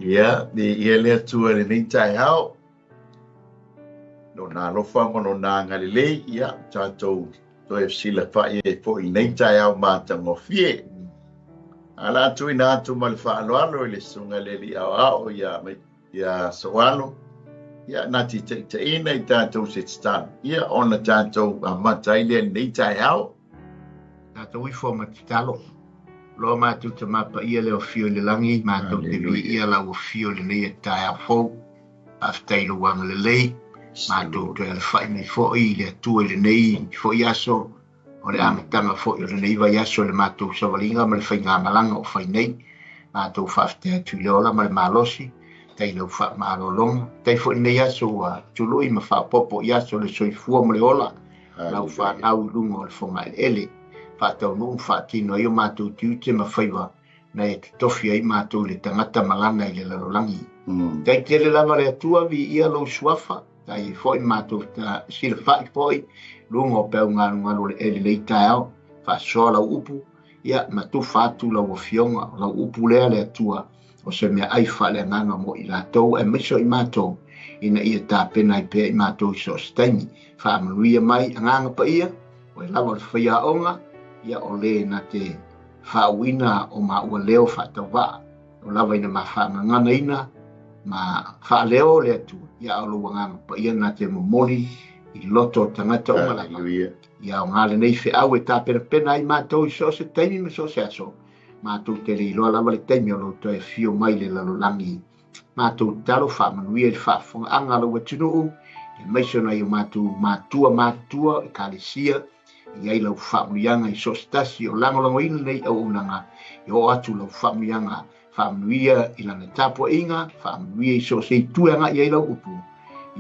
Ia, viia le Atua i lenei taeao, Lona alofa ma Lona agalelei, ia, tatou toe fesilafai ai foi i lenei taeao matagofie. Ae o le a tuuina atu ma le faaaloalo i le Susuga i le Alii Aoao ia, ia Soalo, ia, na te taitaiina i tatou se tatalo, ia, ona tatou amata ai lea i lenei taeao. Tatou ifo ma tatalo. Loa matou Tama Paia le Afio i le lagi, matou te viia lau afio i lenei taeao fou. Faafetai i lou agalelei, matou toe alafai mai foi i le Atua i lenei foi aso, o le amataga foi o lenei vaiaso i le matou savaliga ma le faigamalaga o fai nei. Matou faafetai atu i le ola ma le malosi, faafetai i lau faamalologa. Faafetai foi i lenei aso ua tului ma faaopoopo i aso o le soifua ma le ola, lau fanau i luga o le fogaeleele. Faataunuu ma faatino ai o matou tiute ma faiva na e totofi ai matou i le tagata ma lana i le lalolagi. Tai tele lava le Atua, viia lou suafa, tai ai foi matou silafai foi luga o peau galugalu o le eli lenei taeao, faasoa lau upu, ia ma tufa atu lau afioga, o lau upu lea le Atua, o se meaai faaleagaga mo i latou aemaise o i matou, ina ia tapena ai pea i matou i so o se taimi. Faamanuia mai Agaga Paia, oe lava o le faiaoga, ia o le na te faauuina o maua leo faatauvaa, o lava ina ma faagaganaina ma faaleo le Atua, ia a o lou Agaga Paia na te momoli i loto o tagata uma lava. Ia aoga lenei feau e tapenapena ai matou i so o se taimi ma so o se aso, matou te le iloa lava le taimi o lou toe afio mai i le lalolagi. Matou tatalo faamanuia i le faafofogaaga a lou atunuu, aemaise o nai o matou matua matutua, Ekalesia, e i ai lau faamanuiaga i so o se tasi o lagolagoina lenei auaunaga, e oo atu lau faamanuiaga faamanuia i lana tapuaiga, faamanuia i so o se itu e agai ai lau upu,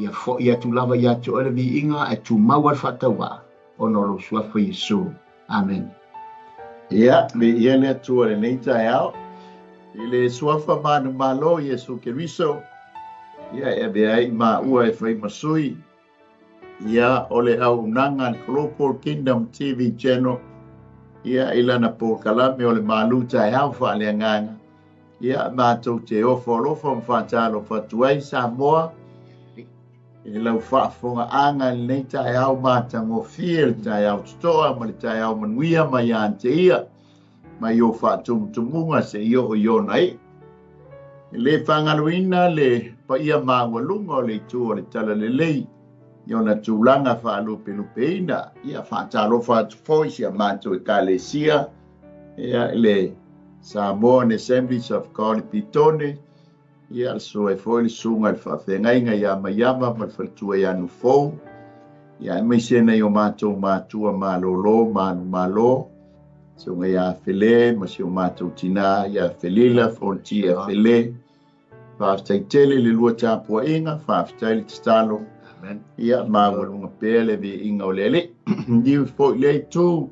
ia foi atu lava ia te oe le viiga ae tumau ai le faatauvaa, ona o lou suafa Iesu. Amen. Ia, viia le Atua i lenei taeao, i le suafa manumalo Iesu Keriso, ia e avea ai maua e fai ma sui, ia o le auaunaga a le Global Kingdom TV Channel, ia i lana polokalame o le malu taeao faaleagaga, ia matou te ofo alofa ma faatalofa atu ai Samoa, i lau faafofogaaga i lenei taeao matagofie, le taeao totoa ma le taeao manuia mai ia te ia, mai o faatumutumuga seia oo i ona iu. E le faagaloina le paia maualuga o le itu o le Talalelei i ona tulaga faalupelupeina. Ia faatalofa atu foi si a matou Ekalesia, ia, i le Samoan Assemblies of God i Petone, ia, susu ai foi le susuga i le faafeagaiga ia Maiava ma le faletua ia Nufou, ia, aemaise nai o matou matua malolo manumalo, susuga ia Fele ma si o matou tinā ia Felila Fontia Fele. Faafetai tele i le lua tapuaiga, faafetai le tatalo. Amen. Ia, maualuga pea le viiga o le Alii. Niu foi lea itu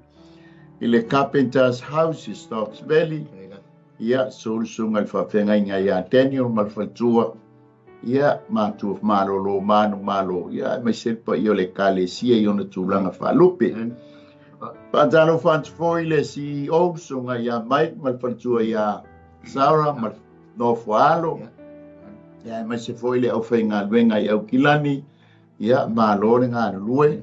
i le Carpenter's House i Stokes Valley. Ia, susu le susuga i le faafeagaiga ia Daniel ma le faletua, ia, matua malolo manumalo, ia, aemaise le paia o le Ekalesia i ona tulaga faalupe. Faatalofa atu foi i le CEO, susuga ia Mike ma le faletua ia Sarah ma le nofo alo, ia, aemaise foi le aufaigaluega i Aukilani, ia, malo le galulue,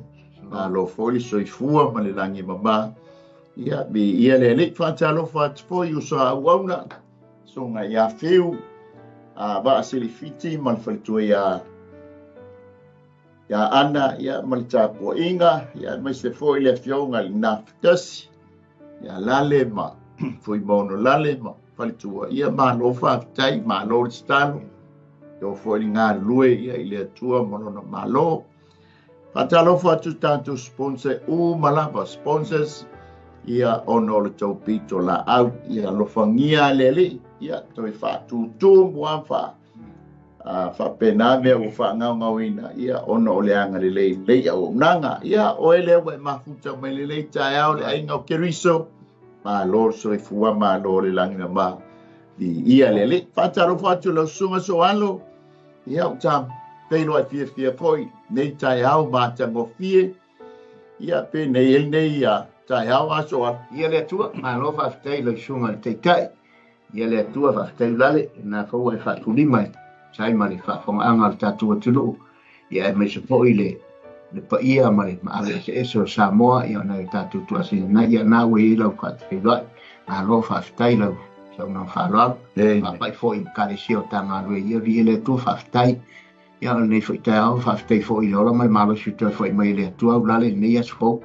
malo foi le soifua ma le lagi e mama. Ia, viia le Alii. Faatalofa atu foi i uso a auauna, susuga ia Fiu, a Vaaselifiti ma le faletua ia ia Ana, ia, ma le tapuaiga, ia, aemaise foi le afioga i le Nafutasi, ia Lale ma Fuimaono Lale ma faletua. Ia, malo faafetai, malo le tatalo. Ia foi le galulue ia i le Atua ma lona malo. Faatalofa atu tatou sponsor uma lava, sponsors, ia ona o le tou pito laau, ia alofagia le Alii, ia toe faatutumu lava fa faapena mea ua faagaogaoina, ia ona o le agalelei lenei auaunaga. Ia oe lea ua e mafuta mai lenei taeao le aiga o Keriso, malo le soifua, malo le lagi mama, viia le Alii. Faatalofa atu lau susuga Soalo, ia ua ta feiloai fiafia foi nei taeao matagofie, ia penei ai lenei taeao aso alo. Ia le Atua, malo faafetai i lau susuga i le Taitai. Ia le Atua faafetai ulale na faua e faatulima e sai ma le faafogaaga o le tatou atunuu, ia aemaise foi le paia ma le maave eseese o Samoa, ia ona e tatou tuasina ia na ua i ai lau faatafeiloai. Malo faafetai lau saunoaga faaaloalo. Faapai foi i Ekalesia o Tagalue, ia viia le Atua faafetai. Ia o lenei foi taeao, faafetai foi i le ola ma le malosi toe foi mai e le Atua ulale i lenei aso fou.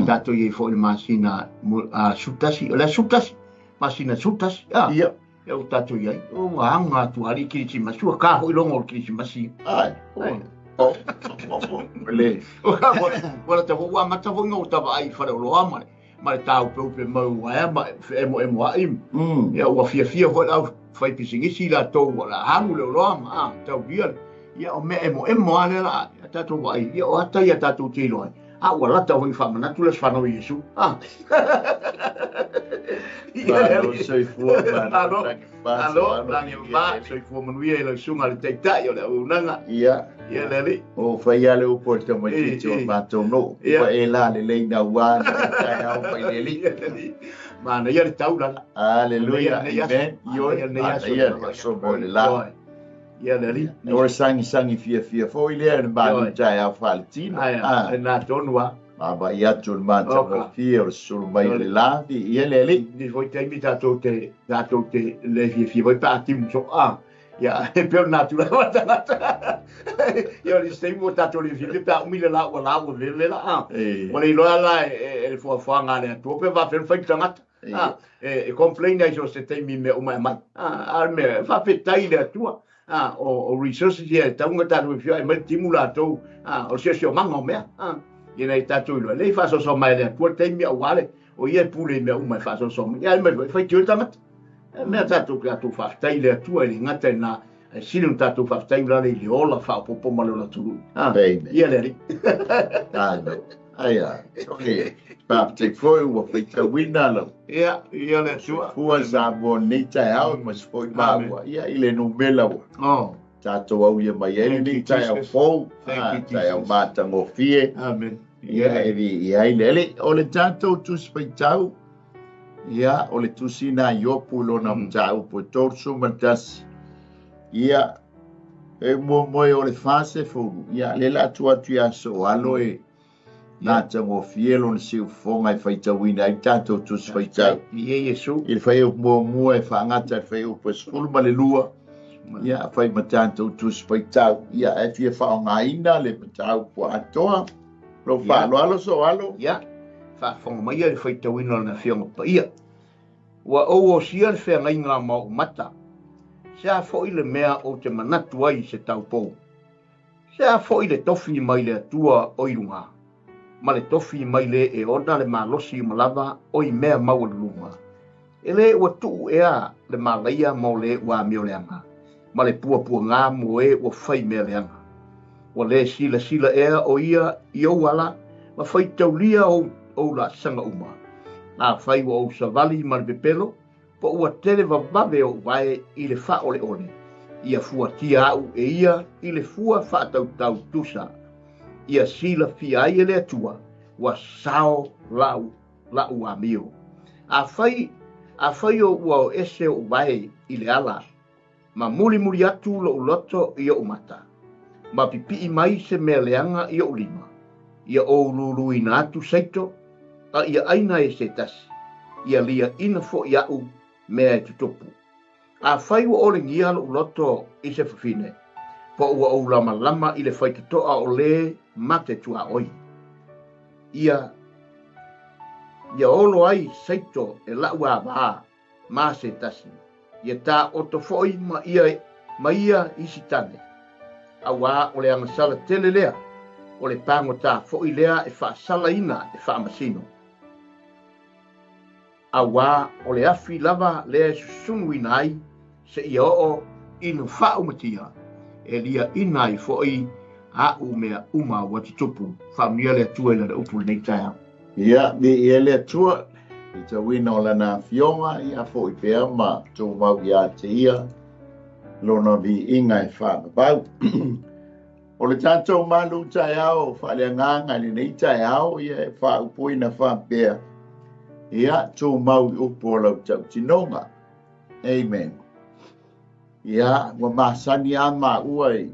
Tatou i ai foi i le masina 11, o le aso 11, masina 11, a? Ia. Ia ua tatou i ai. Ua aga atu ali Kirisimasi, ua ka foi logo o le Kirisimasi. Ai. Oh. Le. Ua lata foi, ua amata foi ona ou tavaai i faleoloa ma le ma le tāupeupe mau aea ma feemoemoaʻi. Ia ua fiafia foi le au fai pisinisi latou ua la hagu le oloa ma a taulia le ia o mea emoemo lava lea la a tatou vaai ia o ata ia tatou te iloa ai a ua lata foi faamanatu le aso fanau o Iesu. A. Malo soifua, malo malo, lagi ma soifua manuia i lau susuga le taitai o le auaunaga. Ia. Ia le alii. O fai lava le upu a le tamaitiiti o le matou nuu, ua e lalelei naua lenei taeao mai le alii. Manaia le taulaga. Aleluia, amen. Ioe, manaia le aso mo le la. Ia le alii. O le sagisagi fiafia foi lea i le malu taeao faaletino. Ai, na tonu lava. Vaavaai atu i le matagofie o le sulu mai o le la, viia le Alii. Nisi foi taimi tatou te, tatou te le fiafia foi pe a timu soo, a. Ia, e pei o le natura o tagata. Ia, o nisi taimi ua tatou le fiafia pe a umi le la ua la ua vevela, a. Ua le iloa la e le foafoaga a le Atua pe faapefea ona fai le tagata. A, e complain ai so o se taimi i mea uma e aumai. A, a o le mea, faafetai i le Atua. A, o resources ia e tatau ona tatou afio ai mai le timu latou, a, o le siosiomaga o mea. A, ina ia tatou iloa, lei faasoasoa mai e le Atua le taimi aua le, o ia e pule i mea uma e faasoasoa mai. Ia ai mai foi, e faitio le tagata. E mea tatou tatou faafetai i le Atua e le gata i lena, ae sili ona tatou faafetai ulale i le ola faaopoopo ma le ola tului. A, ia le Alii. Amen. Ai a, okay. Faafetai foi ua faitauina lau. Ia, ia le Atua. Fua Samoa nei taeao ma se foi maua. Ia i le numera ua. Oh. Tatou aulia mai ai lenei taeao fou. Taeao matagofie. Amen. Ia e viia ai le Alii. O le tatou tusi faitau, ia o le tusi na Iopu i lona mataupu e 31. Ia, e muamua o le 40, ia le la atu atu ia so alo e matagofie lona siufofoga e faitauina ai tatou tusi faitau. Ia Iesu. I le fuaiupu muamua e faagata i le fuaiupu e 12, ia fai ma tatou tusi faitau. Ia e fia faaaogaina le mataupu atoa. Lou faaaloalo so alo. Ia, faafofoga mai le faitauina o lana Afioga Paia. Ua ou osia le feagaiga ma ou mata. Se a foi le mea ou te manatu ai i se taupou? Se a foi le tofi mai le Atua o i luga, ma le tofi mai le e ona le malosi uma lava o i mea maualuluga? E lē ua tuu ea le malaia mo le ua amioleaga, ma le puapuaga mo e ua fai mea leaga? Ua lē silasila ea o ia i ou ala, ma faitaulia ou, ou laasaga uma? Afai ua ou savali ma le pepelo, po ua tele vavave ou vae i le faaoleole, ia fuatia aʻu e ia i le fua faatautau tusa, ia silafia ai e le Atua ua sao lau laʻu amio. Afai, afai o ua o ese oʻu vae i le ala, ma mulimuli atu loʻu loto i oʻu mata, ma pipii mai se mea leaga i oʻu lima, ia ou luluina atu saito, a ia ʻaina e se tasi, ia liaʻina foʻi aʻu mea e tutupu. Afai ua ʻolegia loʻu loto i se fafine, po ua ou lamalama i le faitotoa o lē ma te tuaoi, ia, ia olo ai saito e laʻu avā ma se tasi, ia taoto foʻi ma ia, ma ia isi tane. Auā o le agasala tele lea, o le pagotā foʻi lea e faasalaina e faamasino. Auā o le afi lava lea e susunuina ai seia oo ina faaumatia, e liaʻina ai foʻi aʻu mea uma ua tutupu. Faamanuia le Atua i Lana upu i lenei taeao. Ia, viia le Atua i tauina o Lana Afioga, ia foi pea ma tumau ia te Ia Lona viiga e faavavau. O le tatou malu taeao faaleagaga i lenei taeao, ia e faaupuina faapea, ia tumau i upu o lau tautinoga. Amen. Ia, ua masani lava maua i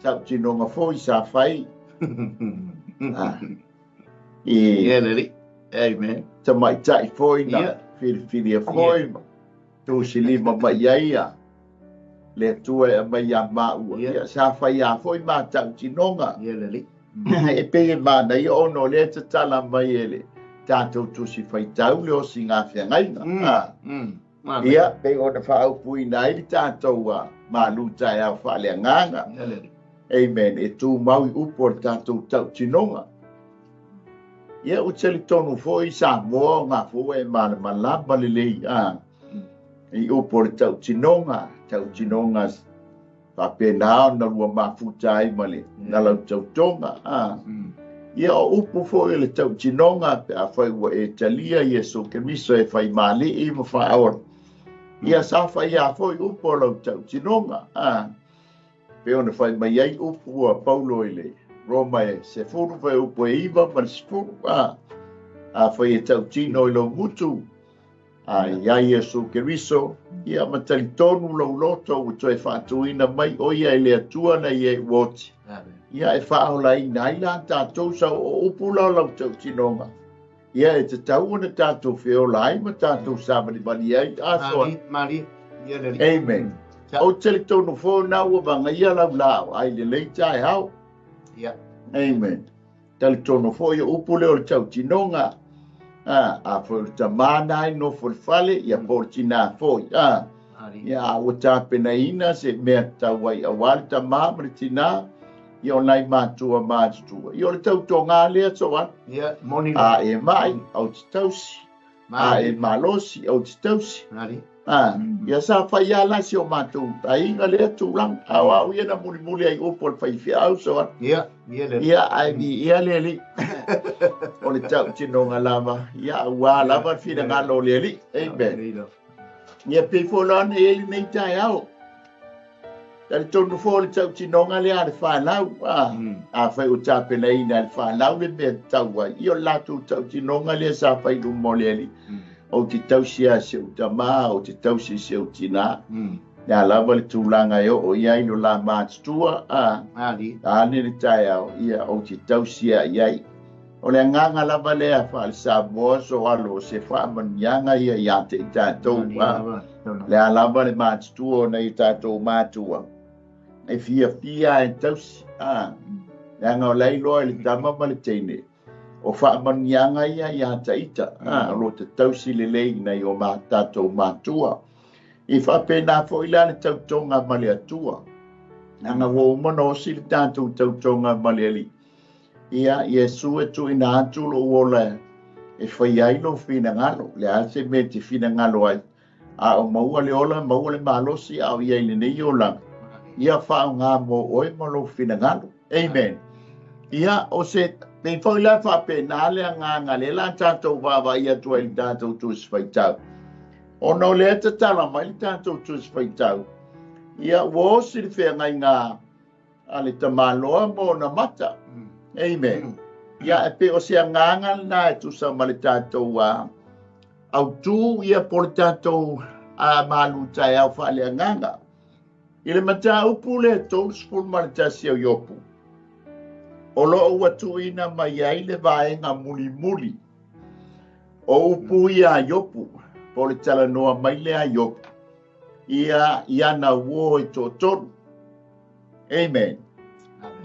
tautinoga foi sa fai. I Ia le alii. Amen. Tamaitai foi na filifilia foi ma tusilima mai ai ia le Atua e aumai ia maua. Ia, sa fai lava foi ma tautinoga. Ia le alii. E pei e manaia ona o lea e tatala mai e le tatou Tusi Faitau le osiga feagaiga. Ia, pei ona faaupuina ai le tatou malu taeao faaleagaga. Amen. E tumau i upu o le tatou tautinoga. Ia, ua talitonu foi Samoa o ngā fua e malamalama lelei i upu o le tautinoga, tautinoga faapena ona lua mafuta ai ma le nalautautoga. Ia, o upu foi o le tautinoga pe afai ua e talia Iesu Keriso e faimalii ma faaola. Ia, sa faia foi upu o lau tautinoga. Pe ona fai mai ai upu a Paulo i le Roma e 10 fai upu e 9 ma le 10. Afai e tautino i lou gutu, ia Iesu Keriso, ia ma talitonu lou loto ua toe faatuina mai o ia e le Atua na ia i uoti. Ia e faaolaina ai la tatou sau o upu la o lau tautinoga. Ia e tatau ona tatou feola ai ma tatou savalivali ai. Asoa. Mali, ia le alii. Amen. O talitonu foi na ua vagaia lau lao ai lelei taeao. Amen. Talitonu foi o upu lea o le tautinoga. A foi o le tamā na ai nofo le fale, ia po o le tinā foi. Ia ua tapenaina se mea tatau ai auā le tamā ma le tinā, ia o nai matua matutua. Ia o le tautoga lea soa. Ia, moni. A e mai, au te tausi. A e malosi, au te tausi. Ia sa fai a la si o matou aiga lea tulaga. A o au ia na mulimuli ai upu o le faifeau soa. Ia, ia le. Ia, ai mi ia le alii. O le tautinoga lava. Ia, ua lava le finagalo o le alii. Amen. Ia, pei foi la ona i ai lenei taeao. Talitonu foi o le tautinoga lea a le fanau. Afai ua tapenaina e le fanau le mea tatau ai. Ia o le latou tautinoga lea sa fai i luma o le alii. Ou te tausi lava i si ou tamā, ou te tausi i si ou tinā. Le a lava le tulaga e oo i ai lo la matutua, ane le taeao, ia ou te tausi lava i ai. O le agaga lava lea faale-Samoa so alo o se faamanuiaga ia ia te i tatou. Le a lava le matutua o nai o tatou matua, e fiafia e tausi. Leaga o la iloa i le tama ma le teine, o faamanuiaga ia ia te ita, o lo te tausi lelei nai o tatou matua. I faapena foi la le tautoga ma le Atua. Leaga ua uma ona osi le tatou tautoga ma le Alii. Ia, Iesu e tuuina atu lou ola e fai ai lou finagalo. Le a se mea te finagalo ai. A o maua le ola, maua le malosi, a o ia i lenei olaga. Ia faaaoga mo oe ma lou finagalo. Amen. Ia, o se pei foi la faapena le agaga lea la tatou vaavaai atu ai i le tatou Tusi Faitau. Ona o lea tatala mai le tatou Tusi Faitau, ia ua osi le feagaiga a le tamaloa ma ona mata. Amen. Ia, e pei o se agaga lena e tusa ma le tatou autū, ia po le tatou malu taeao faaleagaga. I le mataupu le 31 o Iopu, o loo ua tuuina mai ai le vaega mulimuli o upu ia a Iopu, po le talanoa mai lea a Iopu, ia i ana uō e toatolu. Amen.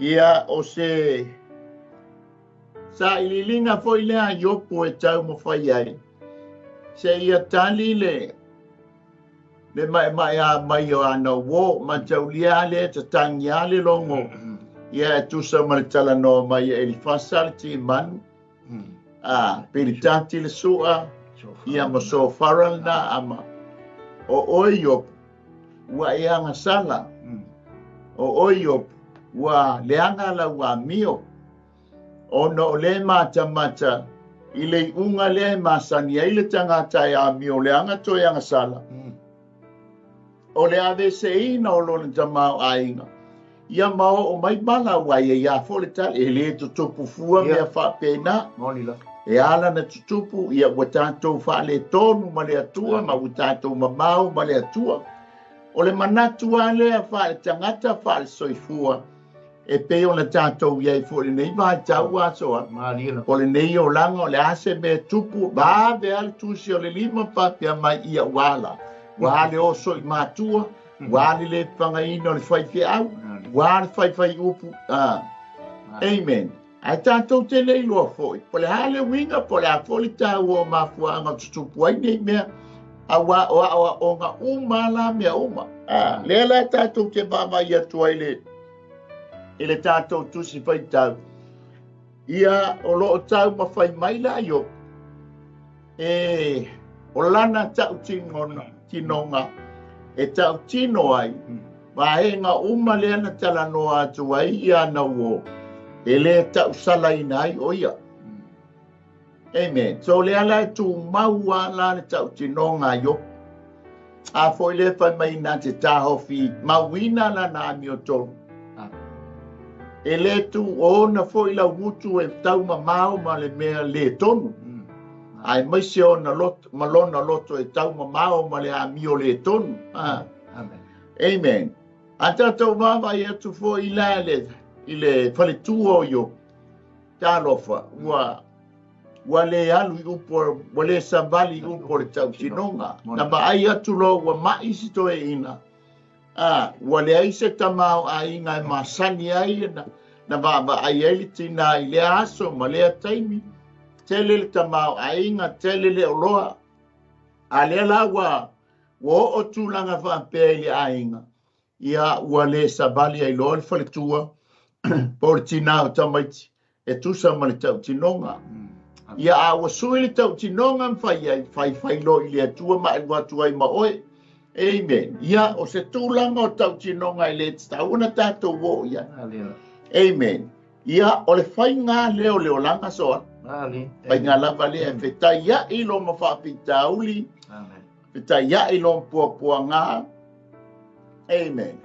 Ia o se sailiiliga foi lea a Iopu e taumafai ai, se ia tali le maemae a mai o ana uō, mataulia a lea tatangi a le logo, ia e tusa ma le talanoa mai e Elifasa le Timanu, Pilitati le Sua, ia ma Sofara le Naama, o oe Iopu, ua e agasala, o oe Iopu, ua leaga lau amio, ona o le matamata i le iuga lea e masani ai le tagata e amio leaga toe agasala, o le aveseina o lona tamaoaiga, ia ma oo mai mala ua ia ia fo le tali, e le tutupu fua mea faapena. E ala na tutupu, ia ua tātou faaletonu ma le Atua, ma ua tātou mamao ma le Atua. O le manatu lava lea faaletagata faalesoifua, e pei ona tātou i ai foi i lenei vaitau aso a. O lenei olaga o le a se mea e tupu, vave lava le tusi o le lima faapea mai ia ua ala. Ua a le oso i matua, ua a le le pagaina o le faifeau, ua a le faifaiupu. Amen. Ae tātou te le iloa foi, po o le a le uiga, po o le a foi le taua o mafuaaga o tutupu ai nei mea, auā o aoaoga uma lava la mea uma. A, lea la tātou te vaavaai atu ai le, i le tātou tusi faitau, ia o lo o taumafai mai la Iopo, e o lana tautinoga, tinoga e tautino ai, vaega uma lea na talanoa atu ai ia ana uō, e lē tausalaina ai ʻo ia. Amen. So lea la e tumau lava la le tautinoga a Iopo. A foi lea fai mai na te taofi mauina lana amiotonu. E lē tu ona foi laugutu e taumamao ma le mea lē tonu. Aemaise ona loto, ma lona loto e taumamao ma le amio lē tonu. Amen. Amen. A tātou vaavaai atu foi la le, i le faletua o Iopo, talofa, ua, ua lē alu i upu, ua lē savali i upu o le tautinoga. Na vaai atu loa ua maʻi si toeaina, a, ua leai se tamaoaiga e masani ai na, na vaavaai ai le tinā i lea aso ma lea taimi, tele le tamaoaiga, tele le oloa. A lea la ua, ua oo tulaga faapea i le aiga, ia ua lē savali ai loa le faletua po o le tinā o tamaiti e tusa ma le tautinoga. Ia a ua sui le tautinoga ma fai ai, faifai loa i le Atua ma e alu atu ai ma oe. Amen. Ia o se tulaga o tautinoga e lē tatau ona tātou oo i ai. Amen. Ia o le faiga lea o le olaga soa. Faiga lava lea e fetaiaʻi lona faafitauli, fetaiaʻi lona puapuaga. Amen.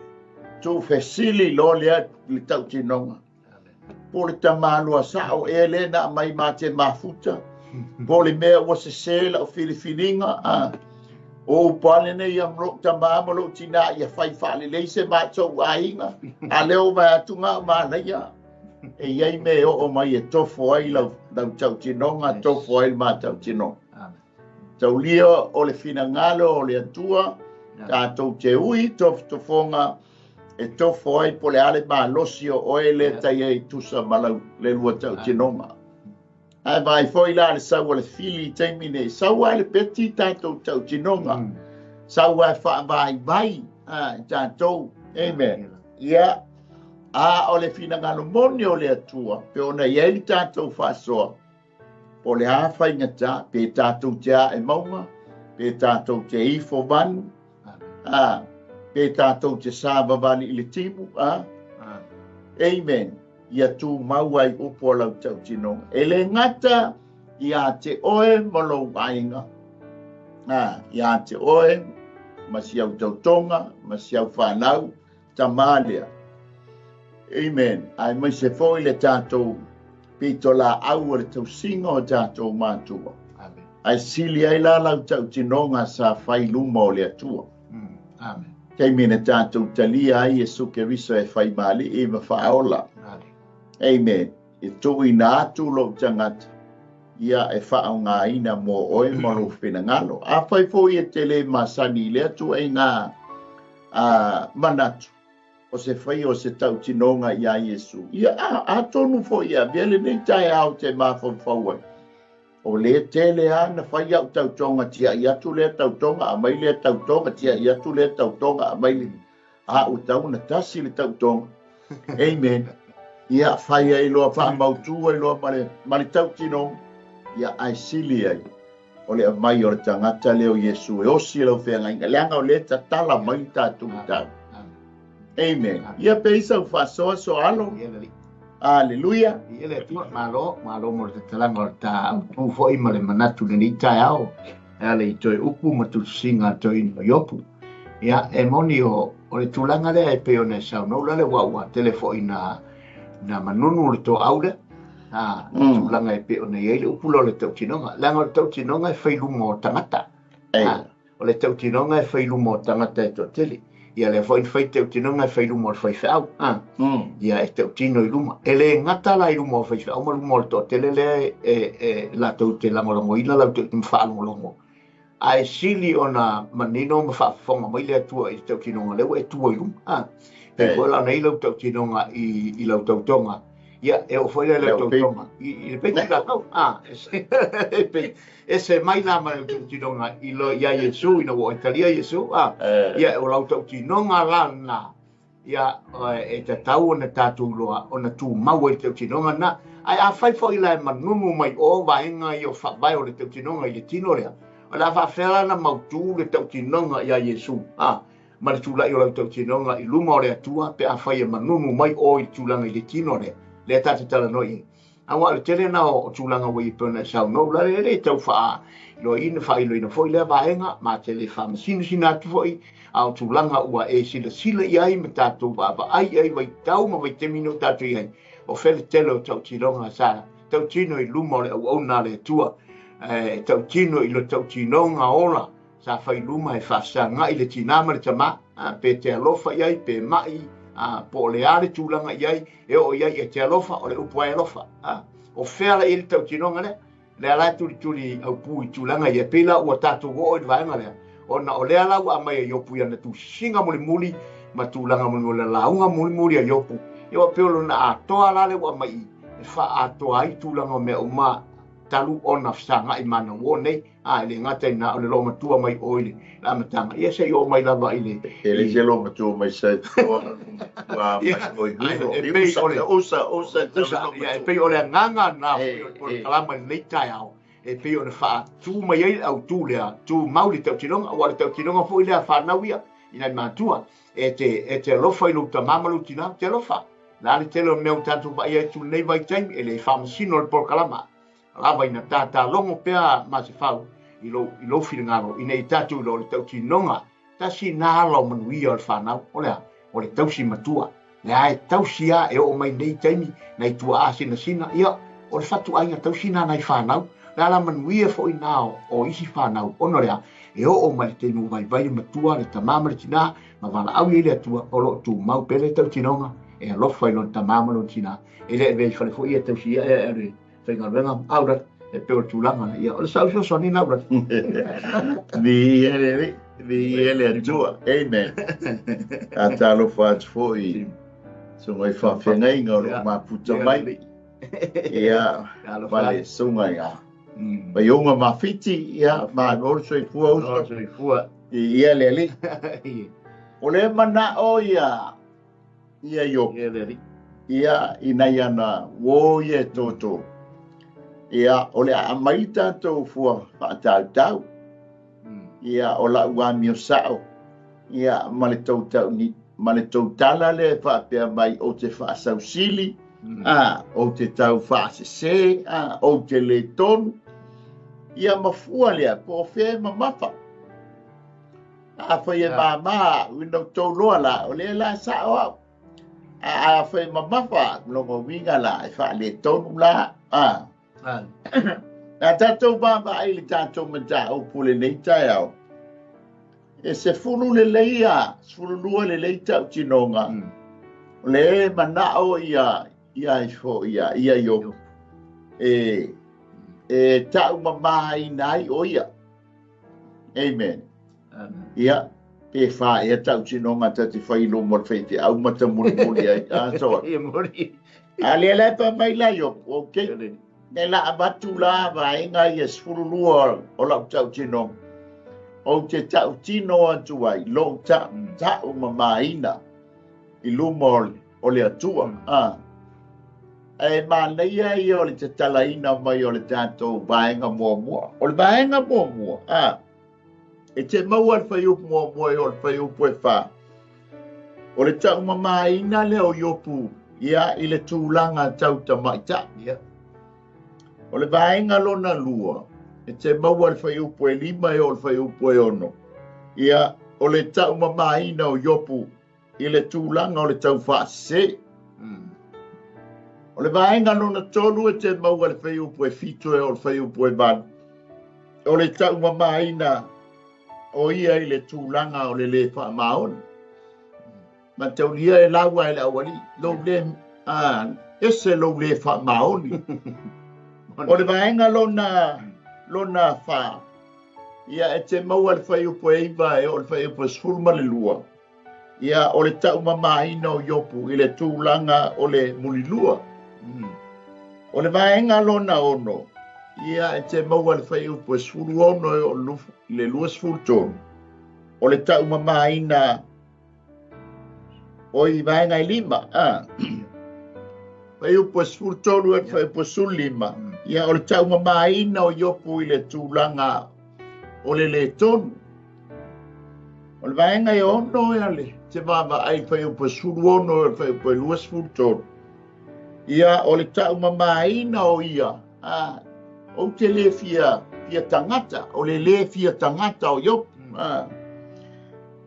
Tuufesili loa lea le tautinoga. Po o le tamaloa saʻo ea lea na aumai ma te mafuta, po o le mea ua sesē lau filifiliga, a o upu lava lenei ia ma lou tamā ma lou tinā ia fai faalelei se matou aiga, a lea ua vaai atu na o manaia. E i ai mea e oo mai e tofo ai lau, lau tautinoga, tofo ai le ma tautinoga. Taulia o le finagalo o le Atua, tātou te ui tofotofoga e tofo ai po o le a le malosi o oe lea tai ai tusa ma lau le lua tautinoga. Ae vaai foi la le sau a le fili i taimi nei, sau lava le peti i tātou tautinoga, sau lava e faavaivai i tātou. Amen. Ia, a o le finagalo moni o le Atua, pe ona i ai le tātou faasoa, Po o le a faigata, pe tātou te ae mauga, pe tātou te ifo vanu, a, pe tātou te sāvavali i le timu, a. Amen. Ia tūmau ai upu a lau tautinoga. E lē gata iā te oe ma lou aiga, a, iā te oe ma si au tautoga, ma si au whanau, tamā lea. Amen. Aemaise foi le tātou pitolaau o le tausiga o tātou mātua. Amen. Ae sili ai la lau tautinoga sa fai luma o le Atua. Amen. Taimi na tātou talia ai Iesu Keriso e fai maali'i ma faaola. Amen. Amen. E tuuina atu lou tagata, ia e faaaogaina mo oe ma lou finagalo. Afai foi e te lē masani i lea tuaiga a manatu, o se faia o se tautinoga iā Iesu, ia a, atonu foi e avea lenei taeao te mafaufau ai, o lē tele lava na fai a'u tautoga tia'i atu lea tautoga, aumai lea tautoga, tia'i atu lea tautoga, aumai le, a ua tatau ona tasi le tautoga. Amen. Ia fai ai loa, faamautū ai loa ma le, ma le tautinoga, ia ae sili ai o le aumai o le tagata lea o Iesu e osi lau feagaiga, leaga o lea e tatala mai le tatou mataupu. Amen. Ia pe i sau faasoa soalo. Aleluia. Ia le Atua, malo, malo mo le tatalaga o le ta autu foi ma le manatu i lenei taeao e ala i toe upu ma tusitusiga a le toeaina o Iopu. Ia, e moni o, o le tulaga lea e pei ona e saunoa, lale ua ua tele foi na, na manunu le toau lea. A, tulaga e pei ona i ai le upu lea o le tautinoga. Leaga o le tautinoga e fai i luma o tagata. A, o le tautinoga e fai i luma o tagata e toatele. Ia lea foi na fai tautinoga e fai i luma o le faifeau. A, ia e tautino i luma. E le gata la i luma o faifeau ma luma o le toatele lea e latou te lagolagoina lau tautinoga ma faalogologo. Ae sili ona manino ma faafofoga mai le Atua i le tautinoga lea ua e tua i luma. A, pei foi la ona i lau tautinoga i lau tautoga. Ia, e oo foi lea i lau tautoga i le peiti latou. A, e pei ese mai la ma lau tautinoga i lo ia Iesu ina ua oe talia Iesu. A, ia, o lau tautinoga la lena. Ia, e tatau ona tatou iloa ona tumau ai le tautinoga lena. Ae afai foi la e manunu mai o vaega ia o faavae o le tautinoga i le tino lea, o le a faafefea la ona mautu le tautinoga iā Iesu, a, ma le tulai o lau tautinoga i luma o le Atua pe afai e manunu mai o i le tulaga i le tino lea, lea ta te talanoa i ai. Aua o le tele lena o tulaga ua i ai pei ona e saunoa ula, e le tau faailoaina, faailoina foi lea vaega, ma te le faamasinosino atu foi, a o tulaga ua e silasila i ai ma tatou vaavaai i ai vaitau ma vaitaimi nei o tatou i ai, o fea le tele o tautinoga sa tautino i luma o le auauna a le Atua, e tautino i le tautinoga ola sa fai i luma e faafesagai le tinā ma le tamā, pe te alofa i ai, pe ma'i, po o le a le tulaga i ai, e oo i ai e te alofa, o le upu ai alofa. O fea la i ai le tautinoga lea? Lea la e tulituli aupū i tulaga ia, pei la ua tatou oo i le vaega lea, ona o lea la ua aumai e Iopu i ana tusisiga mulimuli ma tulaga mulimuli, le lauga mulimuli a Iopu, ia ua pei o lona atoa la lea ua aumai i, e faaatoa ai tulaga o mea uma talu ona fesagai ma ana uo nei. A, e le gata i na o le loomatua mai o i le amataga, ia se i oo mai lava i le... E le se loomatua mai sa ua mai oi huro. E pei o le usa, usa, usa, ia, e pei o le agaga na o le kalama i lenei taeao, e pei ona faatu mai ai le autu lea, tumau le tautinoga, aua o le tautinoga foi lea a fanau ia, i nai matua, e te alofa i lou tamā ma lou tinā, te alofa. Le a le tele o mea ua tatou vaai ai atu i lenei vaitaimi, e le faamasino le polokalama. Lava ina tātā logo pea Masefau i lou, i lou finagalo, ina ia tatou iloa o le tautinoga tasi na ala o manuia o le fanau, o le a? O le tausi matua. Lea e tausi a e oo mai nei taimi, nai tuaa sinasina, ia, o le fatuaiga tausi na nai fanau. Le ala manuia foi na o, o isi fanau, ona o le a? E oo mai le taimi ua vaivai le matua, le tamā ma le tinā, ma valaau i ai le Atua, o lo o tumau pea le tautinoga, e alofa i lona tamā ma lona tinā. E le avea i fale foi ia tausi ia e alu e faigaluega aura e pei o le tulaga lea. Ia, o le sau fesoasoani lena aura. Viia le Alii, viia le Atua. Amen. A talofa atu foi susuga i faafeagaiga o lo o mafuta mai. Ia, ma le susuga ia Vaiuga Mafiti, ia, malo le soifua uso. Soifua. Viia le Alii. O le manao ia ia Iopu. Ia le Alii. Ia, ina ia na uo ia e tōtō. Ia, o le a aumai le tatou fua faatautau. Ia, o lau amio sao. Ia, ma le tou tau, ma le tou tala lea e faapea mai ou te faasausili, a, ou te tau faasese, a, ou te le tonu. Ia, ma fua lea, po o fea e mamafa. Afai e māmā au ina tou loa la, o lea la sao au. A afai e mamafa au, lona uiga la, e faaletonu la. A. A tatou vaavaai i le tatou mataupu i lenei taeao, e 10 lelei a, 12 lelei tautinoga, o lea e manao ia, ia ifo, ia, ia Iopu, e taumamaina ai o ia. Amen. Amen. Ia, pe whā ea tautinoga ta te whai luma o le whaifeau ma ta mulimuli ai. A, so, Ia mori. A lea la e pa mai la Iopu, okay. Ne la avatu la vaenga ia 12 o lau tautinoga. Ou te tautino atu ai, lou ta, tau mamaina i luma o le, o le Atua. A. Ae manaia ia o le tatalaina mai o le tatou vaega muamua. O le vaega muamua, a, e te maua le fuaiupu muamua e o le fuaiupu e 4. O le taumamaina lea o Iopu ia i le tulaga tau tamaitai. Ia. O le vaega lona lua, e te maua le fuaiupu e 5 e o le fuaiupu e 6. Ia, o le taumamaina o Iopu i le tulaga o le taufaasese. O le vaega lona tolu e te maua i le fuaiupu e 7 e oo i le fuaiupu e 8, o le taumamaina o ia i le tulaga o le lē faamaoni. Mataulia e laua e le aualii, lou lē, ese lou lē faamaoni. O le vaega lona 4, ia e te maua i le fuaiupu e 9 e oo i le fuaiupu e 12, ia o le taumamaina o Iopu i le tulaga o le mulilua. O le vaega lona 6, ia e te maua i le fuaiupu e 16 e oo i le 23, o le taumamaina o i vaega e 5, fuaiupu e 13 e le fuaiupu e 15, ia o le taumamaina o Iopu i le tulaga o le lē tonu. O le vaega e 6 e ale te vaavaai i le fuaiupu e 16 e le fuaiupu e 23, ia o le taumamaina o ia, ou te lē fia tagata, o le lē fia tagata o Iopu.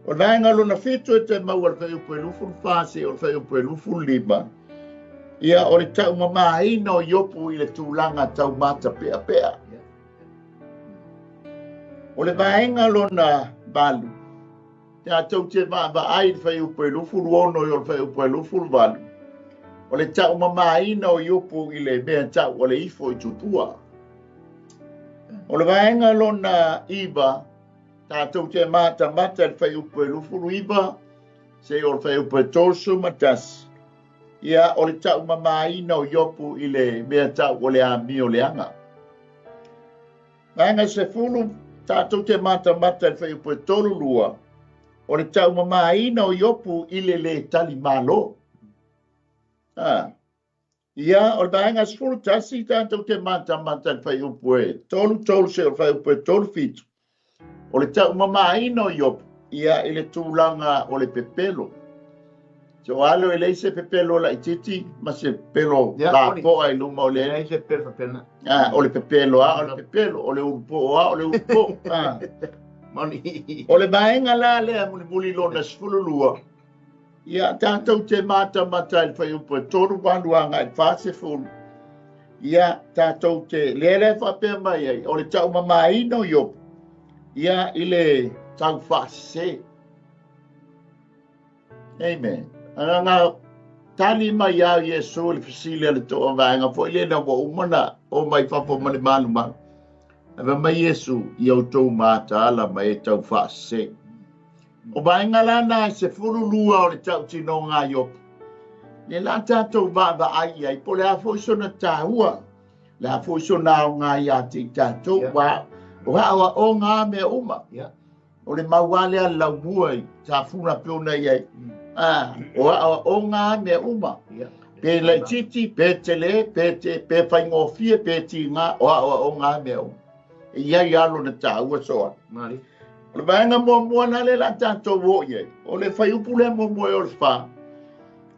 O le vaega lona 7 e te maua i le fuaiupu e 24 seia oo i le fuaiupu e 25, ia o le taumamaina o Iopu i le tulaga taumatapeapea. O le vaega lona 8, tatou te vaavaai i le fuaiupu e 26 e oo i le fuaiupu e 28, o le taumamaina o Iopu i le mea tau o le ifo i tupua. O le vaega lona 9, tatou te matamata i le fuaiupu e 29 seia oo i le fuaiupu e 31, ia o le taumamaina o Iopu i le mea tau o le amio leaga. Vaega 10, tatou te matamata i le fuaiupu e 32, o le taumamaina o Iopu i le lē tali malo. Ia, o le vaega 11, tatou te matamata i le fuaiupu e 33 seia oo i le fuaiupu e 37, o le taumamaina o Iopu ia i le tulaga o le pepelo. So alo e leai se pepelo laitiiti ma se pepelo lapoa i luma o le Leai se pepelo faapena. O le pepelo lava o le pepelo, o le ulupoo lava o le ulupoo. Moni. O le vaega la lea mulimuli lona 12, ia tatou te matamata i le fuaiupu e 38 agai i le 40, ia tatou te lea lea faapea mai ai, o le taumamaina o Iopu ia i le taufaasese. Amen. Nga tali mai au Iesu i le fesili a le toa vaega foi lea ua uma na o mai fafo ma le malumalu. Ave mai Iesu i au tou mataala ma e taufaasese. O vaega la na e 12 o le tautinoga a Iopu. Le la tatou vaavaai ai, po le a foi sona tāua, le a foi sona aoga ia te i tatou, o aoaoga a mea uma. O le mau lea laumua i tafuna pe ona i ai. O aoaoga a mea uma. Pe laitiiti, pe tele, pe faigofie, pe tiga, o aoaoga a mea uma. E iai alo na tāua soa. O le vaega muamua na le la tatou o i ai, o le fuaiupu lea muamua e o le 4,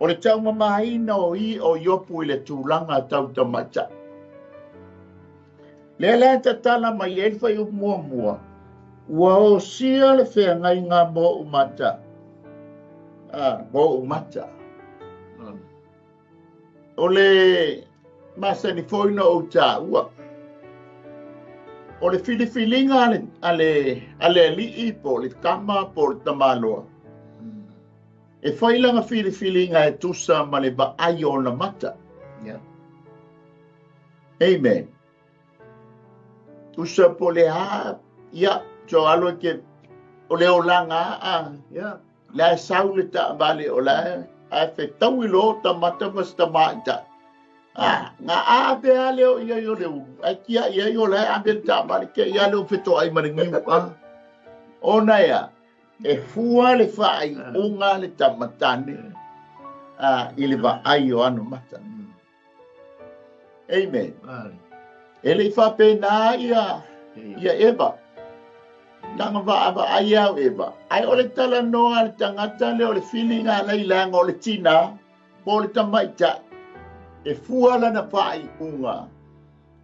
o le taumamaina o i o Iopu i le tulaga tautamaitai. Lea la tatala mai ai le fuaiupu muamua, ua osia le feagaiga mo ou mata. Mo ou mata. O le masani foi na ou tāua. O le filifiliga a le alii po o le tama po o le tamaloa, e fai lana filifiliga e tusa ma le vaai o ona mata. Amen. Tusa po le a, ia, so alo e ke, o le olaga a, le a sau le taavale o la a fetaui lo tamata ma se tamaita. Nga ave a leo ia i o le ulu, ai kia ia i o la ave le taavale, kia ia leo fetoai ma le niu. Ona ea, e fua le faaiuga le tamatane i le vaai o ana mata. Amen. E le i faapena ia Eva. Langa vaavaai au Eva. Ai o le talanoa a le tagata lea o le filiga a lailanga o le tina po o le tamaitai, e fua lana faaiuga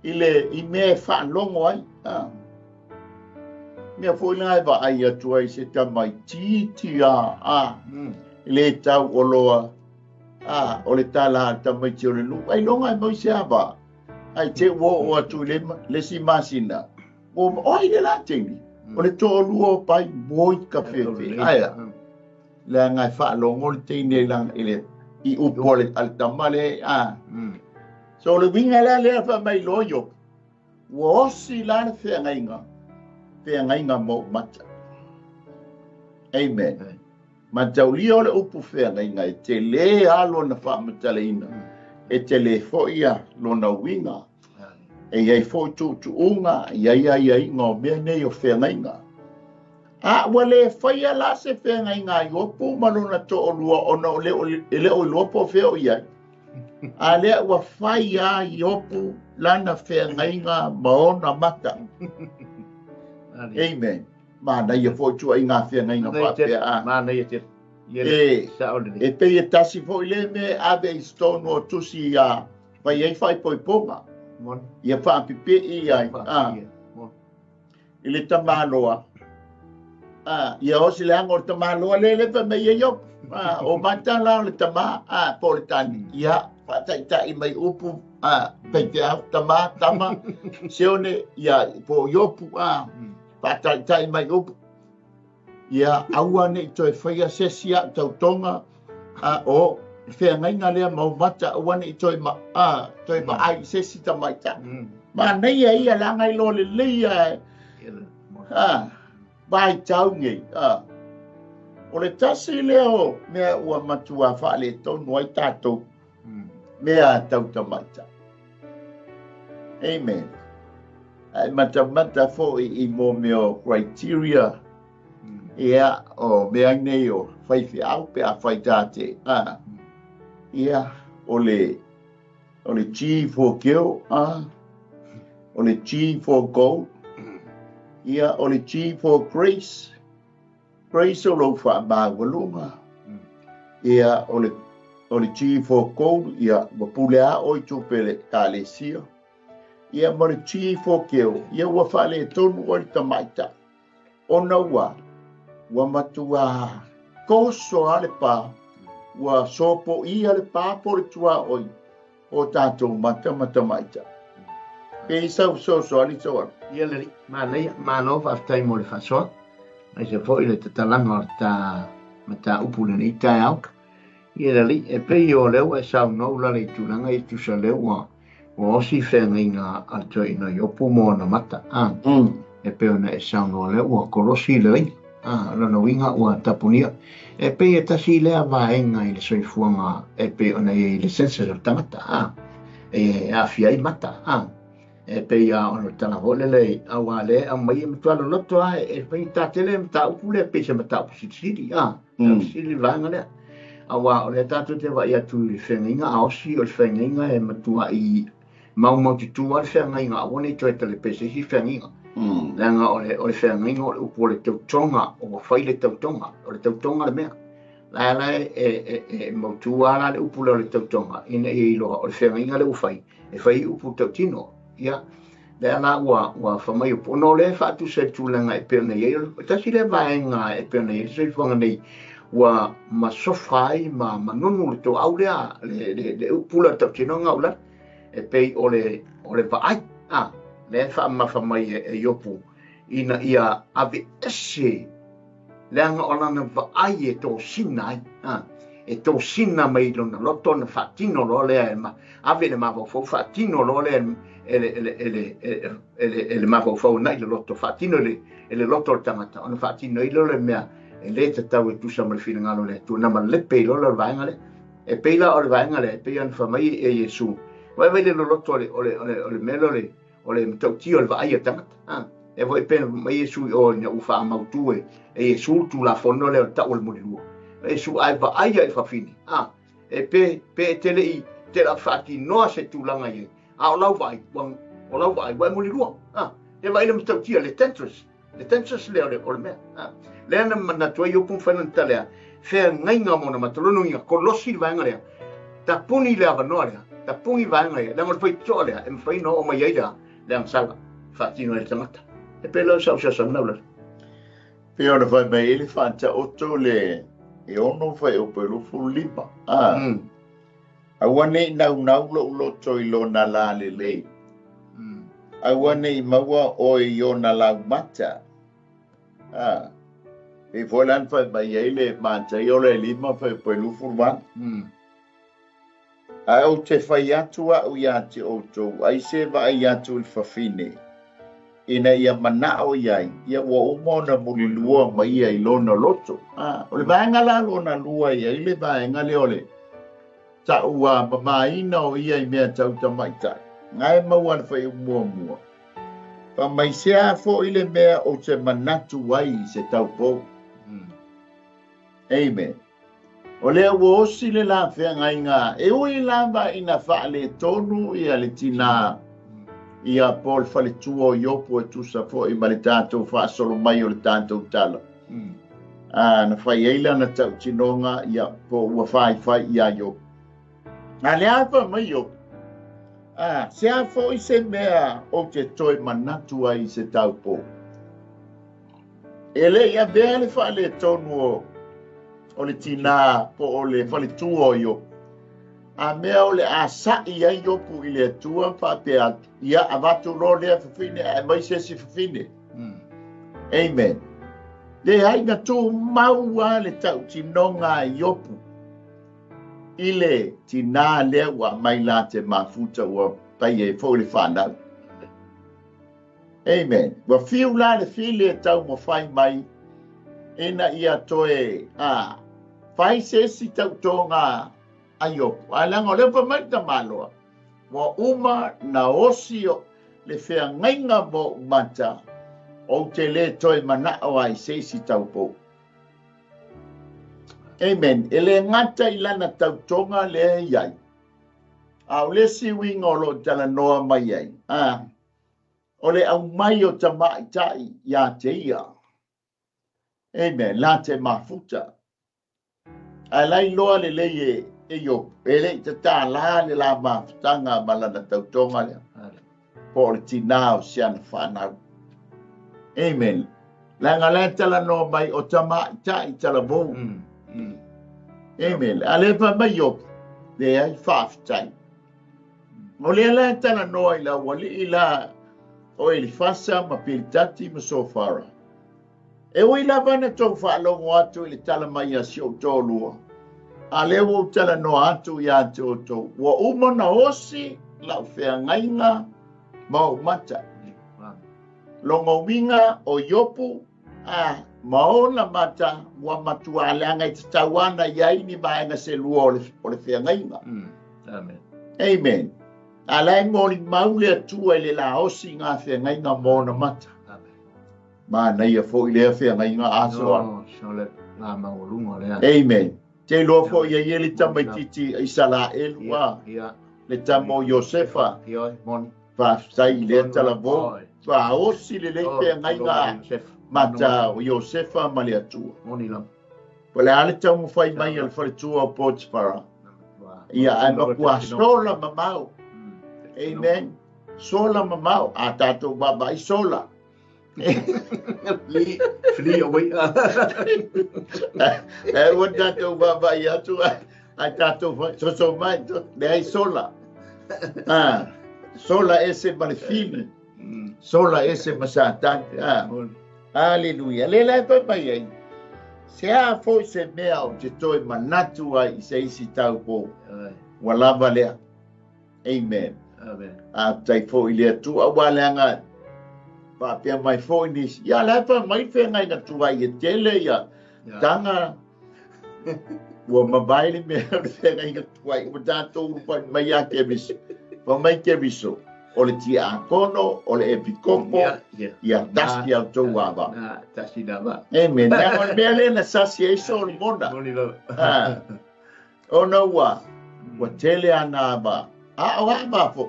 i le i mea e faalogo ai. Mea foi la e vaai atu ai se tamaitiiti a le tau oloa. A, o le tala a le tamaiti o le nuu, ailoga e mau se ava. Ae te ua oo atu i le, le isi masina, ua, o ai le la taimi? O le toalua o pai moi ka fefe. Ae a? Leaga e faalogo le teine i lana, i le, i upu a le, a le tama le, a. So o le uiga la lea fai mai loa Iopu, ua osi la le feagaiga, feagaiga ma ou mata. Amen. Mataulia o le upu feagaiga e tele lava lona faamatalaina, e tele foi lona uiga. E i ai foi tuutuuga, e i ai aiaiga o mea nei o feagaiga. A ua le faia la se feagaiga a Iopu ma lona toalua ona o le, e le o iloa po o fea o i ai. A lea ua fai lava Iopu lana feagaiga ma ona mata. Amen. Manaia foi ituaiga feagaiga faapea a. Manaia tele. E, e pei e tasi foi le mea e ave i totonu o tusi ia fai ai faaipoipoga. Ia faapipii ai. A. I le tamaloa. A, ia osi leaga o le tamaloa le le fai mai ai Iopu. A, o mata la o le tama, a, po o le tani. Ia, faataitai mai upu, a, faifeau, tama, tama, sione, ia, po o Iopu, a, faataitai mai upu. Ia, aua ne i toe faia se isi a'u tautoga, a, o le feagaiga lea ma ou mata, aua ne i toe ma, a, toe vaai i se isi tamaitai. Manaia ia leaga e iloa lelei lava e, a, vaitau nei, a. O le tasi lea o mea ua matua faaletonu ai tatou, mea tau tamaitai. Amen. Ae matamata foi i mō mea o criteria, ia, o mea nei o faifeau pe afai tā te, a, ia, o le, o le G for girl, a, o le G for gold, ia, o le G for grace, Grace o lou faamaualuga, ia, o le, o le G for gold, ia, ua pule lava oe i tupe a le Ekalesia, ia, ma le G for girl, ia, ua faaletonu oe i le tamaitai, ona ua, ua matua toso lava le pa, ua sopoia le pa po o le tuaoi o tatou mata ma tamaitai. Pe i sau fesoasoani sau atu. Ia lelei, manaia, malo faafetai mo le faasoa, aemaise foi le tatalaga o le ta mataupu i lenei taeao. Ia lelei, e pei o lea ua e saunoa ulala i tulaga ia tusa lea ua ua osi feagaiga a le toeaina Iopu mo ona mata, a, e pei ona e saunoa lea ua kolosi le laina, a, o lona uiga ua tapunia. E pei e tasi lea vaega i le soifuaga e pei ona i ai i le senses o le tagata, a, e aafia ai mata, a, e pei lava ona tala foi lele, aua lea e aumai e matua loloto lava, e faigata tele le mataupu lea, pei se mataupu silisili, a, silisili le vaega lea. Aua o lea tatou te vaai atu i le feagaiga a osi, o le feagaiga e matuai maumaututu lava le feagaiga, aua ne i toe talepe i se isi feagaiga. Leaga o le, o le feagaiga o le upu o le tautoga, ua fai le tautoga, o le tautoga le mea. La la e, e, e, e mautu lava la le upu lea o le tautoga, ina ia iloa o le feagaiga lea ua fai, e fai ai upu tautino. Ia, lea la ua, ua fai mai upu, ona o lea e faatusa i le tulaga e pei ona i ai, o tasi lea vaega e pei ona i ai le soifuaga nei, ua masofa ai ma manunu le toau lea, le, le, le upu lea o le tautinoga o lea, e pei o le, o le vaai, a, lea e faamamafa mai e, e Iopu, ina ia aveese leaga o lana vaai e tosina ai, a, e tosina mai i lona loto ona faatino loa lea e ma, ave i le mafaufau, faatino loa lea e le, e le, e le, e le, e le mafaufau agai i le loto, faatino e le, e le loto o le tagata, ona faatino ai lea o le mea e le tatau e tusa ma le finagalo o le Atua, na malepe ai loa lea o le vaega lea. E pei la o le vaega lea, e pei ona fai mai e Iesu, vaivai le loloto o le, o le, o le, o le mea lea o le, o le matautia o le vaai a le tagata. A, e foi pe mai Iesu i o ina ua faamautu e, e Iesu le Tulafono lea o le tau o le mulilua. Iesu a e vaai ia i le fafine, a, e pe, pe e te le i, te la faatinoa se tulaga i ai, a o lau vaai, ua, o lau vaai, ua e mulilua. A, e vaai le matautia, le temptress, Le census lea o le, o le mea. Ha. Lea na manatu ai Iopu mafai lana tala ea, feagaiga ma ona mata. Lona uiga, kolosi le vaega lea, tapuni le avanoa lea, tapuni vaega ia, leaga o le faitotoa lea e mafai ona oo mai ai le, le agasala, faatino ai le tagata. E pei la o sau fesoasoani lau lala. Pei ona fai mai ai le faataoto le e 6 fuaiupu e 25. Ah. Aua ne i naunau lou loto i lona lalelei. Aua ne i maua oe i ona laumata. A. E foi la na fai mai ai le Mataio le 5 fuaiupu 28. Ae ou te fai atu au ia te outou, ai se vaai atu i le fafine, ina ia manao i ai, ia ua uma ona mulilua ma ia i lona loto. A, o le vaega la lona lua i ai le vaega lea o le tauamamaina o ia i mea tau tamaitai. Na e maua le fuaiupu muamua. Fai mai se a foi le mea ou te manatu ai i se taupou. Amen. O lea ua osi le la feagaiga, e ui lava ina faaletonu ia le tinā, ia po o le faletua o Iopo e tusa foi ma le tatou faasolo mai o le tatou tala. A, na fai ai lana tautinoga, ia, po ua faifai iā Iopo. A le a fai mai Iopo, a, se a foi se mea ou te toe manatu ai i se taupou. E le i avea le faaletonu o le tinā po o le faletua o Iopu. A mea o le a sa'i ai Iopu i le Atua ma faapea atu, ia avatu loa lea fafine ae aumai se isi fafine. Amen. Leai, na tumau lava le tautinoga a Iopu i le tinā lea ua aumai la te mafuta ua pai ai foi le fanau. Amen. Ua fiu la le fili e taumafai mai ina ia toe a fai se isi tautoga a Iopu. Ae leaga o lea ua fai mai le tamaloa, ua uma na osi le feagaiga ma ou mata, ou te le toe manao ai i se isi taupou. Amen. E le gata i lana tautoga lea e i ai, a o le isi uiga o lo o talanoa mai ai, a, o le aumai o tamaitai ia te ia. Amen. La te mafuta. Ae la iloa lelei e, e Iopu, e le i tatālā le la mafutaga ma lana tautoga lea. Po o le tinā o si ana whanau. Amen. Leaga la e talanoa mai o tamaitai talavou. Amen. A le fai mai Iopu, leai, faafetai. O lea la e talanoa i le aualii la o Elifasa ma Pilitati ma Sofara. E ui lava na tou faalogo atu i le tala mai a si ou toalua, a lea ua ou talanoa atu ia te outou, ua uma ona osi lau feagaiga ma ou mata. Lona uiga o Iopu A, ma ona mata ua matua leaga e tatau ana i ai ni vaega se lua o le, o le feagaiga. Amen. Amen. A la e molimau le Atua i le laosi ngā feagaiga ma ona mata. Amen. Manaia foi lea feagaiga aso a. No, so le la maualuga lea. Amen. Te iloa foi e ia le tamaitiiti a Isaraelu a, le tama o Iosefa. Ioe, moni. Faafetai i lea talavou. Faaosi lelei feagaiga a mata o Iosefa ma le Atua. Moni lava. Po o le a le taumafai mai a le faletua o Potifara. Ia, ae matua sola mamao. Amen. Sola mamao. A tatou vaavaai sola. Flee, flee away. E ua tatou vaavaai atu ai tatou soso mai, leai sola. Ah, sola ese ma le fili. Sola ese ma Satani. Ah. Aleluia. Le la e fai mai ai. Se a foi se mea ou te toe manatu ai i se isi taupou. Ua lava lea. Amen. Amen. Faafetai foi i le Atua, aua leaga faapea mai foi nisi, ia la e fai mai feagaiga tuai e tele ia taga ua mavae le mea o le feagaiga tuai ua tatou ulufai mai ia Keriso. Fai mai Keriso, o le tiakono, o le epikopo, ia tasi a outou ava. Tasi lava. Amen. Leaga o le mea lea na sasi ai Solomona. Moni lava. Ona ua, ua tele ana ava, a o ava foi,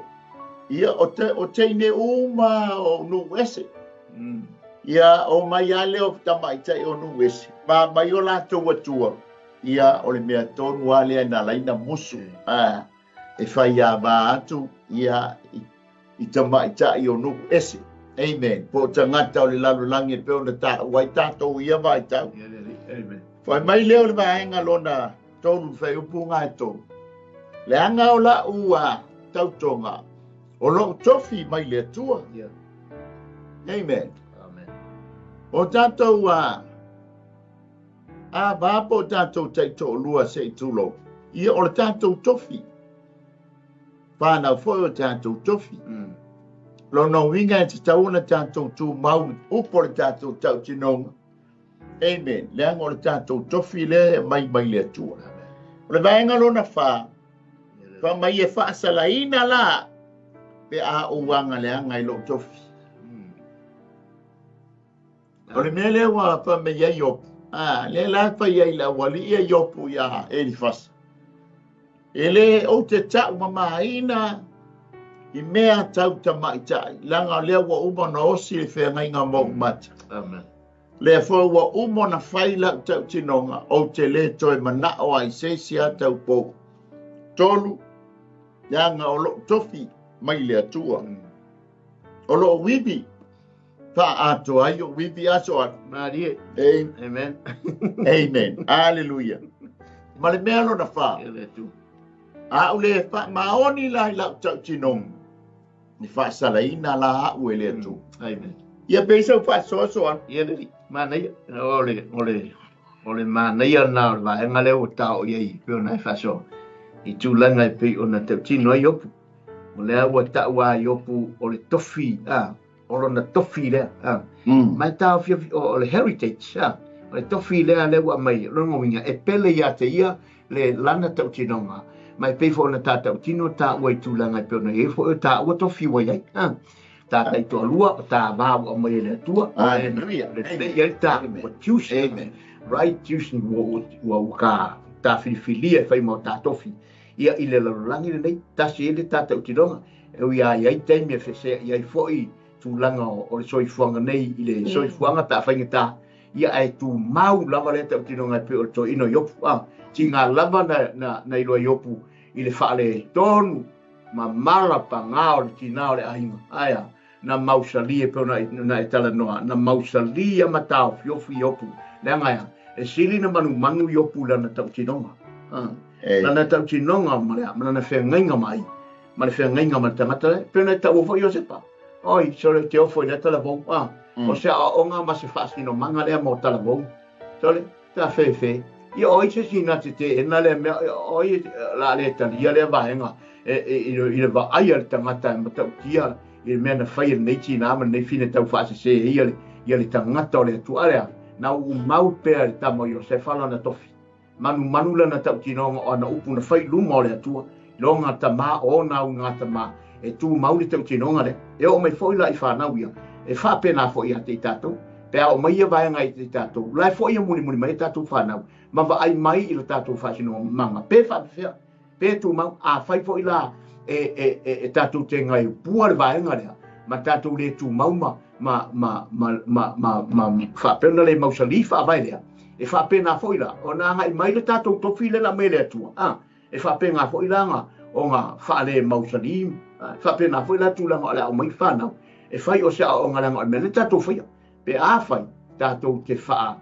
ia, o te, o teine uma o nuu ese. Ia, o mai lava lea o tamaitai o nuu ese, ma mai o latou atua, ia, o le mea tonu lava lea na ala ai na musu, a, e fai ava atu, ia, i, i tamaitai o nuu ese. Amen. Po o tagata o le lalolagi e pei ona taua ai tatou i ia vaitau. Amen. Fai mai lea o le vaega lona tolu, fuaiupu ga e tolu. Leaga o la'u tautoga, o lo'u tofi mai le Atua. Amen. Amen. O tatou a va po o tatou taitoalua se i tulou, ia o le tatou tofi. Whānau foi o tatou tofi. Lona uiga e tatau ona tatou tumau upu o le tatou tautinoga. Amen. Leaga o le tatou tofi lea e aumai mai le Atua. O le vaega lona fa, fai mai e faasalaina la pe a ou aga leaga i lou tofi. O le mea lea ua fai mai ai Iopu, lea la e fai ai le aualii a Iopu iā Elifasa. E le ou te ta'u mamāina i mea tau tamaitai, leaga o lea ua uma ona osi le feagaiga ma ou mata. Amen. Lea foi ua uma ona fai la'u tautinoga, ou te lē toe mana'o ai i se isi a taupou. 3, leaga o lo'u tofi mai le Atua. O lo'u ivi faaatoa ai o'u ivi aso alu. Malie. Amen. Amen. Aleluia. Ma le mea lona fa. A ou le faamaoni la i la'u tautinoga, e faasalaina la a'u e le Atua. Amen. Ia pei sau faasoasoa. Ia leli, manaia. O le manaia lena o le vaega lea ua taoo i ai e pei ona e faasoa i tulaga e pei ona tautino ai Iopu. O lea ua tau a Iopu o le tofi, a, o lona tofi lea. A. Ma e taofiofi, o le heritage, a, o le tofi lea lea ua aumai, o lona uiga, e pele ia te ia le lana tautinoga, ma e pei foi ona ta tautino taua i tulaga e pei ona i ai foi o taua tofi ua i ai. A. Ta taitoalua, o ta va ua aumai e le Atua, Hallelujah. le pei ai ta, ua choose, Amen. right choose, ua ka ta filifilia e fai ma o ta tofi. Ia i le lalolagi lenei, tasi ai le ta tautinoga, e ui a i ai taimi e feseai ai foi tulaga o le soifuaga nei i le soifuaga pe a faigata, ia ae tumau lava lea tautinoga e pei o le toeaina o Iopu. A, tiga lava na iloa Iopu i le faaletonu ma mala paga o le tina o le aiga. Ae a, na mausali e pei ona e talanoa, na mausali ia ma taofiofi Iopu. Leaga e a, e sili na manumanu Iopu i lana tautinoga. Lana tautinoga ma le, ma lana feagaiga mai, ma le feagaiga ma le tagata lea. E pei ona e taua foi Iosepa. Oi, sole, te ofo i lea talavou. O se aoaoga ma se faasinomaga lea mo talavou. Sole, ta fefe. Ia o ai se isi na te teena lea mea, o ai o le a le talia lea vaega i le vaai a le tagata e matautia i le mea na fai e lenei tinā ma lenei fine tau faasese ai ia le tagata o le Atua. A lea, na uumau pea e le tama o Iosefa lana tofi. Manumanu lana tautinoga o ana upu na fai i luma o le Atua, i lona tama o ona auga tama, e tumau le tautinoga lea. E oo mai foi la i fanau ia, e faapena foi ia te i tatou. Pe a oo mai ia vaega i te i tatou, la e foi e mulimuli mai a tatou fanau, ma vaai mai i lo tatou faasinomaga, pe faapefea, pe tumau. Afai foi la e tatou te gaeupua le vaega lea, ma tatou le tumau ma ma ma ma ma ma ma faapea ona le mausali faavae lea, e faapena foi la ona agai mai le tatou tofi lea na aumai e le Atua, a e faapena foi la ona ona faale mausali, e faapena foi la tulaga o le a aumai fanau e fai o se aoaoga leaga o le mea lea tatou faia. Pe afai tatou te faa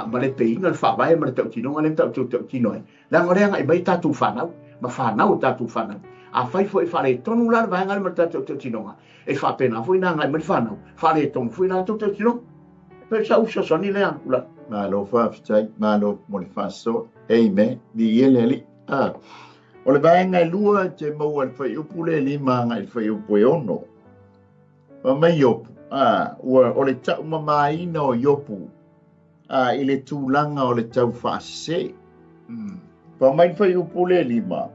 malepeina le faavae ma le tautinoga lea tatou tautino ai, leaga o lea agai mai tatou fanau ma fanau o tatou fanau. Afai foi e faaletonu la le vaega lea ma le tatou tautinoga, e faapena foi ona agai mai le fanau, faaletonu foi la latou tautinoga. E pei o sau fesoasoani lea, Ula. Malo faafetai, malo mo le faasoa. Amen. Viia le Alii. Ah. O le vaega e lua e te maua i le fuaiupu lea e 5 agai i le fuaiupu e 6. Fai mai Iopu, ah, ua, o le taumamaina o Iopu ah, i le tulaga o le tau faasese. Fai mai le fuaiupu lea e 5,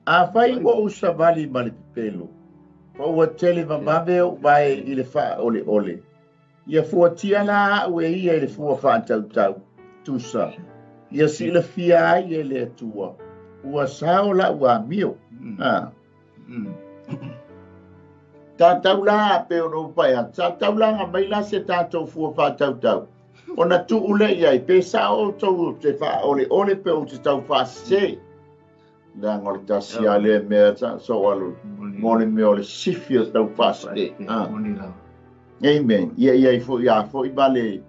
Afai ua ou savali ma le pepelo, ma ua tele vavave ou vae i le faaoleole, ia fuatia la a'u e ia i le fua faatautau, tusa, ia silafia ai e le Atua, ua sao la'u amio. A. Tatou la, pei ona ou fai atu, sa taulaga mai la se tatou fua faatautau, ona tuu lea i ai, pe sao outou ou te faaoleole pe ou te tau faasese. Leaga o le tasi lava lea mea sa ou alu mo le mea o le sifi o tau faasese. Amen. Ia i ai foi a foi ma le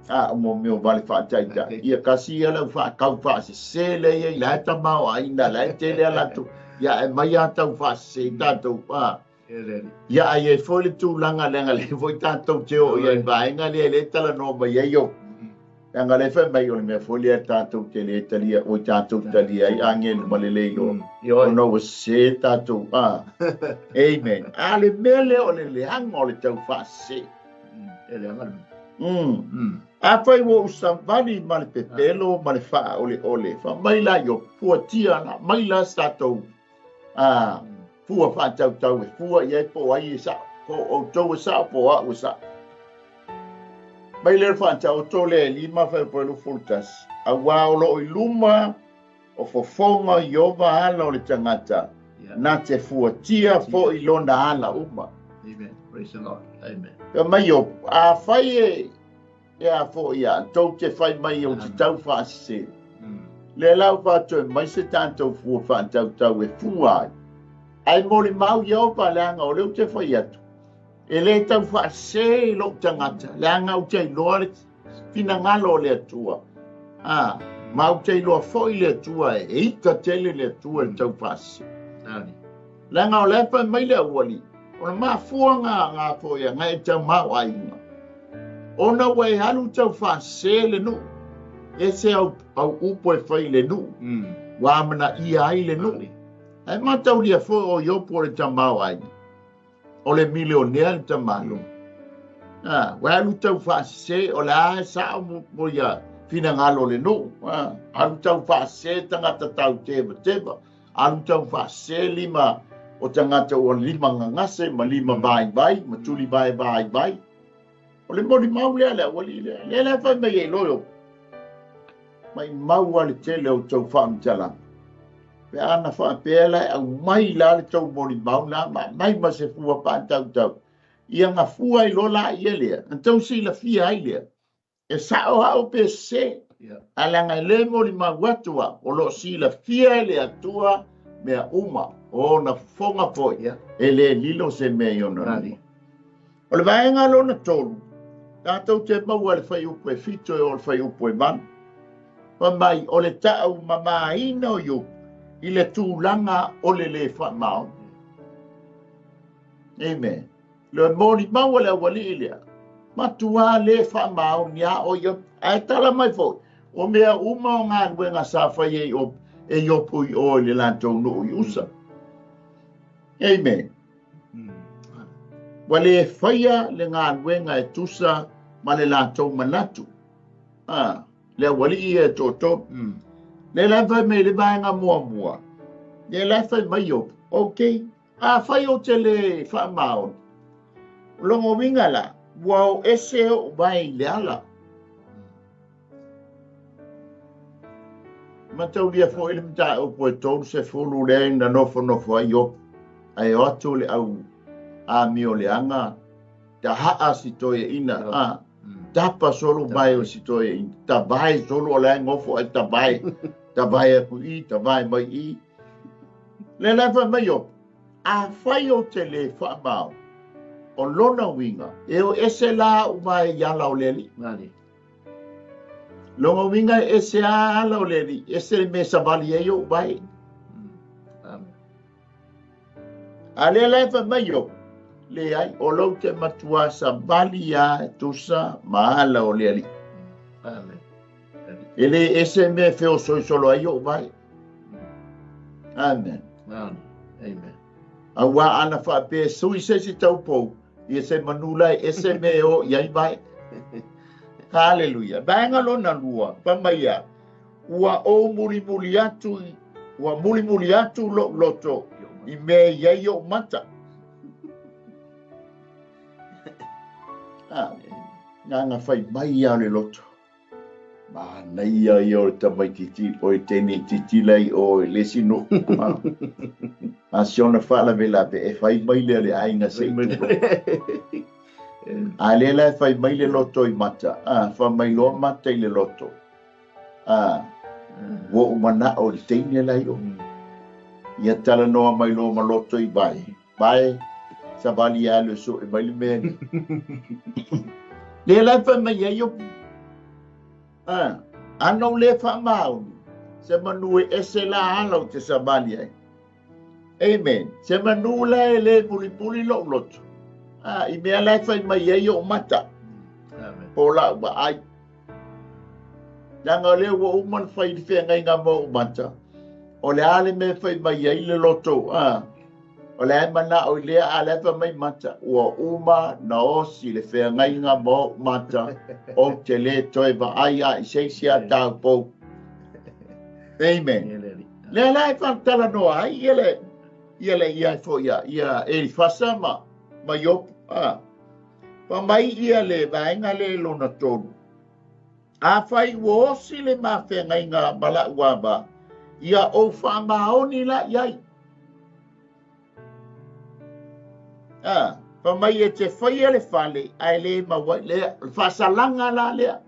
A o mo mea o vale faataitai. Ia kasi ia lau faakau faasese lea ia i la e tamaoaiga, la e tele a latou. Ia e mai a tau faasese i tatou. A. Ia a i ai foi le tulaga leaga lea foi tatou te oo i ai vaega lea e le talanoa mai ai o. Leaga lea fai mai o le mea foi lea tatou te le talia, oi tatou talia ai agelu ma le le iloa. Ona ua sese tatou. A. Amen. A le mea lea o le leaga o le tau faasese. E leaga le mea. Afai ua ou savali ma le pepelo ma le faaoleole, fai mai la i o fuatia la, mai la se tatou fua faatautau e fua i ai po o ai e sao, po o outou e sao, po o au e sao. Mai lea le faataoto lea e 5 fuaiupu 21, auā o lo o i luma o fofoga o Ieova ala o le tagata, na te fuatia foi lona ala uma. Amen. Praise the Lord. Amen. Fai mai Iopu, afai e e a foi a tou te fai mai ou te tau faasese, lea la ua faatoe mai se tatou fua faatautau e fua ai. Ae molimau Ieova leaga o lea ou te fai atu, e le tau faasese i lou tagata, leaga ou te iloa le finagalo o le Atua. A, ma ou te iloa foi le Atua e ita tele le Atua i le tau faasese. Leaga o la e fai mai le aualii, o le mafuaaga nga foi a ngai e tamaoaiga, ona ua e alu tau faasese le nuu, ese au, au upu e fai i le nuu, ua amanaia ai le nuu. Ae mataulia foi o Iopu o le tamaoaiga, o le milionea le tamaloa. A, ua alu tau faasese, o le a e sao mo ia finagalo o le nuu. A, alu tau faasese tagata tau tevateva, alu tau faasese lima o tagata ua lima gagase ma lima vaivai ma tuli vae vaivai. O le molimau lea le aualii lea. Lea la e fai mai ai loa Iopu, maimau lava le tele o outou faamatalaga. Pe a na faapea la e aumai la le tou molimau la ma aumai ma se fua faatautau, ia gafua ai loa laia lea, na tou silafia ai lea, e sao au pe sese. Ae leaga e le molimau atu au, o lo o silafia e le Atua mea uma, o ona fofoga foi, e le lilo se mea i ona luma. O le vaega lona tolu, tatou te maua i le fuaiupu e 7 e oo i le fuaiupu e 8. Fai mai, o le taumamaina o Iopu i le tulaga o le le faamaoni. Amen. Le molimau a le aualii lea, matua le faamaoni a o Iopu. Ae tala mai foi, o mea uma o galuega sa fai e Iopu i o i le latou nuu i Usa. Amen. Ua le faia le galuega e tusa ma le latou manatu. A, le aualii ia e toatolu. Lea la e fai mai i le vaega muamua, lea la e fai mai Iopu, ok, afai ou te le faamaoni, o lona uiga la, ua o ese ou vae i le ala. Mataulia foi le mataupu e 30 lea na nofonofo ai Iopu, ae o atu le au amioleaga tahaa si toeaina, a, tapa solo vae o si toeaina, tavae solo o la e nofo ai tavae, tavae aku i, tavae mai i. Lea la e fai mai Iopu, afai ou te le faamaoni, o lona uiga, e o ese la au vae i ala o le Alii. Lona uiga e ese a ala o le Alii, ese le mea e savali ai ou vae. A lea la e fai mai Iopu, leai, o lou te matua savali a e tusa ma ala o le Alii. Amen. E le ese mea e feosoisolo ai ou vae. Amen. Amen. Amen. Auā ana faapea e sui se isi taupou, ia se manu la e ese mea e o i ai vae. Haleluia. Vaega lona lua, fai mai ia, ua ou mulimuli atu, ua mulimuli atu lou loto i mea e i ai ou mata. Ah, nganga fai mai ia o le loto. Manaia ia o le tamaitiiti, o le teine titila i o i le isi nuu. A si ona faalavelave e fai mai lea le aiga se i tulou. A lea la e fai mai le loto i mata, a fai mai loa mata i le loto. A ua ou manao i le teine la i o. Ia talanoa mai loa ma loto i vae. Vae, savali e alu e sue mai le mea lea. Lea la e fai mai ai Iopu. Ana ou le faamaoni, se manu e ese la ala ou te savali ai. Amen. Se manu la e le mulimuli lou loto. I mea la e fai mai ai ou mata. Po o lau vaai. Leaga o lea ua uma ona fai le feagaiga ma ou mata, o le a le mea e fai mai ai le loto, o le a e manao i lea, a o lea e fai mai mata, ua uma na osi le feagaiga ma ou mata, ou te le toe vaai a i se isi a taupou. Amen. Lea la e faatalanoa ai ia le ia le ia foi ia ia Elifasa ma ma Iopu. Fai mai ia le vaega le lona tolu. Afai ua osi le mafeagaiga ma la'u ava, ia ou faamaoni la i ai. Fai mai e te faia le fale ae le maua ai lea. O le faasalaga la lea.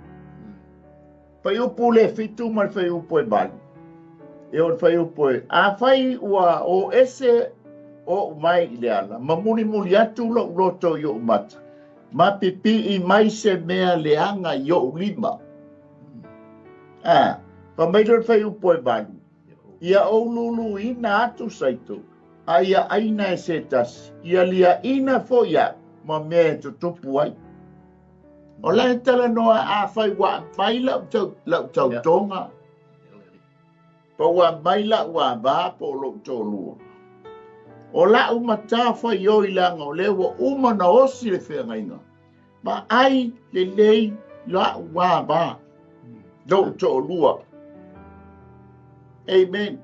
Fuaiupu le 7 ma le fuaiupu e 8. E o le fuaiupu e, afai ua o ese oʻu mai i le ala, ma mulimuli atu loʻu loto i oʻu mata, ma pipii mai se mea leaga i oʻu lima. Fai mai lea o le fuaiupu e 8, ia ou luluina atu saito, a ia ʻaina e se tasi, ia liaʻina foi aʻu ma mea e tutupu ai. O la e talanoa afai ua aumai lau tau, lau tautoga, po ua aumai la'u ava po o lo'u toalua. O la'u matafaioi leaga o lea ua uma na osi le feagaiga, vaai lelei la'u ava, lo'u toalua. Amen.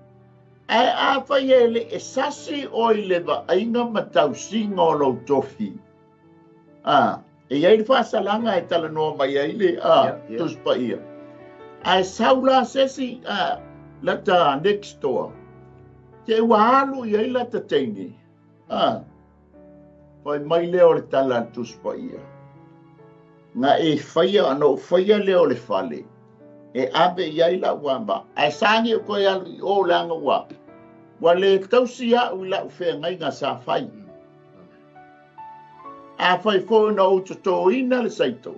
Ae afai e le e sasi oe i le vaaiga ma tausiga o lou tofi, e i ai le faasalaga e talanoa mai ai le Tusi Paia. Ae sau la se isi lata next door, te ua alu i ai lata teine, fai mai lea o le tala a le Tusi Paia, na e faia, ona ou faia lea o le fale, e ave i ai la'u ava, ae sagi ou toe alu i o leaga ua, ua le tausi a'u i la'u feagaiga sa fai. Afai foi na ou totoina le saito,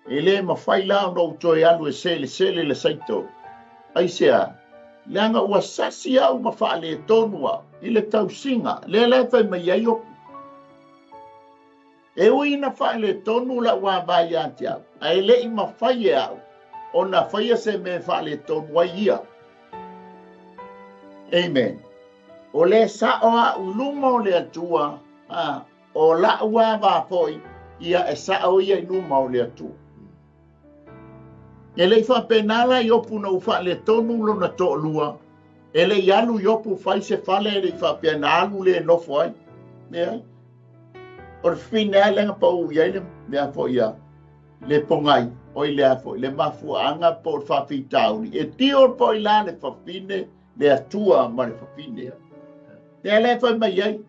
e le mafai la ona ou toe alu e selesele le saito. Aisea? Leaga ua sasi au ma faaletonu au i le tausiga, lea la e fai mai ai Iopu. E ui ina faaletonu la'u ava ia te au, ae le i mafai e au ona faia se mea e faaletonu ai ia. Amen. O le sa'o a'u i luma o le Atua, o la'u ava foi, ia e sa'o ia i luma o le Atua. E le i faapena la Iopu na ua faaletonu lona toalua, e le i alu Iopu fai se fale, e le i faapea na alu le nofo ai. Leai. O le fafine lava lea na pau i ai le mea foi ia le pogai, oi lea foi, le mafuaaga po o le faafitauli. E tio foi la le fafine, le Atua ma le fafine. Lea la e fai mai ai,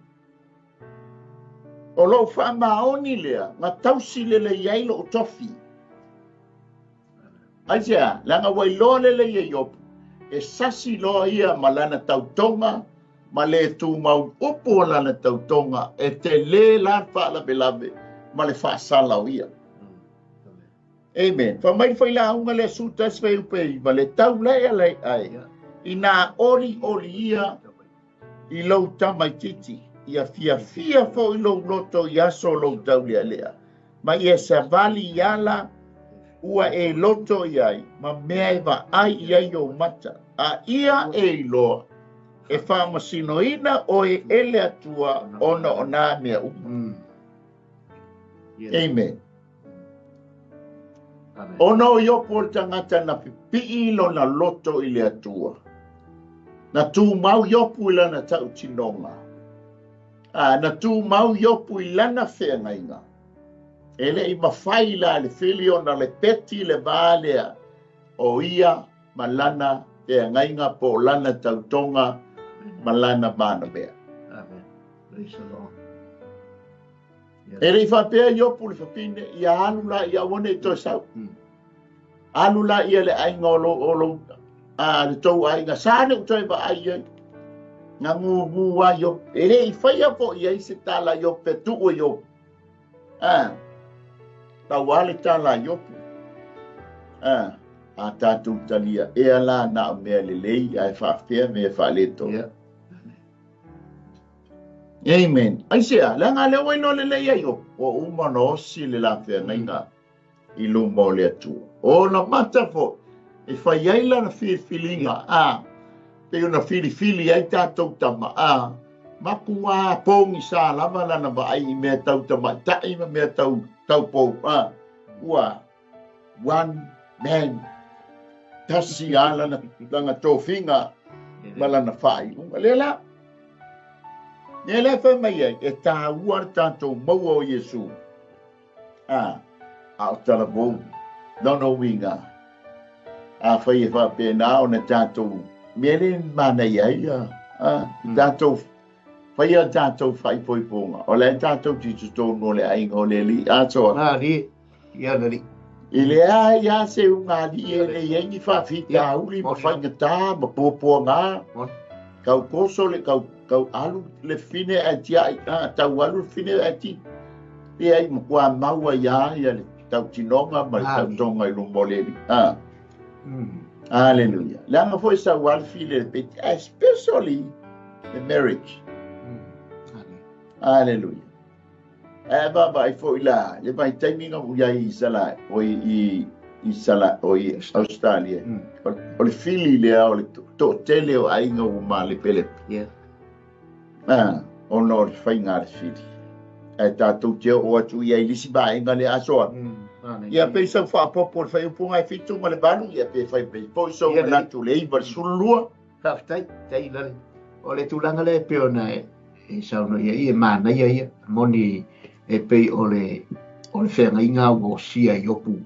o lou faamaoni lea, na tausi lelei ai lou tofi. Aisea? Leaga ua iloa lelei e Iopu, e sasi loa ia ma lana tautoga, ma le tumau upu o lana tautoga, e tele la le faalavelave ma le faasala o ia. Amen. Fai mai le failauga lea su tasi fuaiupu e 9, le taulae a le ai, inā olioli ia i lou tamaitiiti, ia fiafia foi lou loto i aso o lou taulealea, ma ia savali i ala ua e loto i ai, ma mea e vaai i ai ou mata, a ia e iloa, e faamasinoina oe e le Atua ona o nā mea uma. Amen. Ona o Iopu o le tagata na pipii lona loto i le Atua. Na tumau Iopu i lana tautinoga. Na tumau Iopu i lana feagaiga. E le i mafai la le fili ona lepeti le va lea o ia ma lana feagaiga po o lana tautoga ma lana manamea. Amen. Praise the Lord. E le i faapea Iopu le fafine, ia alu la ia aua ne i toe sau. Alu la ia le aiga o lou, o lou, a, le tou aiga, sa ne u toe vaai ai. Na gugu a Iopu. E le i faia foi ai se tala Iopu e tuu e Iopu. Tau a le tala a Iopu. A tatou talia ea la na o mea lelei ae faafefea mea faaletonu? Amen. Aisea? Leaga lea ua iloa lelei ai Iopo, ua uma ona osi le la feagaiga i luma o le Atua. O ona mata foi e fai ai lana filifiliga, a pei ona filifili ai tatou tama, a matua pogisa lava lana vaai i mea tau tamaitai ma mea tau taupou, a ua one man, tasi lava lana, lana tofiga ma lana faaiuga. Lea la, lea la e fai mai ai, e taua le tatou maua o Iesu. A, a o talavou, lona uiga, afai e faapena ona tatou mea le manaia ai, a, tatou faia tatou faaipoipoga, o la e tatou te totonu o le aiga o le Alii. Atoa. Malie. Ia le Alii. E leai lava se ugaalii e le i ai ni faafitauli ma faigata ma puapuaga. Tau toso le tau, tau alu le fine ae tiai, a, tau alu le fine ae ti. Leai, matua mau ai lava ia le tautinoga ma le tautoga i luma o le Alii. A. Hallelujah. Leaga foi sau lava le fili le peti, especially the marriage. Hallelujah. Ae vaavaai foi la le vaitaimi na ua i ai i Isala, oi i Isala, oi Australia. O le fili lea o le toatele o aiga ua malepelepe. Ah, ona o le faiga a le fili. Ae tatou te oo atu i ai i le isi vaega lea asoa. Ia pei sau faaopoopo o le fuaiupu e 7 ma le 8, ia pe fai mai foi sou manatu le 9 le 12. Faafetai, tai lale. O le tulaga lea e pei ona e saunoa i ai, e manaia ia. Moni e pei o le, o le feagaiga ua osia i Iopu,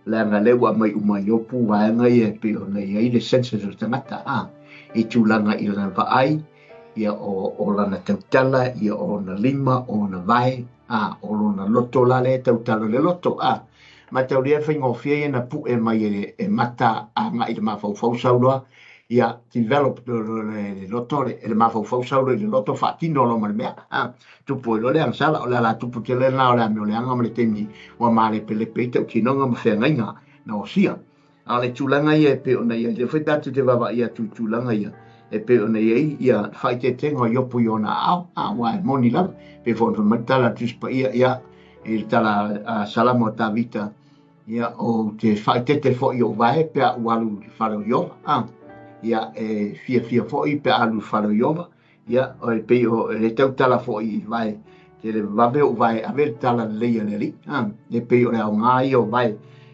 leaga lea ua aumai uma i Iopu vaega ia e pei ona i ai le senses o le tagata, a, i tulaga i lana vaai, ia o, o lana tautala, ia o ona lima, o ona vae, a, o lona loto la lea e tautala le loto, a. Mataulia e faigofie ia na pue mai e, e mata agai i le mafaufau sau loa, ia develop le loto, le, le mafaufau sau loa i le loto faatino loa ma le mea, a. Tupu ai loa le agasala, o le ala tupu tele lena o le amio leaga ma le taimi ua malepelepe ai tautinoga ma feagaiga na osia. A o le tulaga ia e pei ona i ai, lea foi tatou te vaavaai atu i tulaga ia e pei ona i ai ia faaeteetega o Iopo i ona aao, a aua e moni lava, pei foi ona fai mai le tala a le Tusi Paia, ia, i le tala a Salamo a Tavita, ia, ou te faaeteete foi i ou vae pe a ou alu i le fale o Iowa, a, ia, e fiafia foi pe a alu i le fale o Iowa, Ia, e pei o e tautala foi i vae, tele vave ou vae ave le tala lelei a le Alii, a, e pei o le aoga ia o vae.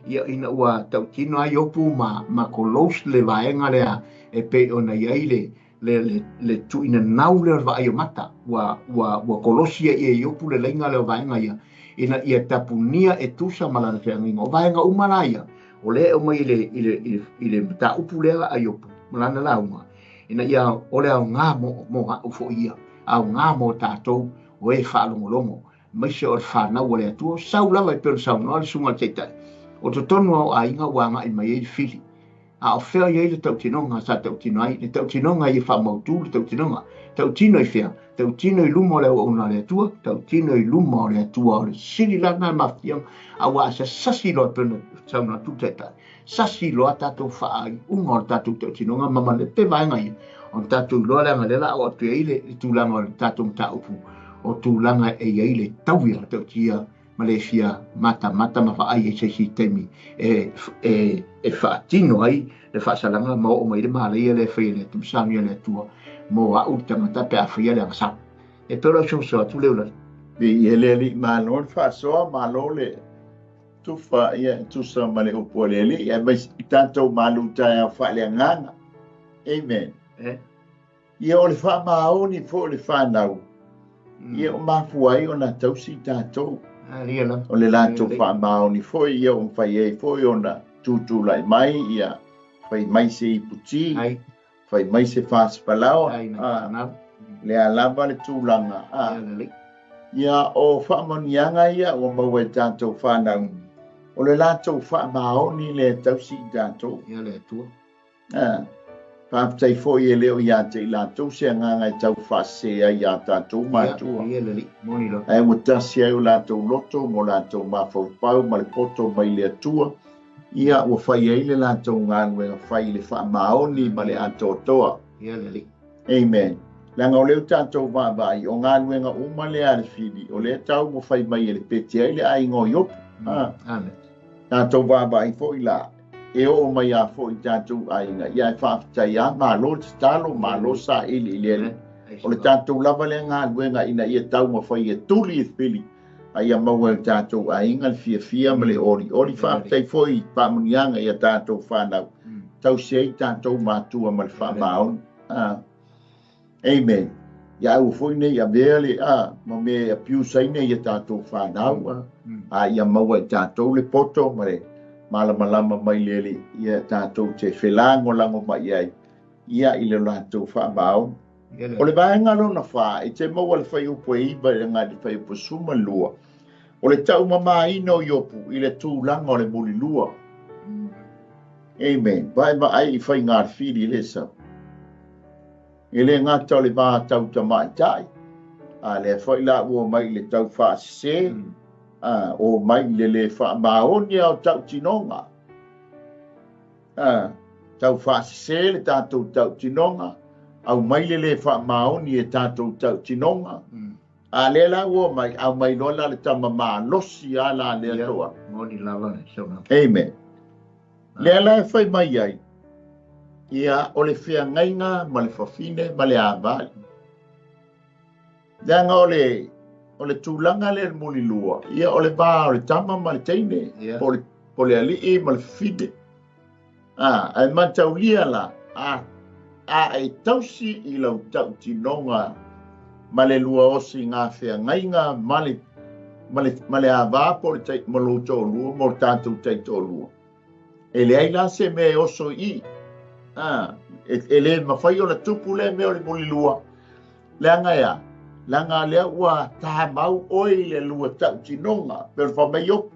Ia, ina ua tautino ai Iopu ma, ma kolous le vaega lea e pei ona i ai le, le, le, le tuuina nau lea o le vaai o mata, ua, ua, ua kolosi ai e Iopu le laina lea o vaega ia, ina ia tapunia e tusa ma lana feagaiga. O vaega uma la ia, o lea e aumai i le, i le, i le, i le mataupu lea a Iopu ma lana lauga, ina ia o le aoga mo, mo a'u foi ia, aoga mo tatou o e faalogologo, aemaise o le fanau a le Atua. Sau lava e pei ona saunoa le Susuga i le Taitai, o totonu lava o aiga ua agai mai ai le fili. A o fea o i ai le tautinoga sa tautino ai? Le tautinoga ia faamautu le tautinoga. Tautino i fea? Tautino i luma o le auauna a le Atua, tautino i luma o le Atua o le sili la lena mafatiaga, aua a sasasi loa e pei ona saunoa atu le Taitai, sasi loa tatou faaiuga o le tatou tautinoga ma malepe vaega ia ona tatou iloa leaga lea la o atu ai le tulaga o le tatou mataupu o tulaga e i ai le taui a tautia ma le fia matamata ma vaai ai se isi taimi e, e, e faatino ai le faasalaga ma oo mai le malaia le fai le Atua saunia le Atua mo a'u le tagata pe a faia le agasala. E pei o lau sosoa atu lea ulale. Viia le Alii, malo le faasoa, malo le tufa ia e tusa ma le upu a le Alii, aemaise i tatou malu taeao faaleagaga. Amen. Eh. Ia o le faamaoni foi o le fanau, ia o mafua ai ona tausi tatou. O le latou faamaoni foi, ia o mafai ai foi ona tutulai mai, ia fai mai se iputi, fai mai se fasipalaoa, a, lea lava le tulaga, a, ia o faamanuiaga ia ua maua e tatou fanau, o le latou faamaoni lea e tausi i tatou. Ia le Atua. A, faafetai foi e le o ia te i latou se agaga e tau faasese ai iā tatou matua. Ia, ia le moni loa. Ae ua tasi ai o latou loto ma o latou mafaufau ma le poto mai le Atua. Ia ua fai ai le latou galuega fai i le faamaoni ma le atoatoa. Ia le Alii. Amen. Leaga o lea ua tatou vaavaai, o galuega uma lea a le fili, o lea taumafai mai e lepeti ai le aiga o Iopu. Amen. Tatou vaavaai foi la, e oo mai lava foi i tatou aiga, ia ae faafetai lava, malo tatalo, malo saili i le Alii. O le tatou lava lea galuega ina ia taumafai e tuli le fili, a ia maua e le tatou aiga le fiafia ma le olioli. Faafetai foi i faamanuiaga i a tatou fanau, tausi ai tatou matua ma le faamaoni. Amen. Ia aua foi nei avea le ma mea e abuse ai nei a tatou fanau, a ia maua i tatou le poto ma le malamalama mai le Alii, ia tatou te felagolago mai ai ia i le latou faamaoni. O le vaega lona 4, e te maua le fuaiupu e 9 i le agai i le fuaiupu 12, o le taumamaina o Iopu i le tulaga o le mulilua. Amen. Vaevaai i faiga a le fili le sau. E le gata o le va tau tamaitai, a lea foi la ua mai i le tau faasese, o mai i le le faamaoni a o tautinoga. Tau faasese le tatou tautinoga, au mai le le faamaoni e tatou tautinoga. A lea la ua mai, au mai loa la le tama malosi a la lea toa. Moni lava le saunoaga. Amen. Lea la e fai mai ai, ia o le feagaiga ma le fafine ma le avali. Leaga o le tulaga lea le mulilua, ia o le va o le tama ma le teine, po le alii ma le fafine. Ae mataulia la, a e tausi i lau tautinoga ma le lua osi ngā feagaiga ma le ava po le tai, ma lou toalua, ma o tatou taitoalua. E leai la se mea e oso i. E le mafai ona tupu le mea o le mulilua. Leaga ea, leaga lea ua tamau oe i le lua tautinoga, pe o le fai mai Iopu.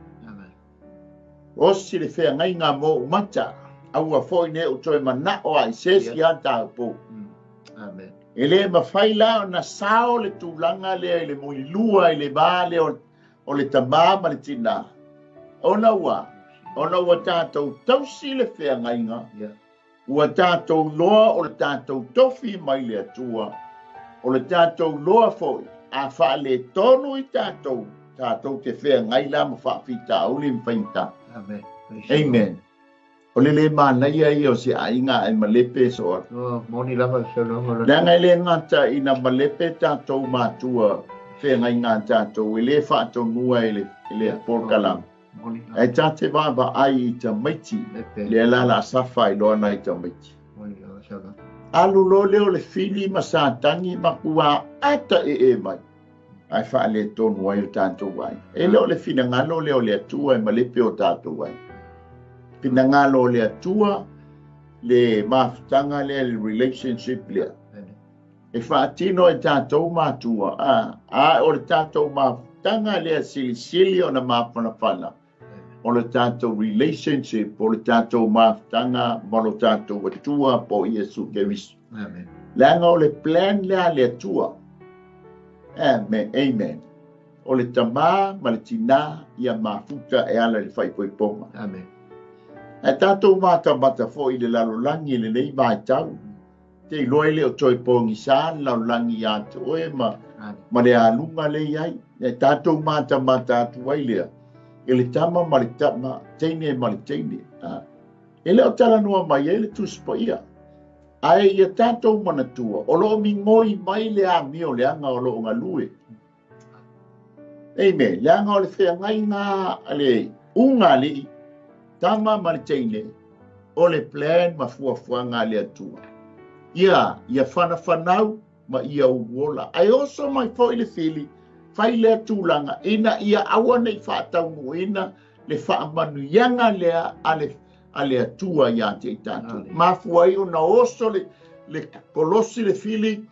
Osi le feagaiga mo umata, aua foi ne o toe manao ai se si a tāupu. Amen. E le mafai la ona sao le tulaga lea i le mulilua i le va lea o le tamā ma le tinā. Ona ua tātou tausi le feagaiga, ua tātou loa o le tātou tofi mai le Atua, o le tātou loa foi, a whaale tonu i tātou, tātou te feagai la ma whaafita uli ma whainta. Amen. Amen. O le le manaia ia o se aiga e malepe soa. Moni lava le saunoaga. Leaga e le gata ina malepe tātou matua feagai ngā tātou, e le whaatonua e le polokalame. E tate vaavaai i tamaiti, le la la safa i loa nai tamaiti. Alu lo leo le fili ma satani ma kua ata e e mai. Ai whaale tonu ai o tātou ai. E leo le finangalo leo le atua e malepe o tātou ai. Finangalo le atua, le mafutanga lea, le relationship lea. E whaatino e tātou mātua, a o le tātou mafutanga lea silisili o na mafanafana. O le tātou relationship, o le tātou mafutanga, ma lo tātou atua po Iesu Keriso. Amen. Leaga o le plan lea le atua. Amen. Amen. O le tamā ma le tinā ia mafuta e ala le whaipoiponga. Amen. E tātou matamata foi le lalolangi le nei maitau. Te iloa i le o toi pōgisa le lalolangi ia te oe ma le alunga le iai. E tātou matamata atu ai lea. E le tama ma le tama, teine ma le teine. E leo talanoa mai ai le tusipaia. Ae ia tātou manatua, o loo mingoi mai le amio le anga o loo ngalue. Amen. Le anga o le feagaiga le unga alii, tama ma le teine, o le plan ma fuafuaga le Atua. Ia, ia whanafanau ma ia uola. Ae oso mai foi le fili, fai lea tulaga, ina ia aua nei faataunuuina le faamanuiaga lea a le Atua ia te i tātou. Mafua ai ona oso le kolosi le fili,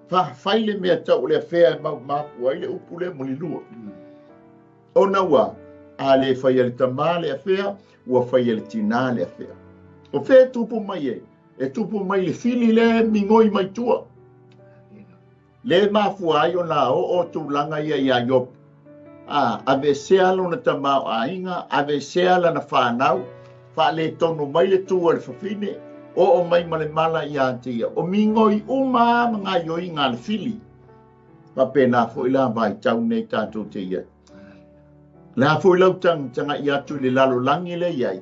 fai le mea tau le afea e mau mafua ai le upu le mulilua. Ona ua, a le fai a le tamā le afea, ua fai a le tinā le afea. O fea e tupu mai e? E tupu mai le fili le mingoi mai tua. Le mafua ai ona o tulaga ia ia Iopu. A, aveesea lona tamaoaiga, aveesea lana fanau, faaletonu mai le tu a le fafine, oo mai ma le mala ia te ia. O migoi uma lava ma gaoioiga a le fili. Faapena foi la vaitau nei tatou te i ai. O le a foi lau tagatagai atu i le lalolagi lea i ai,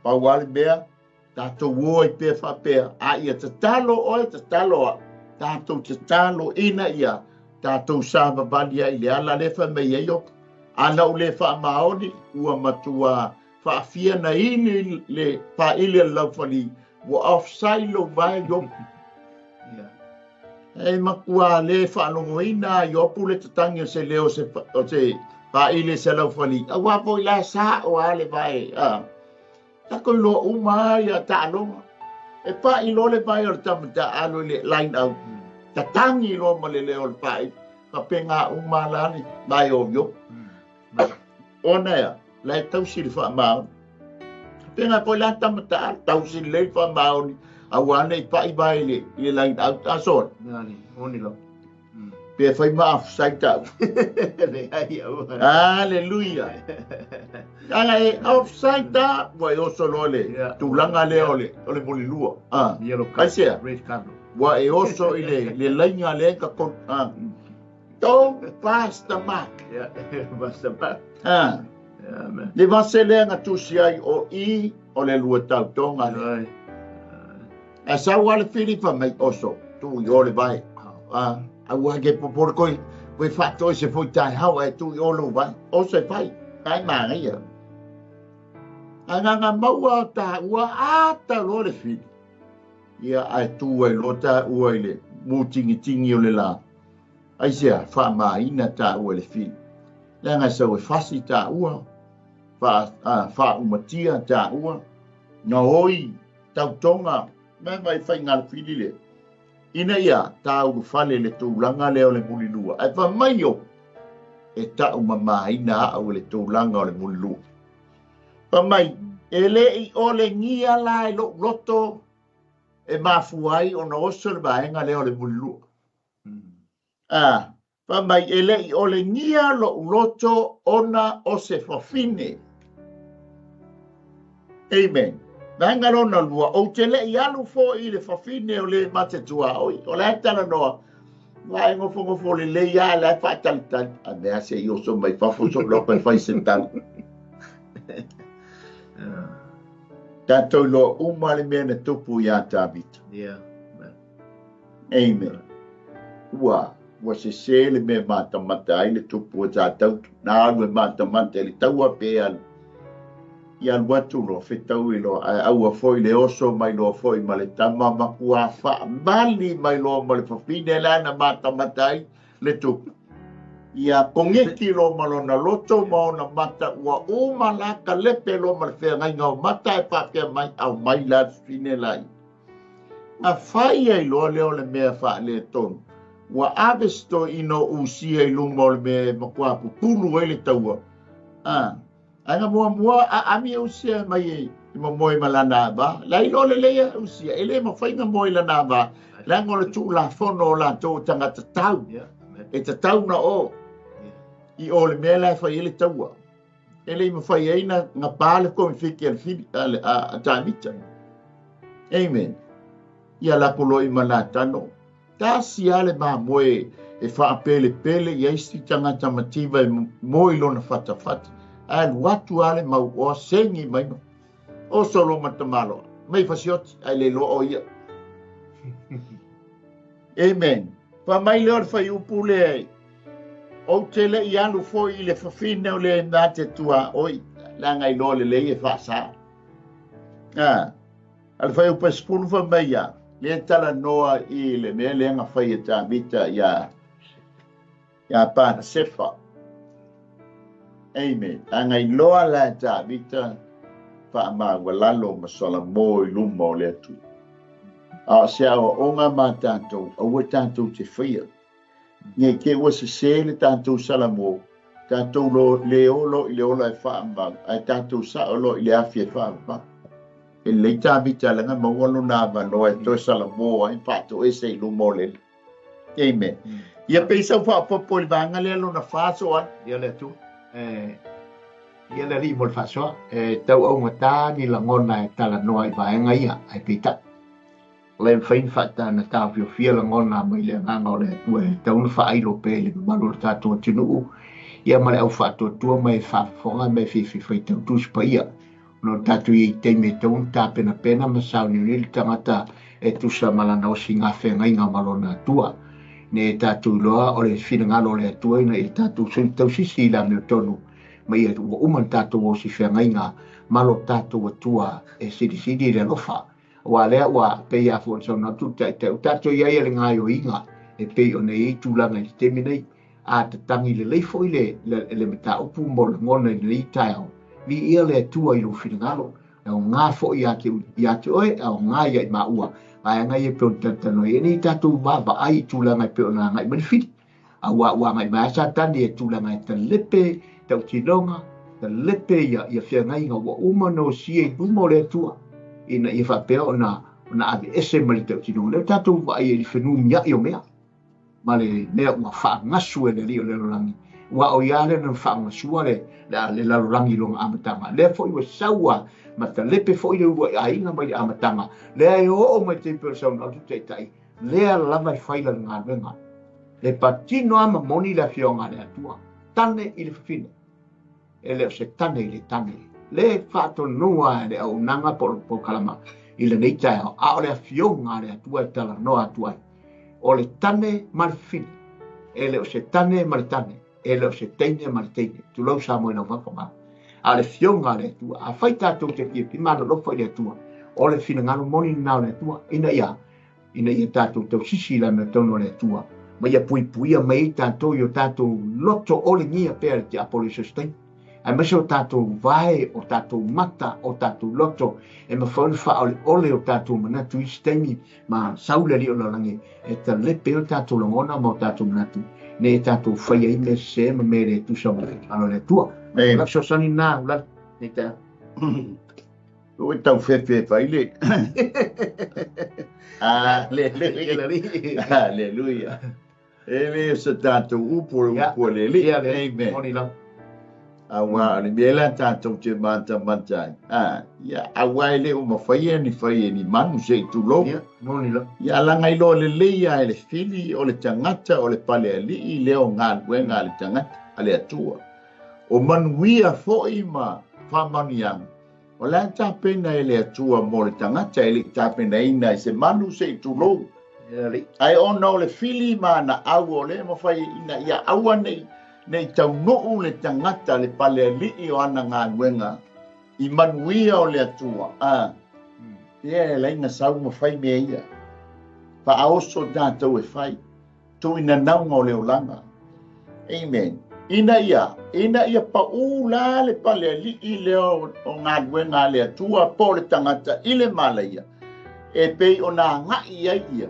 pau lava le mea, Tatou o ai pea faapea, a ia tatalo oe, tatalo au, tatou tatalo ina ia tatou savavali ai i le ala lea fai mai ai Iopo. A na ou le faamaoni, ua matua faafia na ili le faaili a le laufali, ua offside lou vae Iopo. E matua le faalogoina a Iopo le tatagi o se leo o se faaili se laufali, aua foi la sao lava le vae. Tatou iloa uma lava ia taaloga. E pai loa le vae o le tama taaalo i le line out. Tatagi loa ma le leo o le pai. Faapena uma la le vae o Iopo. Ona ea, la e tausi le faamaoni. Faapena foi la tama taaalo, tausi lelei le faamaoni, aua ne i pai vae i le line out. A sole? Moni lava. Pe fai ma offside tau. Leai aua. Hallelujah. Ana e offside ta, ua e oso loa le tulaga lea o le o le mulilua. Ah. Yellow card. Aisea? Red card. Ua e oso i le le laina lea ka kon ah. Don't pass the mark. Yeah, pass the mark. Ah. Yeah, man. Le vase lea na tusi ai o i o le lua tautoga lea. Ai. Ae sau lava le fili fai mai, Oso, tuu i o le vae. A, aua ke popole koe, koe faatoese foi taeao ae tuu i o lou vae. Oso e fai, ae manaia. Ae na na maua o tāua ata loa le fili. Ia, ae tu ai loa tāua i le mūtingitingi o le lā. Aisea, faamāina tāua i le fili. Leaga e sau e fasi tāua, faaumatia tāua, gaoi tautoga mai mai faigalufili lea, ina ia tāulufale le tulaga lea o le mulilua, ae fai mai o, e taumamaina au i le tulaga o le mulilua. Fai mai, e le i olegia la e lou loto e mafua ai ona oso le vaega lea o le mulilua. A, fai mai, e le i olegia lou loto ona o se fafine. Amen. Vaega lona lua, ou te le i alu foi i le fafine o le ma te tuaoi. O la e talanoa, ua e nofonofo lelei lava, la e faatalitali. A mea se i oso mai fafo sou loto e fai se tala. Tatou iloa uma le mea na tupu iā Tavita. Yeah. Amen. Ua, ua sesē le mea e matamata ai le tupu o Satautu. Na alu e matamata i le taua pe alu. I alu atu loa, fetaui loa, ae aua foi le oso mai loa foi ma le tama makuā faamali mai loa ma le fafine la na matamata ai le tupu. Ia kogeki loa ma lona loto ma ona mata ua uma la kalepe loa ma le feagaiga o mata e faapea mai, aumai la le fafine la ia. A fai ai loa lea o le mea faaletonu, ua ave se toeaina o Usia i luma o le mea e matua pupulu ai le taua. A, ae na muamua a ami e Usia mai e momoe ma lana ava. La iloa lelei e Usia, e le mafai na moe i lana ava, leaga o le tulafono o latou o tagata tau, e tatau na o i o le mea la e fai ai le taua. E le i mafai ai na, na pa le komifiki a le fili, a, le, a, a Tāmita. Amen. Ia lako loa i Manatano. Tasi lava le mamoe e faapelepele i ai si tagata mativa e moe i lona fatafata. Ae alu atu lava le mau oa segi mai ma oso loa ma tamaloa. Mai fasioti, ae le iloa o ia. Amen. Fai mai lea o le fuaiupu lea, Ou te le i alu foi i le fafine o le na te tuaoi, leaga iloa lelei e faasa. A, a le fuaiupu e 10 fai mai ia, lea talanoa i le mea lea na fai e Tavita iā, iā Panasefa. Amen. Leaga iloa la e Tavita faamaualalo ma Salamo i luma o le Atua. A o se aoaoga ma tatou, aua tatou te faia. Nei te ua sesē le tatou Salamo, tatou lo, le o loa i le ola e faamau, ae tatou sao loa i le afi e faavavau. E lelei Tavita leaga maua lona avanoa e toe Salamo ai faatoese i luma o le Alii. Amen. Ia pei sau faaopoopo i le vaega lea lona fa, Soali. Ia le Atua. Ia le alii mo le faasoa, e tau augata ni lagona e talanoa i vaega ia, ae peitai. O le mafai ona taofiofia lagona mai le agaga o le Atua e tatau ona faailo pea i le mamalu o le tatou atunuu, ia ma le au faatuatua ma e faafofoga ma e fiafia faitau Tusi Paia. Ona o tatou i ai i taimi e tatau ona tapenapena ma sauniuni le tagata e tusa ma lana osigafeagaiga ma lona Atua. Ne e tatou iloa o le finagalo o le Atua ina ia tatou tausisi i le amiotonu ma ia ua uma ona tatou osifeagaiga ma lo tatou Atua e silisili i le alofa. Aua lea ua pei lava foi ona saunoa atu le Taitai, ua tatou i ai i le gaoioiga e pei ona i ai tulaga i le taimi nei. A tatagi lelei foi le mataupu mo lagona i lenei taeao, viia le Atua i lou finagalo, e aoga foi ia te oe, e aoga ia i maua, vaega ia e pei ona talatalanoa ai nei tatou vaavaai i tulaga e pei ona agai mai le fili. Aua ua agai mai lava Satani e tulaga e talepe tautinoga, talepe ia feagaiga ua uma ona osia i luma o le Atua, ina ia faapea ona aveese mai le tautinoga. Lea ua tatou vaai ai i le fenumiai o mea, ma le mea ua faagasu e le Alii o le lalolagi. Ua o ia lea na faagasua le lalolagi i lona amataga. Lea foi ua saua ma talepe foi le uluai aiga mai le amataga. Lea e oo mai te pei o le saunoa atu Taitai, lea lava e fai lana galuega. E patino lava ma moni le afioga a le Atua, tane i le fafine, e le o se tane i le tane. Le faatonua e le auaunaga po o le polokalama i lenei taeao, a o le afioga a le Atua e talanoa atu ai. O le tane ma le fafine, e le o se tane ma le tane, e le o se teine ma le teine. Tulou Samoa i lau faafofoga. A o le afioga a le Atua, afai tatou te fiafia ma alolofa i le Atua, o le finagalo moni lena o le Atua, ina ia tatou tausisi i le amiotonu o le Atua, ma ia puipuia mai ai tatou i o tatou loto olegia pea le tiapolo i so se taimi. Aemaise o tatou vae, o tatou mata, o tatou loto, e mafai ona faaoleole o tatou manatu i se taimi, ma sau le Alii o le lalolagi e talepe o tatou lagona ma o tatou manatu, ne e tatou faia ai mea sese ma mea le tusa ma le finagalo o le Atua. Amen. Lau fesoasoani lena, Ulala. Nei taeao. Ua tau fefe fai le. Aleluia. Aleluia. E le o se tatou upu o le upu a le Alii. Amen. Moni lava. Aua o le mea la tatou te matamata ai. Ia, aua e le o mafai ni fai e ni manu se i tulou. Ia, moni lava. Ia, laga iloa lelei lava e le fili o le tagata o le palealii lea o galuega a le tagata, a le Atua. O manuia foi ma faamanuiaga, o le a tapena e le Atua mo le tagata e le i tapenaina i se manu se i tulou. Ae ona o le fili ma ana au o le mafai ina ia aua nei taunuu le tagata le palealii o ana galuega i manuia o le Atua. Ia e laina sau ma fai mea ia. Faaoso tatou e fai. Tuina nauga o le olaga. Amen. Ina ia pau la le palealii lea o galuega a le Atua po le tagata i le malaia, e pei ona agai ai ia,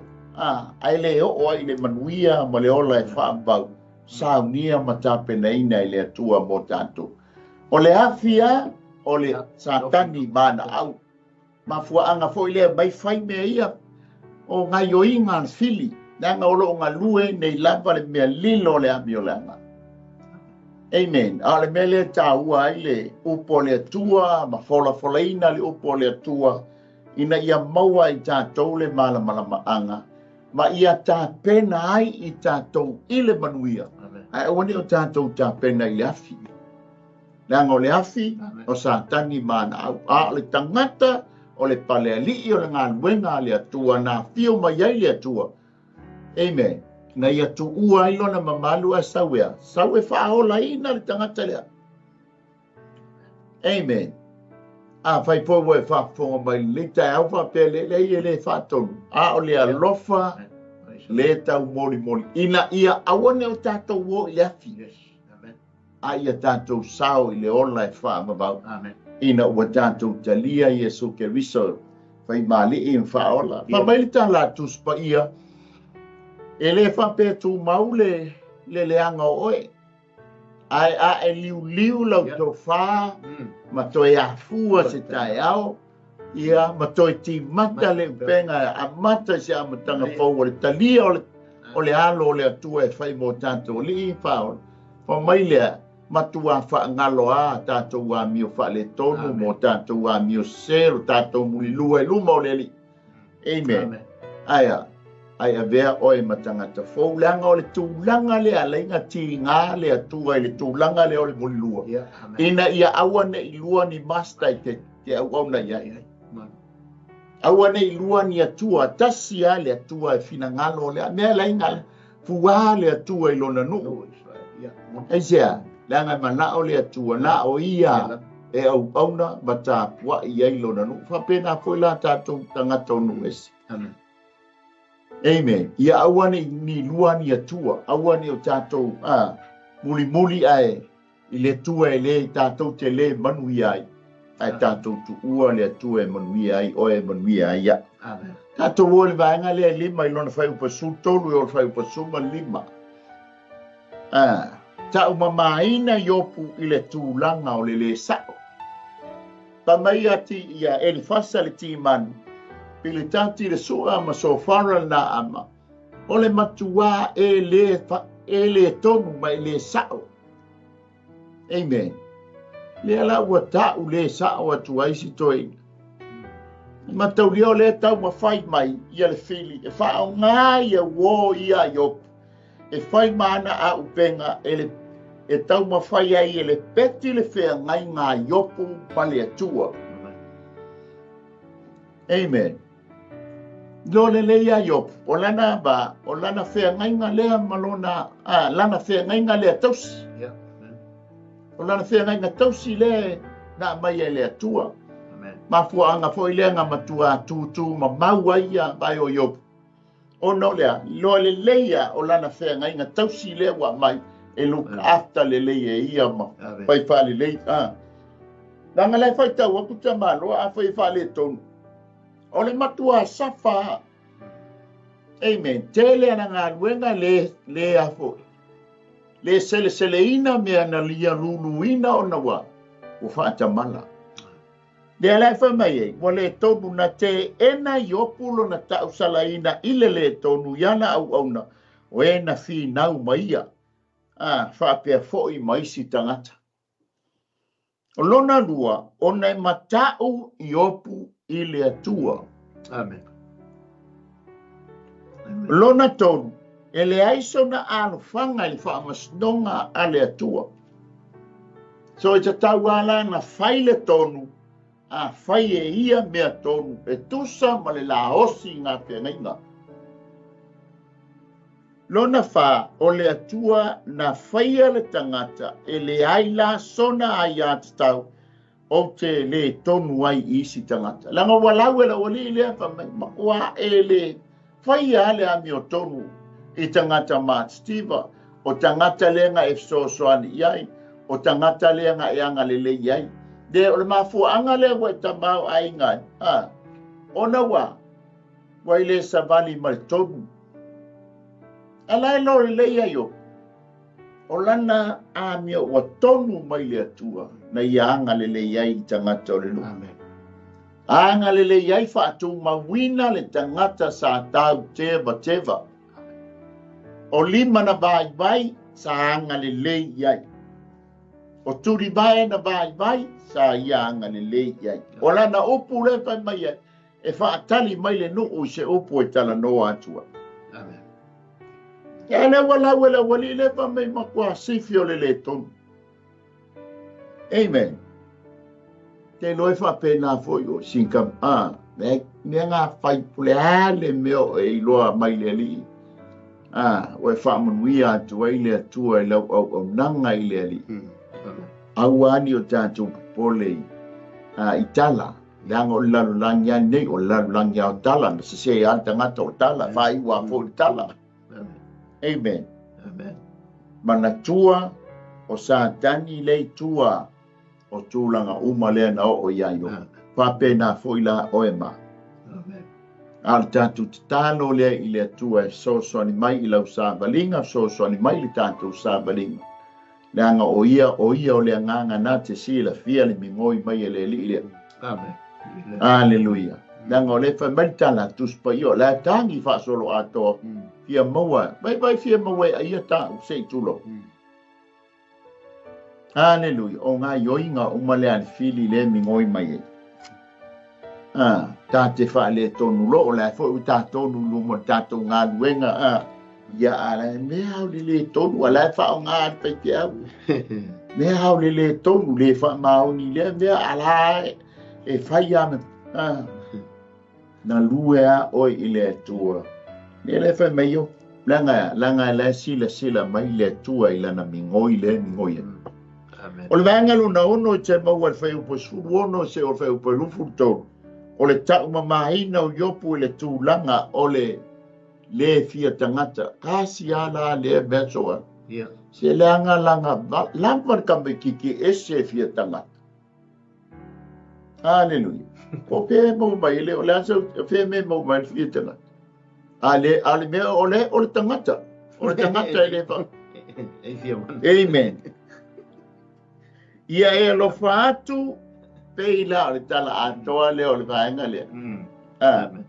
ae le oo ai le manuia ma le ola e faavau, saunia ma tapenaina i le Atua mo tatou. O le afi o le Satani ma ana au. Mafuaanga foi lea mai fai mea ia o gaioiga a le fili, leaga o loo galue nei lava le mea lilo o le amioleaga. Amen. A o le mea lea taua ai le upu o le Atua ma folafolaina le upu o le Atua ina ia maua i tatou le malamalamaaga ma ia tapena ai i tatou i le manuia. Ae aua ne i o tatou tapena i le afi. Leaga o le afi o Satani ma ana au. A o le tagata o le palealii o le galuega a le Atua na afio mai ai le Atua. Amen. Na ia tuua ai lona mamalu ae sau ea. Sau e faaolaina le tagata lea. Amen. A fai foi ua e faafofoga mai lenei taeao faapea le leai e le faatonu. A o le alofa le taumolimoli ina ia aua ne o tatou o i le afi. A ia tatou sao i le ola e faavavau. Amen. Ina ua tatou talia Iesu Keriso fai mali'i ma faaola. Fa mai le tala a Tusi Paia, e le faapea tumau le leaga o oe. Ae a e liuliu lau tofā ma toe afua se taeao, ia ma toe timata le upega e amata i se amataga fou o le talia o le alo o le Atua e fai mo tatou alii faaola. Fa mai lea, Matuā faagalo lava a tatou amio faaletonu ma o tatou amio sese, lo tatou mulilua i luma o le Alii. Amen. Ae a? Ae avea oe ma tagata fou, leaga o le tulaga lea ala ai na tiga le Atua i le tulaga lea o le mulilua, ina ia aua ne i lua ni master i te, te auauna i ai. Aua ne i lua ni Atua, tasi lava le Atua e finagalo o le a mea la inga fuā le Atua i lona nuu. Aisea? Leaga e manao le Atua, na o ia e auauna ma tapuai ai lona nuu. Faapena foi la tatou tagata o nuu ese. Amen. Amen. Ia aua ne i ni lua ni Atua, aua ne i o tatou mulimuli ae i le Atua e lē tatou te lē manuia ai, ae tatou tuua le Atua e manuia ai oe, e manuia ai au. Amen. Tatou o i le vaega lea e lima i lona fuaiupu 13 i o le fuaiupu 15. Taumamaina Iopu i le tulaga o le lē sa'o. Fai mai ia ti ia Elifasa le Timanu, Pilitati le Su'a ma Sofara le Naama, o le matuā e lē e lē tonu ma e lē sa'o. Amen. Lea la ua ta'u lē sa'o atu ai si toeaina. E mataulia o lea e taumafai mai ia le fili e faaaogā ia uō ia a Iopu e fai ma ana āupega e le e taumafai ai e lepeti le feagaiga a Iopu ma le Atua. Amen. Iloa lelei ia Iopu, o lana va, o lana feagaiga lea ma lona, a, lana feagaiga lea tausi. Yeah. O lana feagaiga tausi lea na aumai e le Atua. Amen. Mafuaaga foi lea na matua tūtū mamau ai ia vae o Iopu. Ona o le a? Iloa lelei ia o lana feagaiga tausi lea ua aumai e look after lelei e ia ma fai faalelei. A. Leaga la e faitau atu tamaloa afai e faaletonu. O le matua safa. Amen. Tele ana galuega le le a foi. Le seleseleina mea na lia luluina ona ua ua faatamala. Lea la e fai mai ai, ua le tonu na teena Iopu lona tausalaina i le lē tonu i ana auauna, o e na finau ma ia, a faapea foi ma isi tagata. O lona lua, ona e mata'u Iopu i le Atua. Amen. O lona tolu, e leai sona alofaga i le faamasinoga a le Atua. So e tatau lava la ona fai le tonu, a fai e ia mea tonu e tusa ma le laosi i ngā feagaiga. Lona whā, o le Atua na whaia le tangata e leai la sona aiātatau ou te lē tonu ai i isi tagata. Leaga ua lau e lau alii lea fai mai, matua e lē faia a le amiotonu i tagata matitiva, o tagata lea na e fesoasoani i ai, o tagata lea na e agalelei i ai. Le o le mafuaaga lea ua e tamaoaiga ai, a, ona ua, ua i le savali ma le tonu. A la e lolelei ai o, o lana amio ua tonu mai le Atua na ia agalelei ai i tagata o le nuu. Amen. Agalelei ai faatumauina le tagata sa tau tevateva. O lima na vaivai sa agalelei i ai. O tulivae na vaivai sa ia agalelei i ai. O lana upu lea fai mai ai, e faatali mai le nuu i se upu e talanoa atu ai. Amen. Ia lea ua lau e le aualii lea fai mai matua sifi o le lē tonu. Amen. Te iloa e faapena foi o sinka a mea mea ngā whai pule a le mea o e iloa mai le alii. A ua e faamanuia atu ai le Atua i lau auaunaga i le Alii. Aua ni o tatou popole i, a, i tala, leaga o le lalolagi lava lenei, o le lalolagi lava o tala, na sesē lava le tagata o tala, faaiu lava foi le tala. Amen. Amen. Manatua o Satani lea i tua o tulaga uma lea na oo iā Iopu. Faapena foi la oe ma. Amen. A o le tatou tatalo lea i le Atua e fesoasoani mai i lau savaliga, fesoasoani mai i le tatou savaliga. Leaga o ia, o ia o le agaga na te silafia le migoi mai e le Alii lea. Amen. Aleluia. Leaga o lea e fai mai le tala a Tusi Paia, o la e tagi faasoloatoa, fia maua, vai vai fia maua e aia ta'u, se i tulou. Aleluia. O gaioiga uma lea a le fili lea e migoi mai ai. A, ta te faaletonu loa, o la e foi ua tatonu i luma o le tatou galuega, a, ia a la e mea au le le tonu, a la e faaaoga le faifeau. Mea au le le tonu, le faamaoni lea mea, a la e fai ana, a, galue a oe i le Atua. Lea la e fai mai o, leaga, leaga la e silasila mai le Atua i lana migoi lea e migoi ai. Amen. O le vaega lona ono i te maua i le fuaiupu 16 seia oo i le fuaiupu 23, o le taumamaina o Iopu i le tulaga o le le fia tagata. Kasi a la lea mea soa. Yeah. Se leaga laga lava le tamaititi ese e fia tagata. Aleluia. Po o fea e maua mai le, o le a sau, fea me maua mai le fia tagata. A le, a le mea o le, o le tagata. O le tagata e le fa. E fia mana. Amen. Ia e alofa atu, pei la o le tala atoa lea o le vaega lea. Ah. Amen.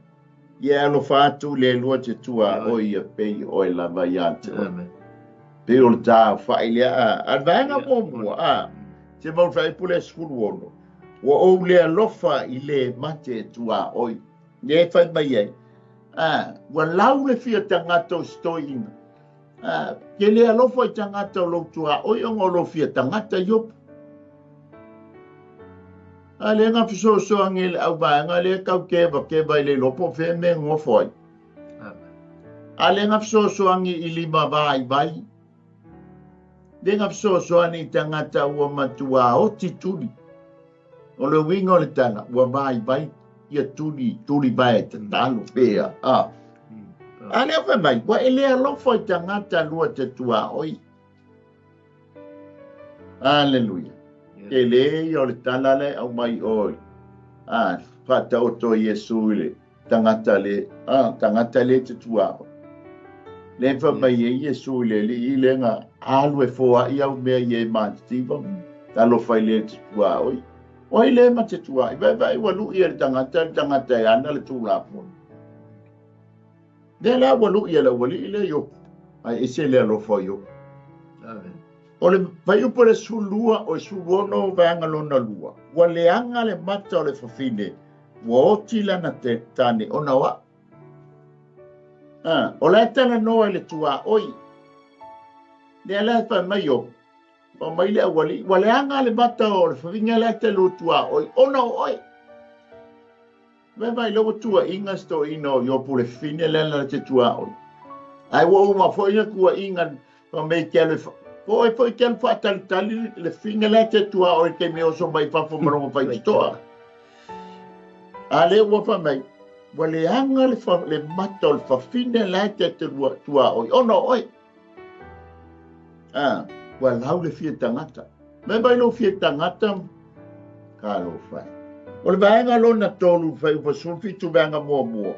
Ia e alofa atu le lua te tua o ia pei oe lava ia te oe. Amen. Pei o le taofai lea, a, a le vaega Ia. muamua, a, se mau fuaiupu lea 16, ua ou le alofa i le mate e tuaoi. Lea e fai mai ai, a, ua lau le fia tagata o si toeaina. A, ke le alofa i tagata o lou tuaoi ona o lou fia tagata Iopu. A le ga fesoasoani i le auvaega lea tau kevakeva i le iloa po o fea mea e nofo ai. A le ga fesoasoani i lima vaivai. Le ga fesoasoani i tagata ua matua oti tuli. O le uiga o le tala, ua vaivai ia tuli, tuli vae tatalo pea. A, a lea fai mai, ua e le alofa i tagata lua te tuaoi. Aleluia. Tele ia o le tala lea e aumai oe. A, faataoto Iesu i le tagata le, a, tagata le te tuaoi. Le fai mai e Iesu i le alii le ga alu e foai au mea i e matitiva, talofa i le te tuaoi. O ai le ma te tuaoi? Vai vai ua lui e le tagata, le tagata e ana le Tulafono. Lea la ua lui e le aualii lea Iopu, ae ese le alofa o Iopu. Amen. O le fuaiupu o le 12, o le 16 vaega lona lua, ua leaga le mata o le fafine, ua oti lana tane ona o au. Ah, o la e talanoa i le tuaoi. Lea la e fai mai Iopu, fai mai le aualii, ua leaga le mata o le fafine la e te lua tuaoi, ona o oe. Vai vai lea ua tuuaiga si toeaina o Iopu le fafine lea na te tuaoi. Ae ua uma foi na tuuaiga fai mai te alu po oe foi te alu faatalitali le fafine lea te tuaoi i le taimi e oso mai fafo ma lona faitotoa. A lea ua fai mai, ua leaga le, fa, le mata o le fafine la e te tuaoi, ona o oe. Ah, ua lau le fia tagata. Mai mai lou fia tagata, talofa e. O le vaega lona tolu, fuaiupu 17 vaega muamua.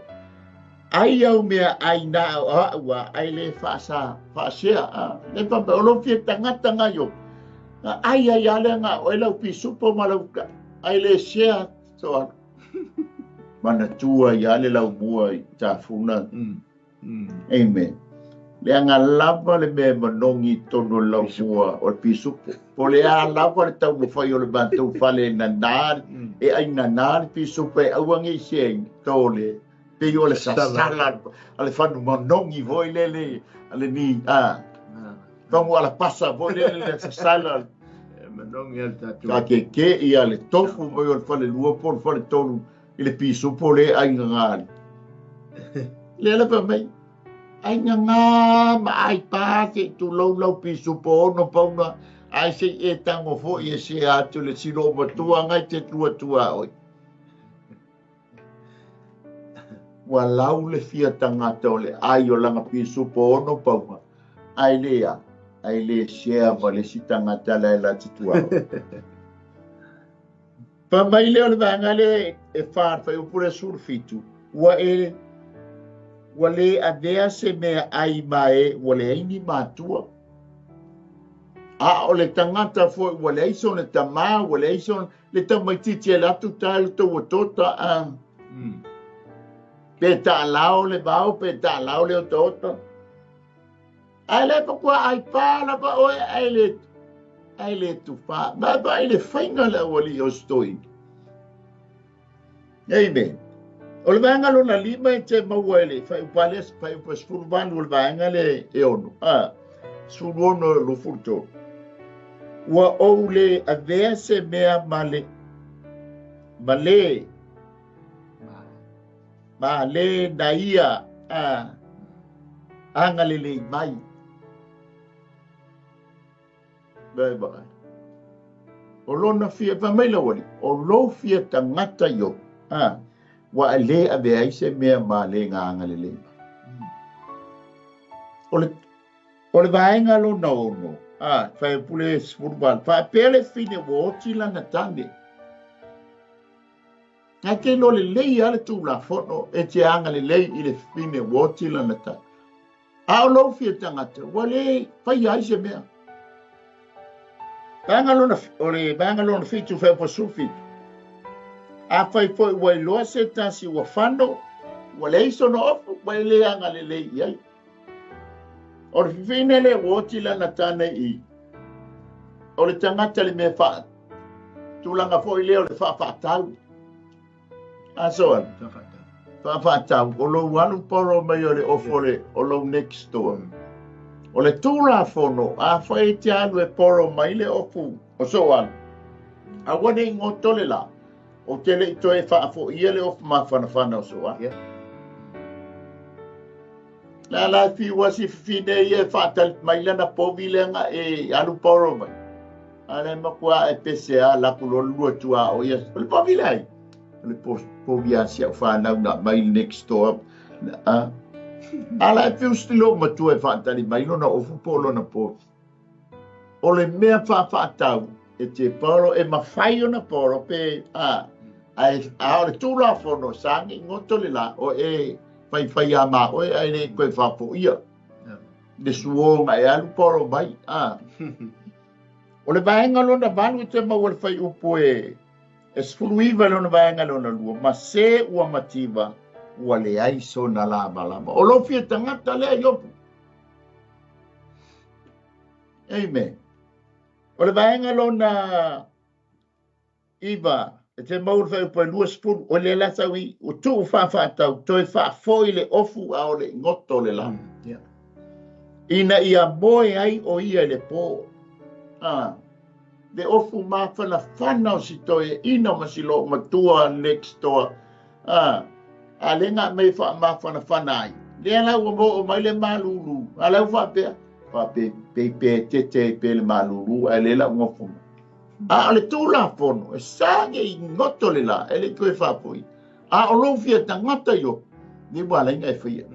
Ai au mea ai na o au a, ai le faasa, faasea. A, le fai mai, o lou fia tagata nga io. Nga ai ai a lea nga oe lau pisupo ma lau ka, ai le sea so a. Manatua ia le lau mua i tafuna. Amen. Leaga lava le mea e manogi i totonu o le laumua o le pisupo. Po o le a lava le taumafai o le matou fale e nana, e ai nana le pisupo e aua ne i seaina, tole, pei o le sasala a le fanu manogi foi lele a le ni, a, fagu alapasa foi lele le sasala. E manogi a le tatou. Ka keke ia le tofu mai o le falelua po o le faletolu i le pisupo le ai gagā. Lea la fai mai, ai gagā ma ai pā se i tulou lau pisupo ono pauna, ai se i e tango foi e sea atu le silo o matua ngai te tua tua oi. Ua lau le fia tagata o le ai o lana pisupo ono pauna, ai le a, ai le sea ma le isi tagata la e la te tua oi. Fai mai lea o le vaega lea e fa le fuaiupu lea 17, ua e ua le avea se mea ai ma e ua leai ni matua. A o le tagata foi ua leai sona tamā, ua leai sona, le tamaitiiti e alu atu tae le taua tota a. Pe taalao le vao, pe taalao le otaota. Ae le faatoa ai pā lava oe ae le. Ae le tufā. Vaavaai le faiga a le aualii o si toeaina. Amen. O le vaega lona lima e te maua i le fuaiupu lea, fuaiupu 18 o le vaega lea e 6, a, 16 23. Ua ou le avea se mea ma le, ma le, ma le na ia a, agalelei mai. Vaevae. O lona fia, fai mai lau alii, o lou fia tagata Iopu, a, ua e lē avea ai se mea ma le na agalelei mai. O le, o le vaega lona ono, a, fuaiupu 18, faapea le fine ua oti lana tane. Ae te iloa lelei lava le Tulafono e te agalelei i le fine ua oti lana tane. A o lou fia tagata, ua le faia ai se mea. Vaega lona, o le vaega lona fitu fuaiupu 17. Afai foi ua iloa se tasi ua fano, ua leai sona ofu, ua e le agalelei i ai. O le fifine lea ua oti lana tane i, o le tagata le mea faa, tulaga foi lea o le faafaatau. A so faafaatau, o lou alu borrow mai o le ofu o le, o lou next door. O le Tulafono, afai e te alu e borrow mai le ofu o sou alu, aua ne i goto le la, ou te le i toe faafoia le ofu mafanafana o sou alu. La la e fiu a si fifine ia e faatali mai lana povi lea na e alu borrow mai. A le matua e pese a la ku lo lua tua o ia. O le povi lea ai. O le povi a si au whanau na mai next door. A, a la e fiu si lo matua e faatali mai lona ofu po lona povi. O le mea faafaatau e te borrow, e mafai ona borrow pe a, ae a o le Tulafono sa agi goto le la o e faifai a ma oe ae le i toe faafoia le suoga e alu borrow mai a. O le vaega lona valu e te maua le fuaiupu e e 19 lona vaega lona lua, ma se ua mativa ua leai sona lamalama. O lou fia tagata lea Iopu. Amen. O le vaega lona iva, e te maua le fuaiupu e 20, o le la sau i, ua tuu faafaatau, toe faafoi le ofu a o le i goto le la. Ina ia moe ai o ia i le po. Ah, le ofu mafanafana o si toeaina ma si loomatua next door. A, a le na mei faamafanafana ai. Lea la ua moo mai le malulu. A la ua faapea, faape, pe, pe, te, te, pe le malulu, ae le la ua gofo mai. A o le Tulafono, e sa ge i goto le la, e le toe faafoi. A o lou fia tagata Iopu, ni ua ala ai na e faia.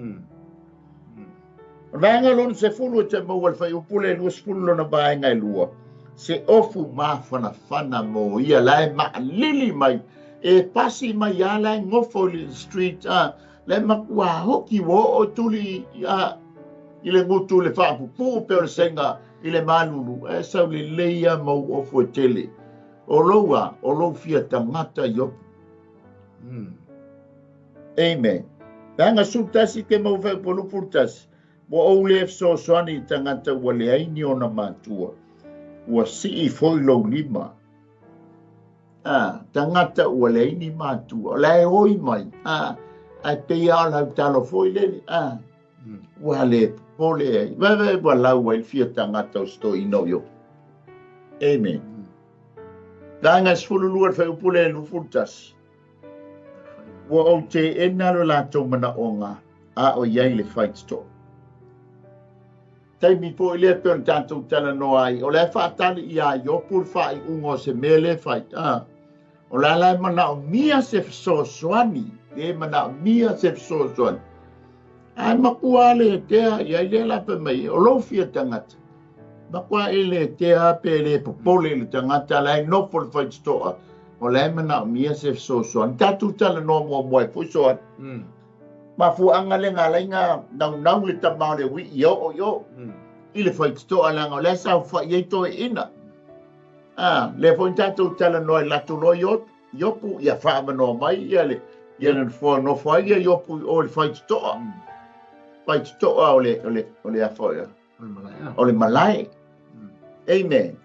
O le vaega lona sefulu e te maua le fuaiupu le 20 lona vaega e lua, se ofu mafanafana mo ia la e maalili mai, e pasi mai a la e gofo i le street, a, la e matua hoki ua oo tuli a, i le gutu le faapupuu pe o le sega i le malulu, e sau lelei a mau ofu e tele. O lou a, o lou fia tagata Iopu. Amen. Vaega 11 te mau fuaiupu 21. Ua ou le fesoasoani i tagata ua leai ni ona matua. Ua sii foi lou lima. A, tagata ua leai ni matua. O la e oi mai. A, ae pei lava o lau talo foi lele. A, ua le popole ai. Vaevae ua lau ai le fia tagata o si toeaina o Iopu. Amen. Vaega 12 le fuaiupu le 21. Ua ou teena lo latou manaoga a o i ai le faitotoa. Taimi foi lea pei ona tatou talanoa ai, o la e faatali iā Iopu le faaiuga o se mea lea e fai. A, o la la e manaomia se fesoasoani, e manaomia se fesoasoani. Ae matua le tea i ai lea la fai mai, o lou fia tagata. Matua e le tea pe le popole i le tagata la e nofo le faitotoa, o la e manaomia se fesoasoani. Tatou talanoa muamua ai foi soani. Mafuaaga le na alai na naunau le tama o le ui'i e oo i o. I le faitotoa leaga o la e saofai ai toeaiina. A, lea foi na tatou talanoa i latou loa Iopu ia faamanoa mai ia le ia le nofoa nofo ai ia Iopu i o i le faitotoa. Faitotoa o le o le o le afa o le malae. Amen.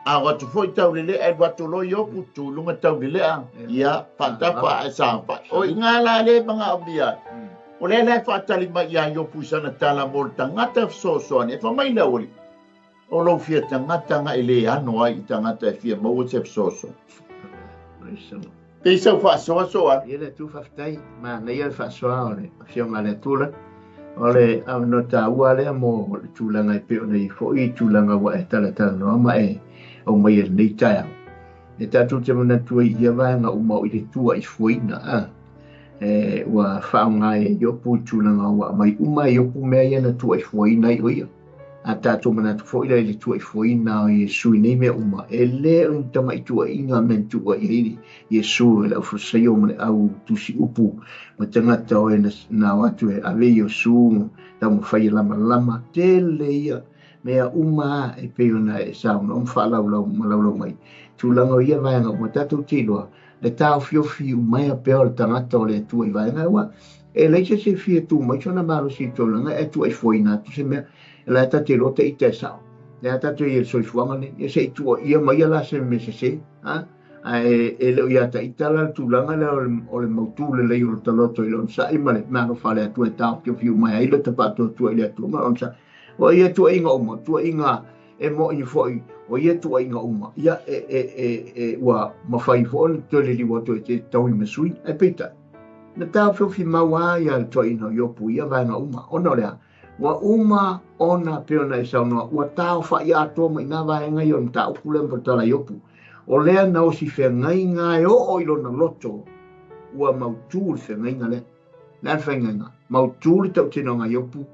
A o atu foi taulelea e alu atu loa Iopu, tu i luga taulelea, ia, faatafa ae saofai. O i ina la lea e manaomia ai. O lea la e faatali mai ia Iopu i sana tala mo le tagata fesoasoani, e fai mai le aualii, O lou fia tagata na e le ano ai i tagata e fia maua se fesoasoani. Pei sau faasoa soa. Ia le Atua faafetai, manaia le faasoa o le Afioga a le Atua. O le avanoa taua lea mo le tulaga e pei ona i ai foi tulaga ua e talatalanoa ma e aumaia i lenei taeao. E tatou te manatu ai i ia vaega uma o i le tuaifuaina, a e, ua faaaoga e Iopu i tulaga ua aumai uma e Iopu mea ia na tuaifuaina ai o ia. A tatou manatu foi la i le tuaifuaina o Iesu i nei mea uma, e le o ni tamai tuuaiga mea na tuuai ai Iesu e le aufalesaio ma le au tusi upu ma tagata o e na o atu e ave Iesu taumafai e lamalama. Tele ia mea uma e pei ona e saunoa ma faalaulau ma laulau mai. Tulaga o ia vaega uma tatou te iloa le taofiofi umaea pea o le tagata o le Atua i vaega ua e leai se isi e fia tu mai sona malosi i tulaga e tuaifuaina atu se mea e la e tatou te iloa ta ita e sao. Lea tatou i ai i le soifuaga lenei, ia se i tuuaia mai ia la se mea sese, a? Ae e le o ia ta ita la le tulaga lea o le mautu lelei o lota loto i le onosai ma le meaalofa a le Atua e taofiofi uma ai lota faatuatua i le Atua ma le onosai. O ia tuuaiga uma, tuuaiga e moni foi o ia tuuaiga uma, ia e, e, e, e ua mafai foi ona toe liliu atu e te taui ma sui. Ae peitai, na taofiofi mau lava ia le tuuaiga o Iopu i ia vaega uma, ona o le a? Ua uma ona, pei ona e saunoa, ua taofa'i atoa mai nā vaega ia o le mataupu lea ma tala Iopu. O lea na osi feagaiga e oo i lona loto, ua mautū le feagaiga lea. Le a le feagaiga? Mautū le tautinoga a Iopu,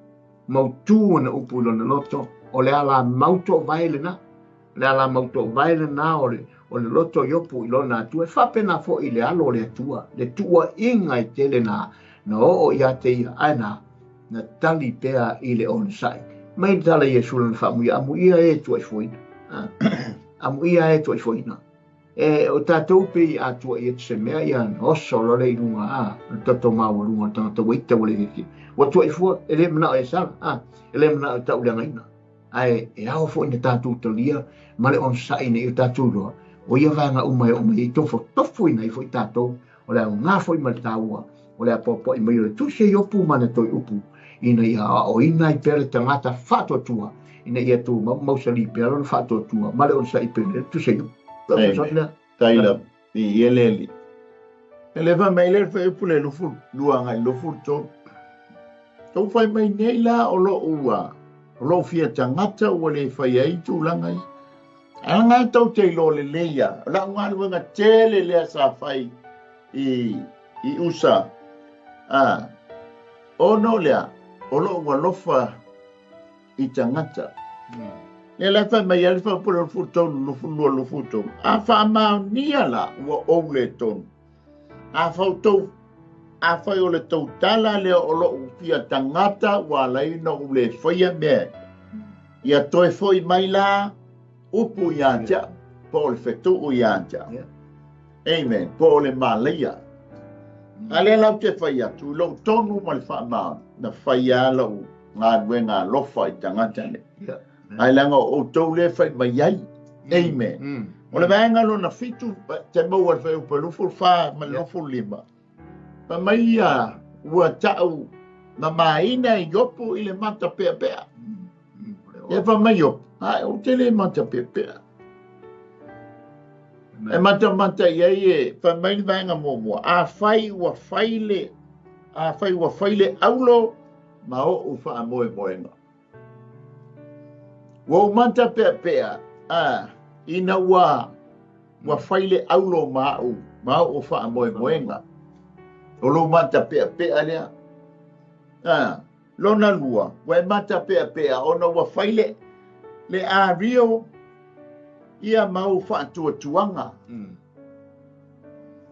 mautū ana upu i lona loto, o le ala mau toovae lenā. O le ala mau toovae lenā o le, o le loto o Iopu i lona Atua. E faapena foi i le alo o le Atua, le tuuaiga e tele na, na oo ia te ia, ae na, na tali pea i le onosai. Mai le tala Iesu lana faamuia, amuia e tuaifuaina. Amuia e tuaifuaina. E, o tatou pei a tuai atu se mea ia na oso loa lea i luga, a, o le toto maualuga o le tagata ua ita ua le fiafia. Ua tuaifua, e le manao e sala, a, e le manao e tauleagaina. Ae e ao foi na tatou talia ma le onosai ina ia tatou iloa, o ia vaega uma e oo mai ai tofotofoina ai foi tatou, o le aoga foi ma le taua o le apoapoai mai o le Tusi a Iopu ma ana toe upu, ina ia aoaoina ai pea le tagata faatuatua, ina ia tumau mausali pea lona faatuatua ma le onosai pea le Tusi a Iopu. Amen. Tai lava. I ele ali. E le fai mai le fai upu le lufu lua ngai lufu tolu. Tou fai mai nei la o lou ua o lou fia tagata ua le fai ai tulaga ia. Ae leaga e tou te iloa lelei lava, o lau galuega tele lea sa fai i i USA, a, ona o lea, o lou alofa i tagata. Lea la e fai mai ai le faipule o le 13, 22, 23, a faamaonia la ua ou le tonu, a fautou, afai o le tou tala lea o lou fia tagata ua ala ai ona ou le faia mea ia toe foi mai la upu ia te au, po o le fetuu ia te au. Amen. Po o le malaia. A lea la ou te fai atu, i lou tonu ma le faamaoni, na fai lava lau galuega alofa i tagata nei. Ae leaga o outou lea e fai mai ai. Amen. O le vaega lona fitu, te maua i le fuaiupu e 24 ma le 25, fai mai ia, ua tau mamaina e Iopu i le matapeapea. Ia fai mai Iopu, ae ou te le matapeapea. E matamata i ai e, fai mai le vaega muamua, afai ua fai le, afai ua fai le aulo ma ou faamoemoega. Ua ou matapeapea, a, ina ua, ua fai le aulo ma au, ma ou faamoemoega. O lou matapeapea lea. A, lona lua, ua e matapeapea ona ua fai le, le ario ia ma ou faatuatuaga.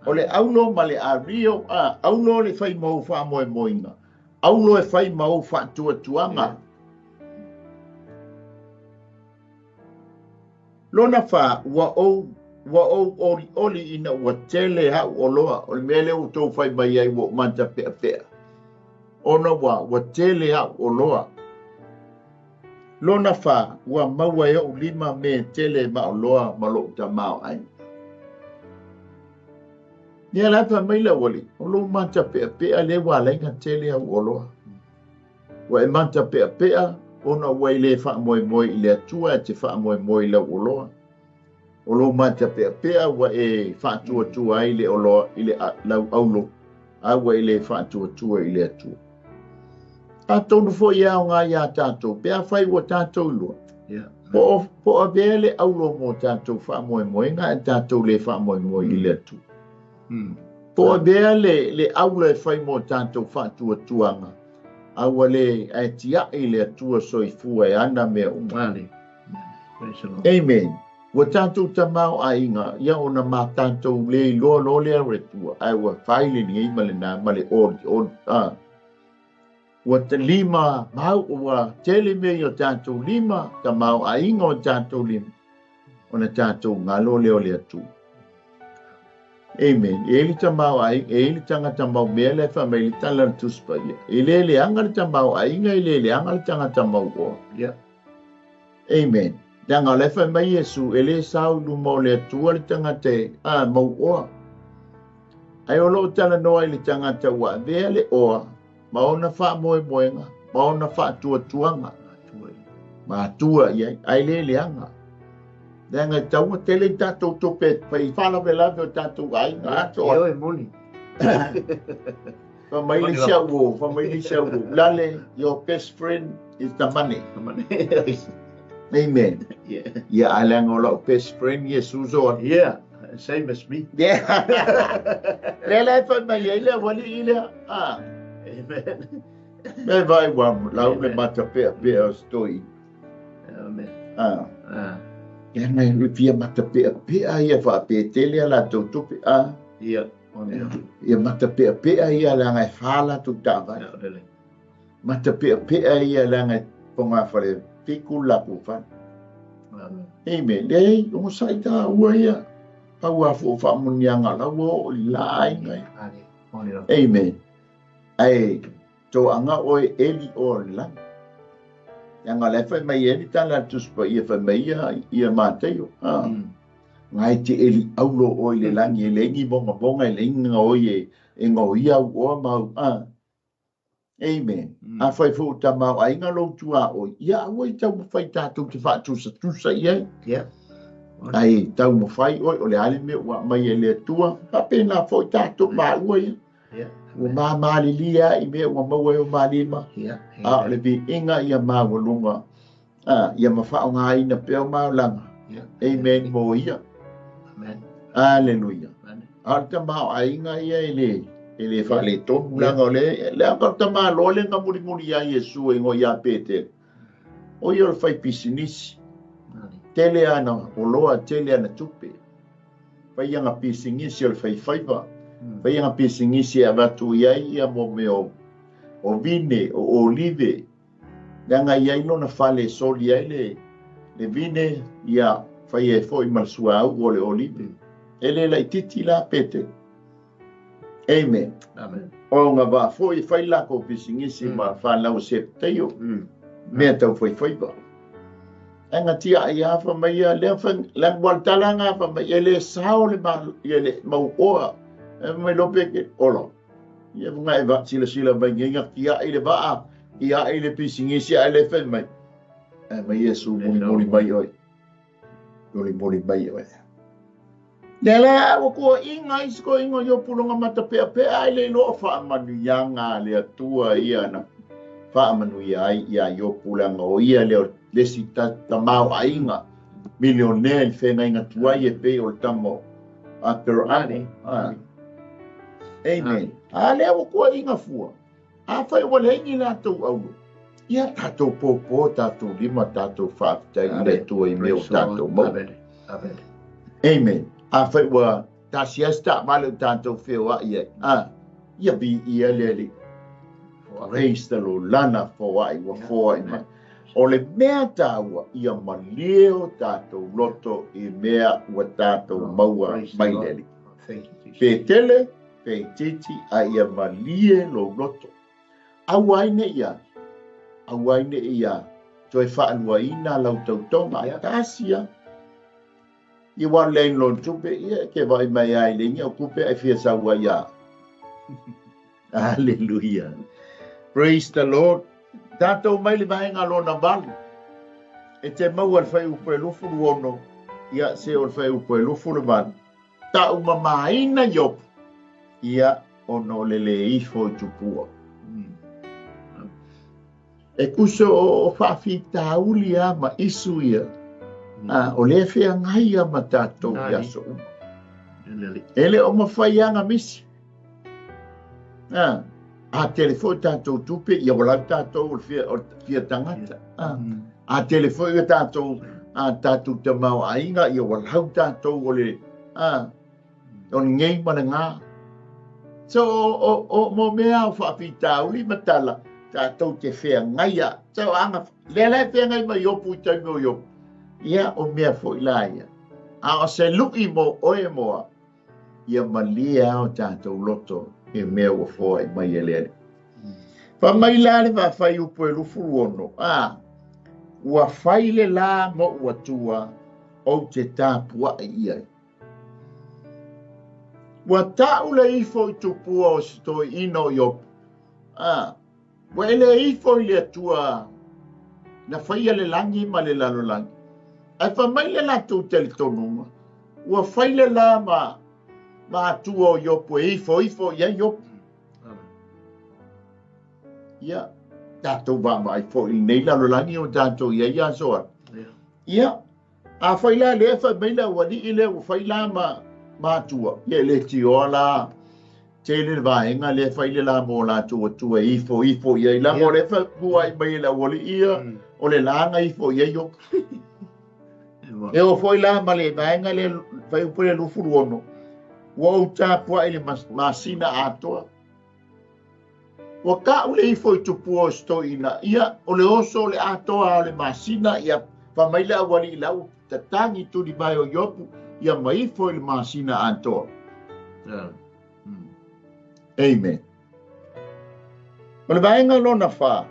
O le aulo ma le ario, a, aulo le fai ma ou faamoemoega. Aulo e fai ma ou faatuatuaga. Lona fa, ua ou, ua ou olioli ina ua tele au oloa. O le mea lea ua outou fai mai ai ua ou matapeapea, ona ua, ua tele au oloa. Lona fa, ua maua e o'u lima me tele ma'oloa ma lo'u tamaoaiga. Ia la fai mai le aualii, o lou matape'ape'a lea ua ala ai ona tele au oloa. Ua e matape'ape'a ona ua e lē fa'amoemoe i le Atua ae te fa'amoemoe i lau oloa. O lou matape'ape'a ua e fa'atuatua ai le oloa i le lau aulo, a ua e lē fa'atuatua i le Atua. Atonu foi e aogā iā tatou, pe afai ua tatou iloa. Po o avea le aulo mo tatou fa'amoemoega ae tatou lē fa'amoemoe i le Atua. Po o avea le aula e fai mo tatou fa'atuatuaga, a ua lē ae tia'i le Atua soifua e ana mea uma. Amen. Ua tatou tamaoaiga, ia ona ma tatou lē iloa loa lea o le Atua, ae ua fai lenei ma lenā ma le oli oli a. Ua lima mau, ua tele mea i o tatou lima, tamaoaiga o tatou lima, ona tatou galo lea o le Atua. Amen. E i ai le tamaoaiga, e i ai le tagata maumea lea e fai mai le tala a le Tusi Paia. E le leaga le tamaoaiga, e le leaga le tagata mauoa. Amen. Leaga o la e fai mai Iesu, e le sao i luma o le Atua le tagata e mauoa. Ae o lo o talanoa i le tagata ua avea le oa ma ona fa'amoemoega, ma ona fa'atuatuaga, ma atua i ai, ae le leaga. Leaga e taua tele i tatou tupe fai fa'alavelave o tatou aiga atoa. Ioe moni. Fai mai le isi au uo, fai mai le isi au uo, Lale, your best friend is the money. The money. Amen. Yeah. Ia, ae leaga o la'u best friend Iesu Zoa. Yeah, same as me. Yeah. Lea la e fai mai ai le aualii lea. Ah. Amen. Me vai ua lau le matape'ape'a o se toeaina. Amen. Ah. Ah. Leaga e fia matape'ape'a ia fa'apea tele a latou tupe. Ah. Ia. Ia matape'ape'a ia leaga e fa latou taavale. Matape'ape'a ia leaga e fogafale fiku le latou fale. Amen. Leai, ogosa'i tāua ia. Pau a fo'u fa'amuniaga o la ua oo i la aiga ia. Amen. Ae toaga oe eli oa o le lagi. Leaga o la e fai mai ai le tala a le Tusi Paia fai mai ia ia Mataio. Ha. Ngai te eli aulo oe i le lagi e leai ni mogamoga e leai ni gaoi e gaoia au oa ma au a. Amen. Afai foi ua tamaoaiga lou tuaoi, ia aua i taumafai tatou te faatusatusa i ai. Yeah. Ai taumafai oe, o le a le mea ua aumai e le Atua, faapena foi tatou maua ia. Yeah. Ua mamalilia i mea ua maua e o malima, Yeah. a o le viiga ia maualuga, a, ia mafaaogaina pea o maolaga. Yeah. Amen mo ia. Amen. Aleluia. Amen. A o le tamaoaiga ia e le e le faaletonu leaga o le leaga o le tamaloa lea na mulimuli ia Iesu e igoa ia Petelo. O ia o le faipisinisi. Tele ana oloa, tele ana tupe. Fai ana pisinisi o le faifaiva. Fai ana pisinisi e avatu i ai ia mo mea o vine, o olive. Leaga e i ai lona fale e soli ai le le vine, ia fai ai foi ma le suauu o le olive. E le laitiiti la Petelo. Amen. Amen. O nga vaa foi e fai lakou pisinisi ma fanau a Sepeteio, mea tau faifaiva. Ae na tia'i lava fai mai ia, lea fai, lea ua le tala lena fai mai, e le sao le malo, ia le mauoa. Ae fai mai loa Petelo, ola. Ia nga e va silasila mai nei na tia'i le vaa, tia'i le pisinisi ae le fai mai. Ae mai Iesu, mulimuli mai oe. Mulimuli mai oe. Lea la ua toeaiina isi toeaiina o Iopu lona matapeapea ai le iloa o faamanuiaga a le Atua ia na faamanuia ai iā Iopu leaga o ia lea o le isi tamaoaiga milionea i le feagaiga tuai e pei o le tama o Aperahama. Amen. A lea ua toeaiina fua. Afai ua leai ni latou aulo, ia tatou popo tatou lima tatou faafetai i le Atua i mea ua tatou maua. Amen. Afai ua tasi lava se taavale ua tatou feoai ai, a, ia viia le Alii. Praise the Lord. Lana foai ua foai mai. O le mea taua, ia malie o tatou loto i mea ua tatou maua mai le Alii. Pe tele, pe itiiti, a ia malie lou loto. Aua ai ne i a, aua ai ne i a Toe faaluaina lau tautoga, ae tasi lava. Ia ua alu leai lona tupe, ia e te vaai mai lava i le iga o tupe ae fia sau ai lava. Hallelujah. Praise the Lord. Tatou mai le vaega lona 8. E te maua le fuaiupu e 26, ia se o le fuaiupu e 28. Taumamaina Iopu, ia ona o le le ifo i tupua. E tusa o faafitauli lava ma isu ia, o lea e feagai lava ma tatou i aso uma. E le o mafai lava ona misi. A tele foi tatou tupe, ia ua lau tatou o le fia tagata. A tele foi o tatou, tatou tamaoaiga, ia ua lau tatou o le, o lenei ma lena. So, o mo mea o faafitauli ma tala, tatou te feagai. So, aga, lea la e feagai mai Iopu i taimi o Iopu. Ia, o mea foi la ia. A o se lui mo oe moa, ia malie lava o tatou loto i mea ua foai mai e le Alii. Fai mai la le faafuaiupu e 26, a, ua fai le la mo'u Atua ou te tapua'i i ai. Ua ta'u le ifo i tupua o se toeaina o Iopu, a, ua e le ifo i le Atua na faia le lagi ma le lalolagi. Ae fai mai le latou talitonuga, ua fai le la ma ma Atua o Iopu e ifo ifo i ai Iopu. Ia, tatou vaavaai foi i lenei lalolagi o tatou i ai aso a. Ia, afai la lea fai mai le aualii lea ua fai la ma ma Atua, ia e le tioa la tele le vaega lea fai le la mo latou Atua e ifo ifo i ai. Leaga o lea fai muai mai e le aualii ia, o le la na ifo i ai Iopu. E oo foi la ma le vaega lea fai upu le 26, ua ou tapuai i le masina atoa. Ua ta'u le ifo i tupua o se toeaina, ia, o le oso o le atoa o le masina, ia, fai mai le aualii la ua tatagi tuli mai o Iopu, ia ma ifo i le masina atoa. Amen. O le vaega lona 4,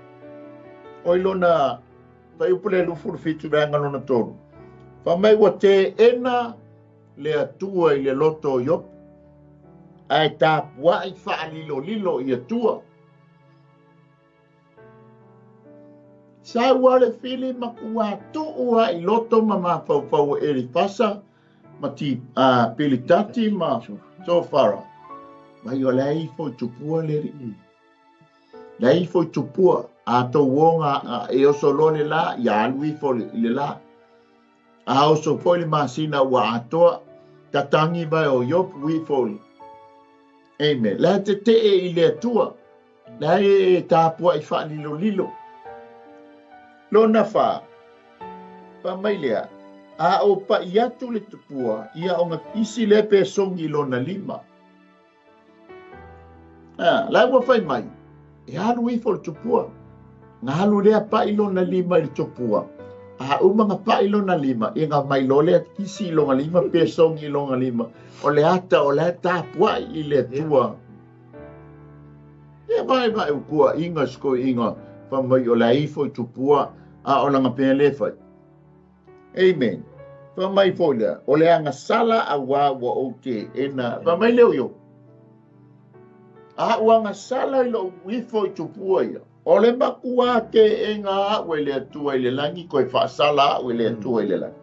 oi lona fuaiupu le 27 vaega lona 3, fai mai ua teena le Atua i le loto o Iopu, ae tapuai faalilolilo i Atua. Sau lava le fili ma tua tuu lava i loto ma mafaufau o Elifasa ma ti, Pilitati ma Sofara. Mai o la e ifo i tupua le alii. La e ifo i tupua, a tou oga e oso loa le la, ia alu ifo i le la. A oso foi le masina ua atoa, tatagi mai o Iopu ifo i. Amen. La e tetee i le Atua. La e tapuai faalilolilo. Lona 4, fai mai lea, a o pa'i atu le tupua, ia ona kisi lea pe sogi i lona lima. La ua fai mai, e alu ifo le tupua. Na alu lea pa'i lona lima i le tupua. A uma na pa'i lona lima, ia na mai loa lea kisi i lona lima pe sogi i lona lima. O le ata o la e tapuai i le Atua. Ia vai vai o tuuaiga se toeaina fai mai o la e ifo i tupua a o lana pea le fai. Amen. Fai mai foi lea, o le agasala auā ua ou teena. Fai mai lea o Iopu, A ua agasala i lou ifo i tupua ia, o le matua teena a'u e le Atua i le lagi, toe faasala a'u e le Atua i le lagi.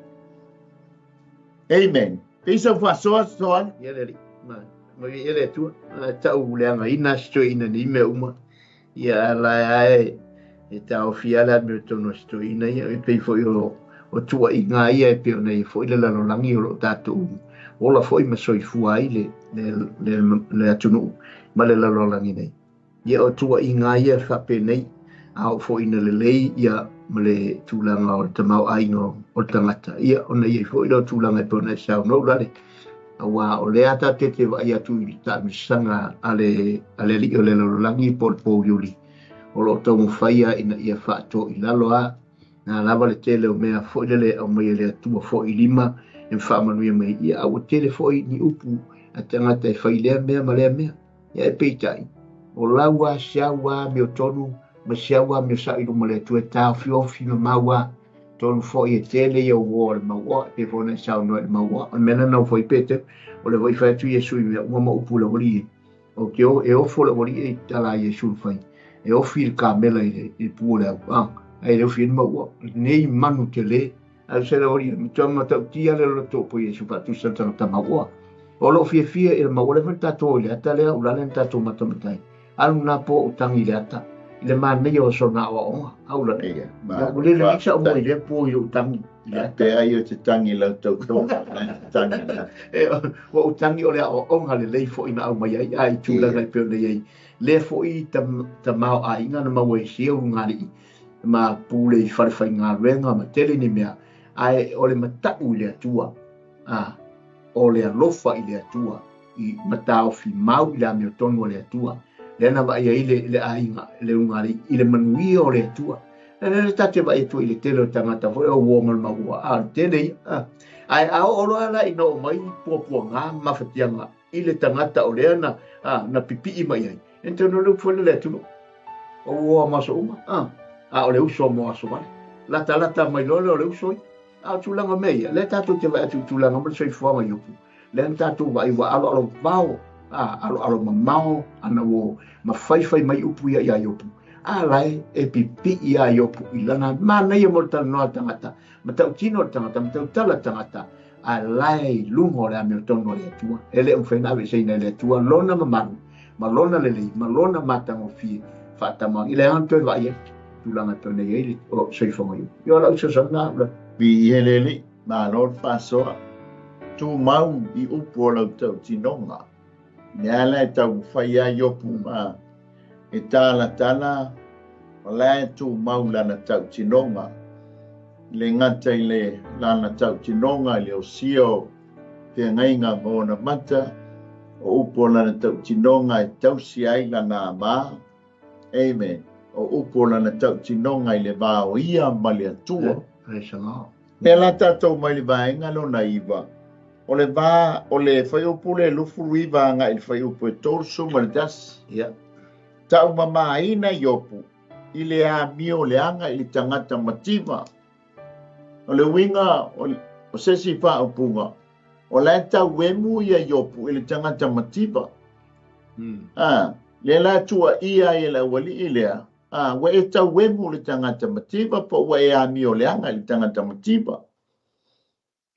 Amen. Pei sau faasoa soa. Ia le alii. Ma ma ia le Atua. Ta'u leagaina se toeaina nei mea uma. Ia a la e e taofia le amiotonu a se toeaina ia e pei foi o o tuuaiga ia e pei ona i ai foi le lalolagi o lo o tatou ola foi ma soifua ai le le le le atunuu ma le lalolagi nei. Ia o tuuaiga ia faapenei, a oo foi ina lelei ia ma le tulaga o le tamaoaiga o le tagata, ia ona i ai foi lea o tulaga e pei ona e saunoa Ulale, aua o lea tatou te vaai atu i le taamilosaga a le a le alii o le lalolagi po o le pouliuli, o lo o taumafai lava ina ia faatoilalo lava na lava le tele o mea foi lele e aumai e le Atua foi i lima e faamanuia mai, ia a ua tele foi ni upu a tagata e fai lea mea ma lea mea. Ia ae peitai, o lau lava si au lava amiotonu Ma si au amio sa'o i luma o le Atua e taofiofi ma mau a. Atonu foi e tele ia uō a le mauoa, e pei foi ona e saunoa i le mauoa. O le mea lena na ofo ai Peteru, o lea foi e fai atu Iesu i mea uma ma upu i le aualii ia. Ou te o, e ofo le aualii e i tala a Iesu na fai, e ofi le kamela i le, i le pu o le au, a, ae le ofi ai le mauoa. Lenei manu tele, ae o se le aualii, matua matautia le loto o Iesu faatusa le tagata mauoa. O loo fiafia i le mauoa, lea foi na tatou o i le ata lea, ulale na tatou matamata ai. Alu na po o tagi i le ata, i le manaia o sona aoaoga. Au la, Ia, ia ua le lelei sa'u moe i lea po i lou tagi i le ata. Pea ia te tagi i lau tautoga, la e te tagi i le ata. E, ua ou tagi o le aoaoga lelei foi na aumai ai, a i tulaga e pei ona i ai. Lea foi tamaoaiga na maua e sia ulugalii ma pule i falefaigaluega ma tele ni mea, ae o le mata'u i le Atua, a, o le alofa i le Atua, i mataofi mau i le amiotonu a le Atua, lea na vaai ai le, le aiga, le ulugalii, i le manuia o le Atua. Le lea tatou te vaai atu i le tele o tagata foi o uo ma le maua, a o le tele ia. A. Ae a oo loa la ina oo mai puapuaga ma mafatiaga i le tagata o lea na, a, na pipii mai ai, e tonu le upu foi le atunuu. O uo ma aso uma, a, a o le uso mo aso vale. Latalata mai loa lea o le uso ia. A o tulaga mea ia, lea tatou te vaai atu i tulaga ma le soifuaga i upu. Lea na tatou vaai ua aloalo vao, a, aloalo mamao ana uō, ma faifai mai upu ia iā Iopu. A la e, e pipii iā Iopu i lana manaia mo le talanoa a le tagata, ma tautino le tagata, ma tautala le tagata, a la e i luga o le amiotonu a le Atua. E le o mafai ona aveeseina e le Atua lona mamalu, ma lona lelei, ma lona matagofie faatamaoa. I le aga na toe vaai ai, tulaga e pei ona i ai le soifuaga Iopu. Ia o lau fesoasoani lena, Ula. Viia le Alii. Malo le faasoa. Tumau i upu o lau tautinoga. Mea la e taumafai ai Iopu ma e talatala, o la e tumau lana tautinoga. E le gata i le lana tautinoga i le osia o feagaiga ma ona mata, o upu o lana tautinoga e tausi ai lana ama. Amen. O upu o lana tautinoga i le va o ia ma le Atua. Praise the Lord. Mea la tatou mai le vaega lona iva, o le va o le fuaiupu le 29 agai i le fuaiupu e 31. Ia. Taumamaina Iopu i le amio leaga i le tagata mativa. O le uiga o se isi faaupuga, o la e tauemu ia Iopu i le tagata mativa. A, lea la tuuaia ai e le aualii lea, a, ua e tauemu i le tagata mativa po ua e amio leaga i le tagata mativa.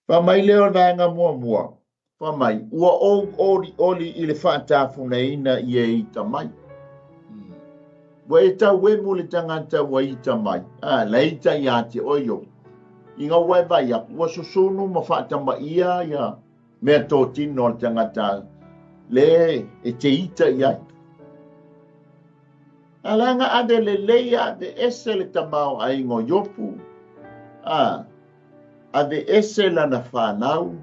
Fai mai lea o le vaega muamua, fai mai, ua ou olioli i le faatafunaina i e ita mai. Ua e tauemu i le tagata ua ita mai, a, la ita ia te oe Iopu. Ina ua e vaai aku, ua susunu ma faatamaia ia mea totino a le tagata le e te ita i ai. A leaga ave lelei ave ese le tamaoaiga o Iopu, a ave ese lana fanau,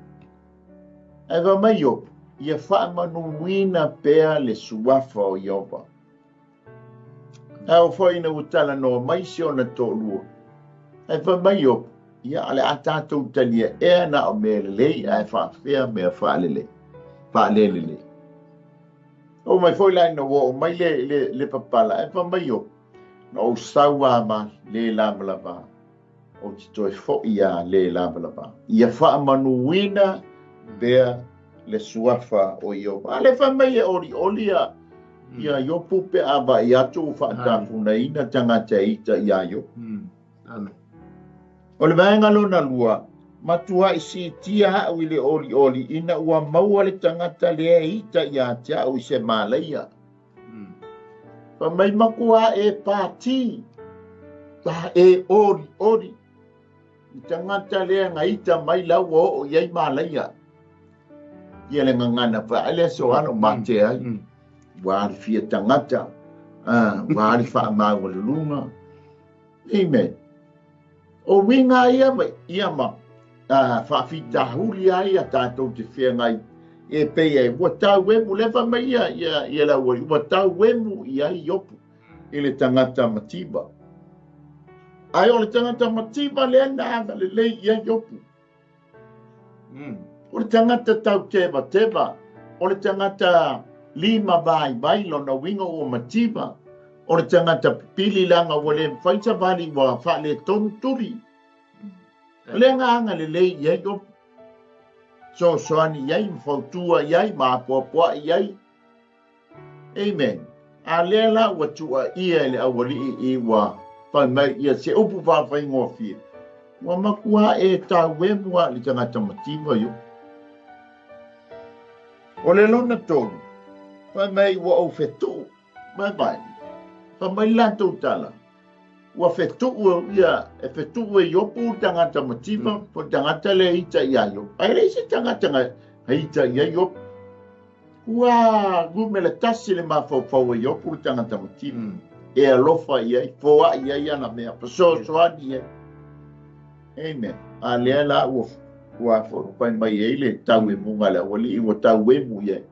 ae fai mai Iopu, ia faamanuina pea le suafa o Ieova. Ae oo foi ina ua talanoa mai si ona toalua, ae fai mai Iopu, ia o le a tatou talia ea na o mea lelei ae faafefea mea faalelei, faalelelei. Oo mai foi la ina ua oo mai le, le, le papala, ae fai mai Iopu, na ou sau lava ma le lavalava, ou te toe foi lava le lavalava. Ia faamanuina pea le suafa o Ieova. A lea fai mai e olioli ia, ia Iopu pe a vaai atu ua faatafunaina tagata e ita iā Iopu. Amen. O le vaega lona lua, matuai siitia au i le olioli ina ua maua le tagata lea e ita ia te au i se malaia. Fai mai matua e pātī, pa e olioli i tagata lea na ita mai la ua oo i ai malaia. Ia le gagana fai ai lea so alo mate ai. Ua alifia tagata, ua ali faamaualuluga. Amen. O uiga ia ma ia ma faafitahuli ai a tatou te feagai e pei ai ua tauemu lea fai mai ia ia ia le aualii ua tauemu i ai Iopu i le tagata mativa. Ae o le tagata mativa lea na agalelei i ai Iopu. O le tagata tautevateva, o le tagata lima vaivai lona uiga ua mativa. O le tagata pipili leaga ua le mafai savali ua faaletonu tuli. O le agaga lelei i ai Iopu. Fesoasoani i ai ma fautua i ai ma apoapoai i ai. Amen. A lea la ua tuuaia e le aualii i ua fai mai ia se upu faafaigofie, ua matua e tauemu lava i le tagata mativa Iopu. O le lona tolu, fai mai ua ou fetuu, vaevae, fai mai le latou tala, ua fetuu ia, e fetuu e Iopu le tagata mativa, po o le tagata lea e ita ia Iopu. Ae leai se tagata na ita i ai Iopu. Ua numera tasi le mafaufau e Iopu le tagata mativa. E alofa i ai, foai i ai ana mea, fesoasoani i ai. Amen. A lea la ua ua fai mai ai le tauemuga a le aualii, ua tauemu i ai.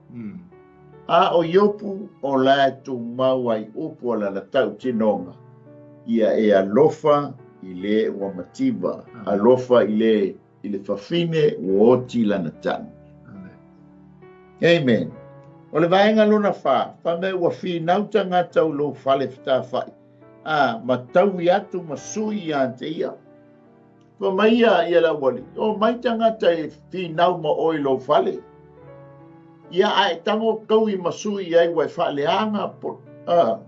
A o Iopu, o la e tumau ai upu a lana tautinoga, ia e alofa i le ua mativa, alofa i le i le fafine ua oti lana tagi. Amen. O le vaega lona fa, fai mai ua finau tagata o lou fale fetafai, a ma taui atu ma sui ia te ia. Fai mai ia ia le aualii, o mai tagata e finau ma oe i lou fale. Ia a e tago taui ma sui i ai ua e faaleaga po, a.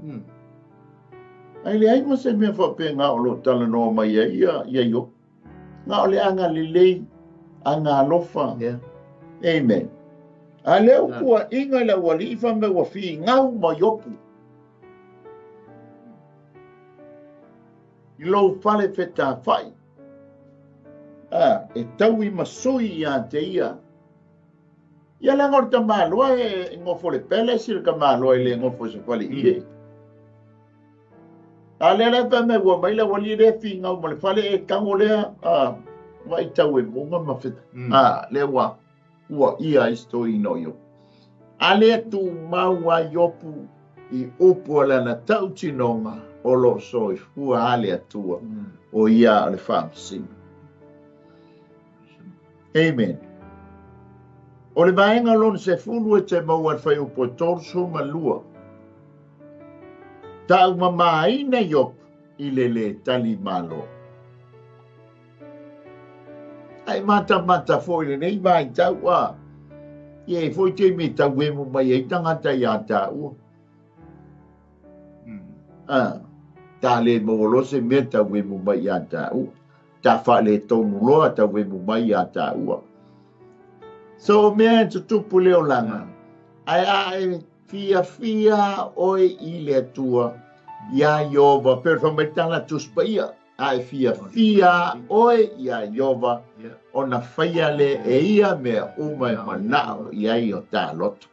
Ae leai ma se mea faapena o lo o talanoa mai ai ia ia Iopu. Na o le agalelei, agalofa. Yeah. Amen. A lea ua tuuaiga i le aualii fai mai ua finau ma Iopu. I lou fale fetafai, a, e taui ma sui ia te ia. Ia leaga o le tamaloa e nofo i le palace le tamaloa e le nofo i se fale ie. A lea la fai mai ua mai le aualii lea finau ma le fale e tago lea a vaai tauemuga ma fe a lea ua ua ia ai se toeaina o Iopu. A lea tumau a Iopu i upu a lana tautinoga o lo o soifua a le Atua o ia o le faamasino. Amen. O le vaega lona sefulu e te maua i le fuaiupu e 32. Taumamaina Iopu i le lē tali malo. Ae matamata foi i lenei vaitau a e i ai foi taimi e tauemu mai ai tagata iā tāua. A, ta le maua loa se mea tauemu mai iā tāua. Ta faaletonu loa tauemu mai iā tāua. So o mea e tutupu le olaga, ae a e Fiafia oe i le Atua, iā Ieova, pei o le faamaitala Tusi Paia, a e fiafia oe iā Ieova, ona faia lea e ia mea uma e manao i ai o ta loto.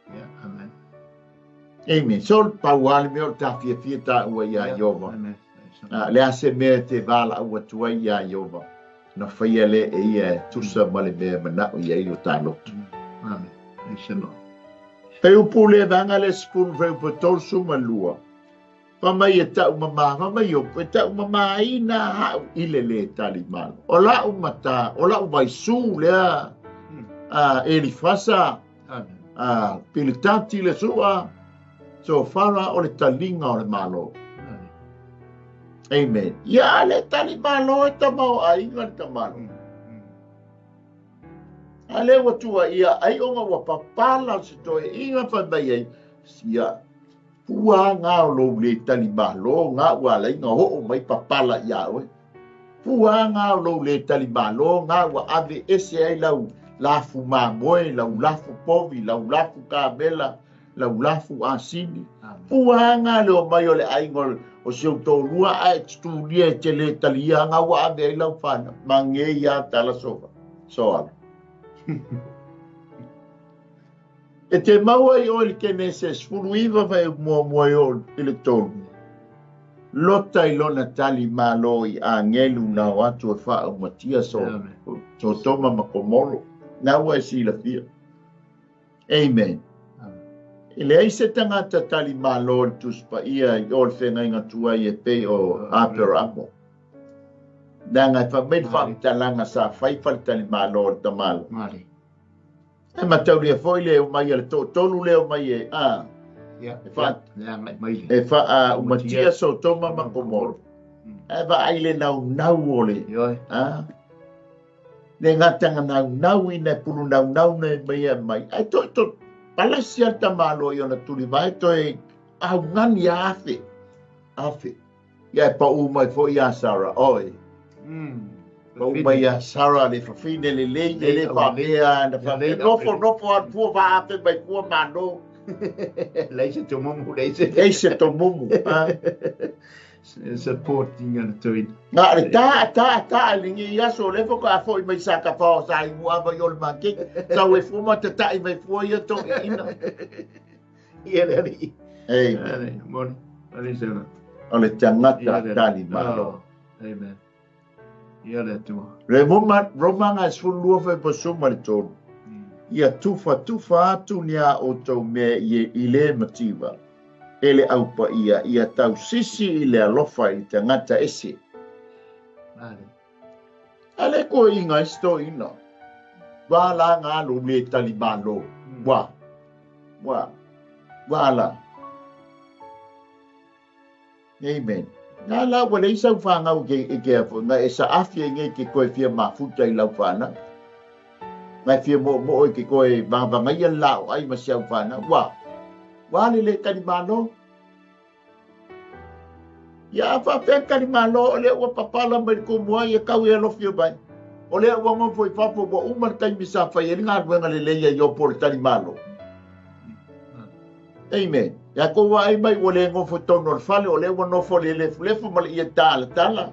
Amen. So, pau lava le mea o le ta fiafia tāua iā Ieova. Le a se mea e te valaau atu ai iā Ieova, ona faia lea e ia e tusa ma le mea e manao i ai o ta loto. Amen. Praise the Lord. He upu le vaega le sefulu fuaiupu e 32. Fai mai e taumama, fai mai Iopu, e taumamaina au i le lē tali malo. O la'u matā, o la'u vaisū lea a Elifasa, a Pilitati le Sua, Sofara o le taliga o le Malo. Amen. Ia a le tali malo e tamaoaiga le tamaloa. A lea ua tuuaia ai ona ua papala se toeaiga fai mai ai, ia, pua ngā o lou le tali malo, ngā ua ala ai ona oo mai papala iā oe. Pua ngā o lou le tali malo, ngā ua ave ese ai lau lafu mamoe, lau lafu povi, lau lafu kamela, lau lafu asini. Pua ngā le omai o le aiga o si ou toalua ae tutulia e te le talia ngā ua ave ai lau whanau. Mange ia tala sofa. Soala. E te mau ai oe i le Kenese 19 fuaiupu muamua e oo i le tolu. Lota i lona tali malo i agelu na o atu e faaumatia Sotoma ma Komoro. Na ua e silafia. Amen. E leai se tagata tali malo i le Tusi Paia i o le feagaiga tuai e pei o Aperamo. Leaga e fai mai le faamatalaga sa fai faletalimalo o le tamaloa. E mataulia foi le omai a le toatolu lea omai e a. E faaumatia Sotoma ma Komoro. Ae vaai le naunau o le, a? Le gataga naunau ina e pulu naunau nei mai e mai. Ae toe to palasi a le tamaloa i ona tulivae toe augani a afe. Afe. Ia e paʻu mai foi iā Sarah, oi. Paʻu mai iā Sarah le fafine lelei, e le faapea na faapea, nofo, nofo alu fua faaafe mai fua malo. Leai se tomumu, leai se. Leai se tomumu. Supporting a le toeaina. Na le ta, ta, ta, i lenei aso, o lea faatoa foi mai sa tafao sa inu ava i o le maketi. Sau e fua ma tataʻi mai fua ia toeaina. Ia le alii. Amen. Alii, moni. Alii sana. O le tagata tali malo. Amen. Ia le Atua. Le Roma, Romanga e 12 fai pasu ma le tolu. Ia tufa tufa atu ni a outou mea i, i le mativa e le aupaia, ia tausisi i le alofa i le tagata ese. Ale. A le koiga e stoina. Wa la ngā lo le tali malo. Wa. Wa. Wa la. Amen. Nā la ua leai sau whāngau ke, i ke afo, nga e sa awhi ai nei ke koe fia mafuta i lau whānau. Nga e fia mo mo i ke koe vangavangaia la o ai ma si au whānau. Wa. Wa le le tali malo. Ia a faapea tali malo o lea ua papala mai le kumu ai e kau e alofi o mai. O lea ua ngofo i fafo ua uma le taimi sa fai ai le galuega lelei a Iopo le tali malo. Amen. Ia kou vaai mai ua le gofo i totonu o le fale, o lea ua nofo le lefulefu ma le ie talatala.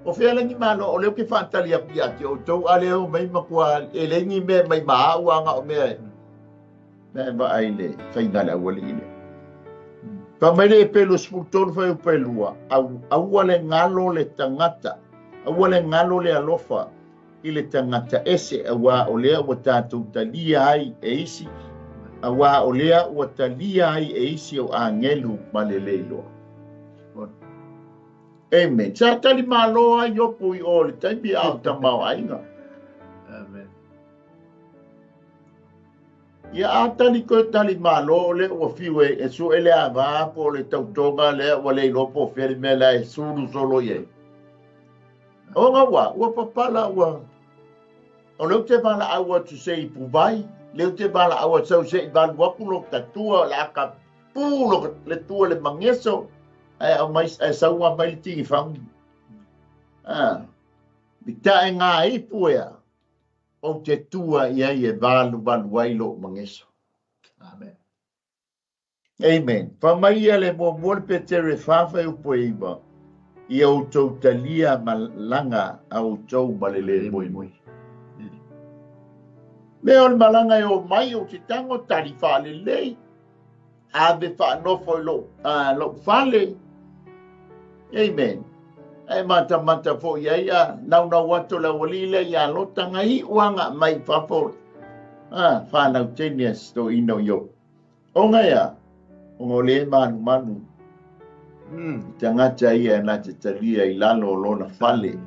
O fea le ni malo, o lea ou te faatali atu ia te outou, a le omai matua e leai ni mea e mai ma au a na o mea e. Mea e vaai le faiga a le aualii lea. Fai mai le Epelu 13 fuaiupu e 2, au, aua le galo le tagata, aua le galo le alofa i le tagata ese, auā o lea ua tatou talia ai e isi, auā o lea ua talia ai e isi o agelu ma le le iloa. Amen. Sa tali malo ai Iopo i o le taimi a o tamaoaiga. Amen. Ia a tali koe tali malo o lea ua fiu e, e sue le ava po o le tautoga lea ua le iloa po o fea le mea la e sulu solo i ai. Ona ua, ua papala ua, o lea ou te valaau atu se i puvai, lea ou te valaau atu sau se i valu atu lo ta tua, o le a ka pū lo le tua le mageso, ae aumai, ae sau a mai le tigifagu. Ah, i tae ngā ipu ea, ou te tua i ai e valuvalu ai lou mageso. Amen. Amen. Fai mai ia le muamua le Petere e fa fuaiupu e iva, Ia outou talia malaga a outou ma le le moemoe. Mea o le malaga e o mai ou te tago tali faalelei, ave faanofo i lou, lou fale. Amen. Ae matamata foi ai a naunau atu le aualii lea ia Lota nga iu aga mai i fafo a whanau teine a si toeaina o Iopo. Ona ea, ona o le manumanu i tagata ia na te talia i lalo o lona fale,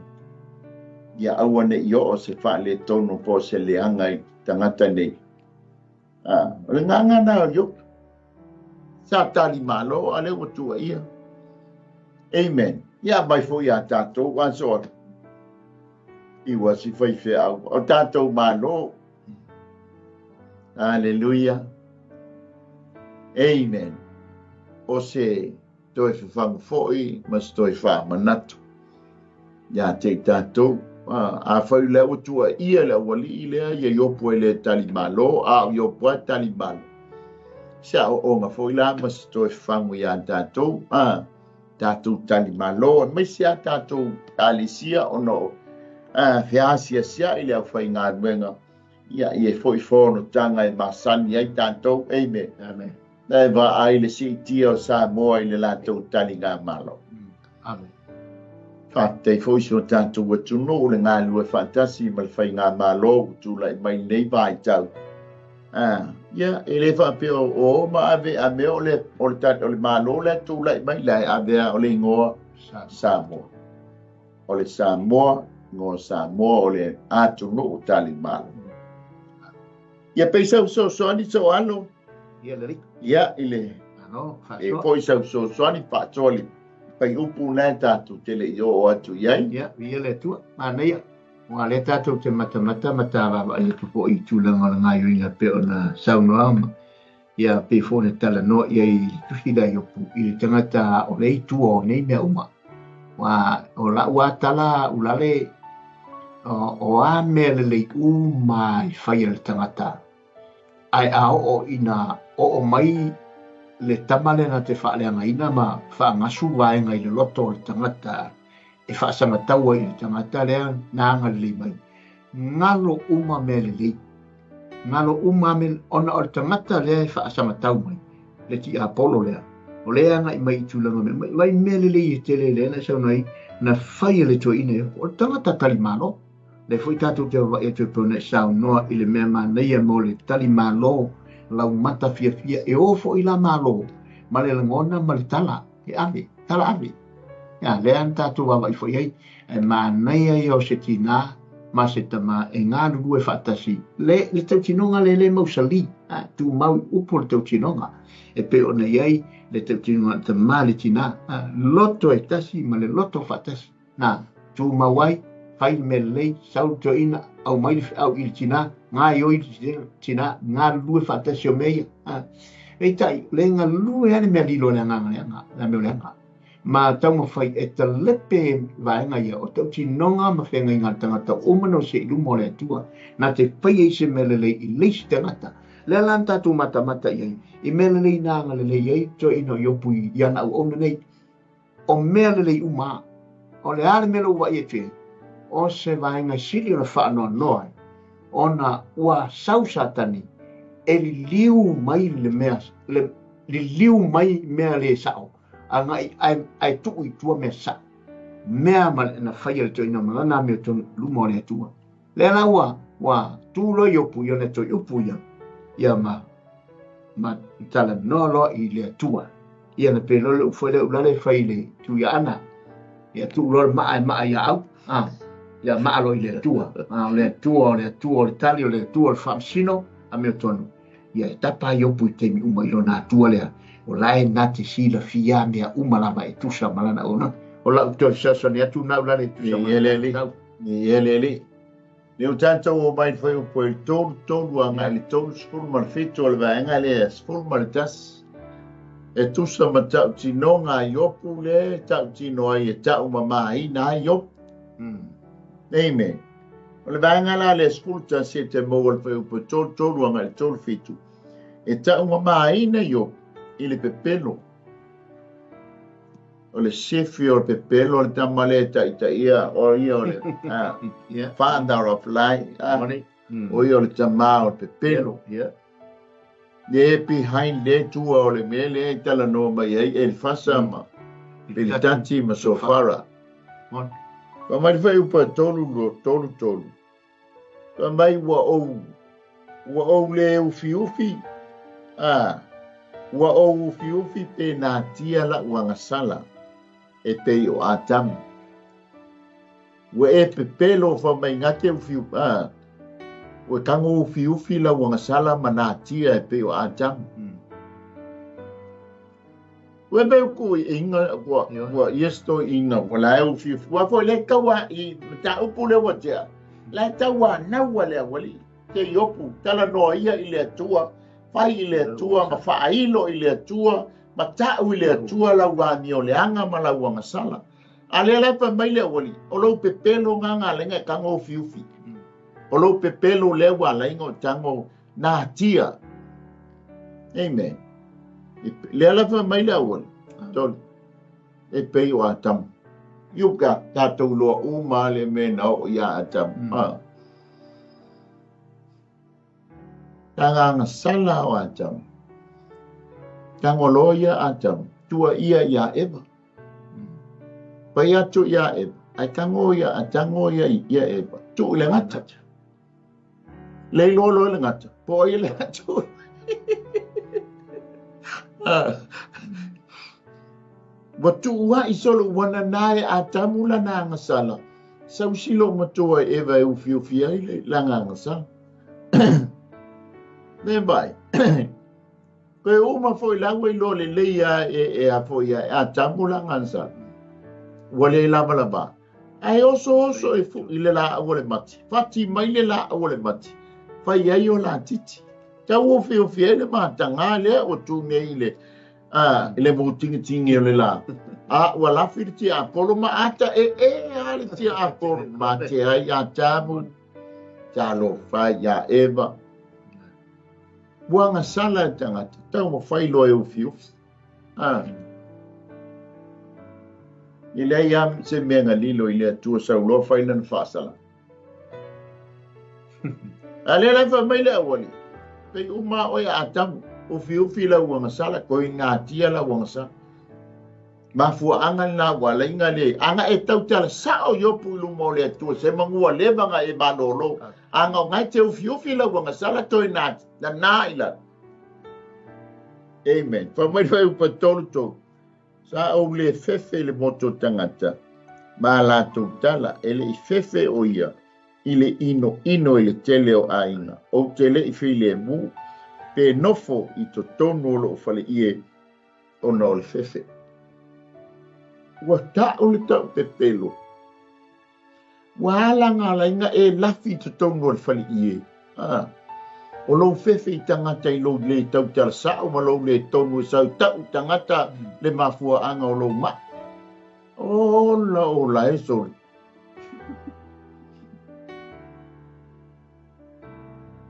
ia aua ne i oo se faaletonu po o se leaga i tagata nei. A, o le gaga na o Iopo. Sa tali malo, a lea ua tuuaia. Amen. Ia mai foi ia tatou, aso atu. I ua si faifeau. O tatou malo. Hallelujah. Amen. O se toe fafagu foi ma se toe faamanatu ia te i tatou. Afai lea ua tuuaia le aualii lea ia Iopo e le tali malo, a o Iopo e tali malo. Se aoaoga foi la ma se toe fafagu ia tatou, tatou tali malo, aemaise a tatou ekalesia ona o feasiasiai le aufaigaluega ia i e foi fonotaga e masani ai tatou. Amen. Amen. Na e vaai le siitia o Samoa i le latou taligamalo. Amen. Faafetai foi si o tatou atunuu le galulue faatasi ma le faigamalo ua tulai mai lenei vaitau. Ia, e le faapea o o ma ave a mea o le, o le, o le Malo lea tulai mai, la e ave a o le igoa Samoa. O le Samoa, igoa Samoa o le atunuu talimalo. Ia pei sau fesoasoani sou alo. Ia lelei. Ia, i le. Malo, E faasoa. foi sau fesoasoani faasoa le fuaiupu lena e tatou te le i oo atu i ai. Ia, viia le Atua. Manaia. Aua o lea tatou te matamata ma ta vaavaai atu foi i tulaga o le gaoioiga e pei ona saunoa ma ia pei foi ona talanoa i ai i le tusi lea a Iopu i le tagata o lea i tua o nei mea uma. Aua o lau lava tala ulale, o a mea lelei uma i fai a le tagata, ae a oo ina oo mai le tama lea na te faaleagaina ma faagasu vaega i le loto o le tagata e faasagatau ai i le tagata lea na agalelei mai, galo uma mea lelei. Galo uma mea, ona o le tagata lea e faasagatau mai, le tiapolo lea, o lea e agai mai i tulaga mea mai, vai mea lelei e tele lea na e saunoa ai, na fai e le toeaina ia, o le tagata talimalo. Lea foi tatou te vaavaai atu e pei ona e saunoa i le mea manaia mo le talimalo laumata fiafia e o foi la malo ma le lagona ma le tala e ave, tala ave. Ia, lea na tatou vaavaai foi ai, ae manaia ia o se tinā ma se tama e galulue faatasi. Le, le tautinoga le le mausali, a, tumau i upu o le tautinoga, e pei ona i ai le tautinoga a le tama le tinā, a, loto e tasi ma le loto faatasi. Na, tumau ai, fai le mea lelei, sau le toeaina, aumai le feau i le tinā, gaoioi le tinā, galulue faatasi o mea ia. A, peitai, o le galue lava le mea lilo a le agaga leaga, le mea o le aga. Ma taumafai e talepe vaega ia o tautinoga ma feagaiga a le tagata uma na osia i luma o le Atua, na te fai ai se mea lelei i le isi tagata. Lea la na tatou matamata i ai, i mea lelei na agalelei ai toeaina o Iopu i ana auauna nei. O mea lelei uma, o le a le mea lea ua vaai atu i ai? O se vaega sili ona faanoanoa ai, ona ua sau Satani e liliu mai le mea, le liliu mai mea le sao, agai ae, ae tuu i tua mea sao. Mea ma, na faia le toeaina ma lana amiotonu i luma o le Atua. Lea la ua, ua tu loa Iopu i ona toe upu ia, ia ma, ma talanoa loa i le Atua. Ia na pei loa le upu foi lea ulale e fai i le Tuiaana. Ia tuu loa le maa e maa ia au. Ah, ia maa loa i le Atua. Ah, o le Atua, o le Atua, o le tali, o le Atua, o le faamasino, amiotonu. Ia e tapa ai Iopu i taimi uma i lona Atua lea. O la e na te silafia mea uma lava e tusa ma lana ona. O lau toe fesoasoani atu na ulale e tusa ma lana. Ia le alii. Lea ua tatou oo mai i le fuaiupu e le 33 agai i le 37 o le vaega lea 11, e tusa ma tautinoga a Iopu lea e tautino ai e taumamaina ai Iopu. Amen. O le vaega la lea 11 e te maua i le fuaiupu e 33 agai i le 37, e taumamaina Iopu i le pepelo. O le sefi o le pepelo o le tama lea e taitaia, o ia o le father of lie, o ia o le tama o le pepelo. Le behind le tua o le mea lea e talanoa mai ai Elifasa ma Pilitati ma Sofara. Fai mai le fuaiupu e 3, 2, 3, 3. Fai mai ua ou, ua ou le ufiufi, a, ua ou ufiufi pe natia la'u agasala e pei o Atamu. Ua e pepelo fai mai gate ufiufi, a, ua tago ufiufi lau agasala ma natia e pei o Atamu. Ua mea ku i inga ua ua yes to ina ua la u fi ua fo le taua i mataupu le ua tea la taua naua le awali te Iopu tala noa ia i le Atua fai i le Atua ma faailo i le Atua ma ta'u i le Atua lau amioleaga ma lau agasala. A lea la fai mai le aualii, o lou pepelo gā ala ai ona e tago ufiufi. O lou pepelo lea ua ala ai ona tago natia. Amen. Lea la fai mai le aualii, tolu, e pei o Atamu. Iu ka tatou loa uma le mea na oo iā Atamu. Ah. Tagagasala o Atamu. Tagoloa ia Atamu, tua ia iā Eva. Pai atu iā Eva, ae tago ia, tago ia ia Eva, tuu i le gata. Le iloa loa le gata, po o ai le atu. Ua tuua'i solo ua nanā e Atamu lana agasala, sausi lou matua e Eva e ufiufi ai le lana agasala. Le vai. Koe uma foi la ua iloa lelei lava e a foi e Atamu le agasala. Ua le lavalava. Ae osooso e fui le laau o le mati. Fati mai le laau o le mati. Fai ai o la titi. Tau ofiofi ai le mataga lea ua tu nei i le a i le mutingitingi o le la. A ua lafi le tiapolo ma ata e e a le tiapolo. Mate ai Atamu. Talofa ia Eva. Ua agasala le tagata, taumafai loa e ufiufi. A. E leai lava se mea na lilo i le Atua sau loa fai lana faasalaga. A lea la e fai mai le aualii, pei uma lava oe a Atamu, ufiufi lau agasala, toe natia lau agasala. Mafuaaga lena ua ala ai na le aga e tautala sao Iopu i luma o le Atua, se manu ua leva na e malolo. Aga o na e te ufiufi lau agasala toe na na i lalo. Amen. Fai mai le fuaiupu e 33. Sa ou le fefe i le motu o tagata ma a latou tala, e le i fefe o ia i le inoino i le tele o aiga. Ou te le i filemu pe nofo i totonu o lou faleie ona o le fefe. Ua ta'u le ta'upepelo. Ua ala ngā laina e lafi i totonu o le faleie. A, o lou fefe i tagata i lou le tautala sa'o ma lou le tonu e sau ta'u tagata le mafuaaga o lou ma'i. Ola ola e soli.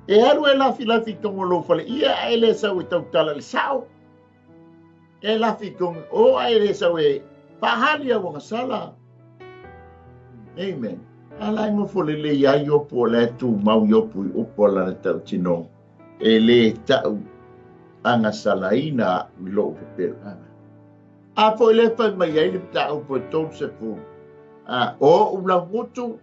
E alu e lafilafi i totonu o lou faleie ae le sau e tautala i le sa'o. E lafi tonu o ae le sau e faahali au agasala. Amen. A la e nofo lelei ai Iopu o la e tumau Iopu i upu a lana tautinoga. E le ta'u agasalaina a'u i lo'u pepelo. A foi lea e fai mai ai le mataupu e 30, a, o o'u laugutu,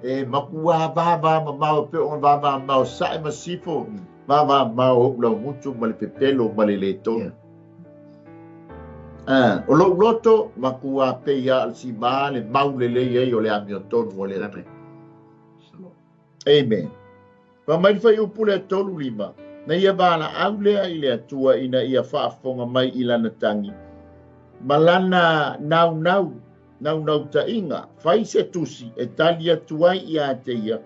e matua vāvāmamao e pei ona vāvāmamao sae ma sifo, vāvāmamao o'u laugutu ma le pepelo ma le lē tonu. A, o lo'u loto, matua pei a o le simā le mau lelei ai o le amiotonu o le Atua. Amen. Fai mai le fuaiupu lea 35, Na ia valaau lea i le Atua ina ia faafofoga mai i lana tagi ma lana naunau, naunautaiga, fai se tusi e tali atu ai ia te ia,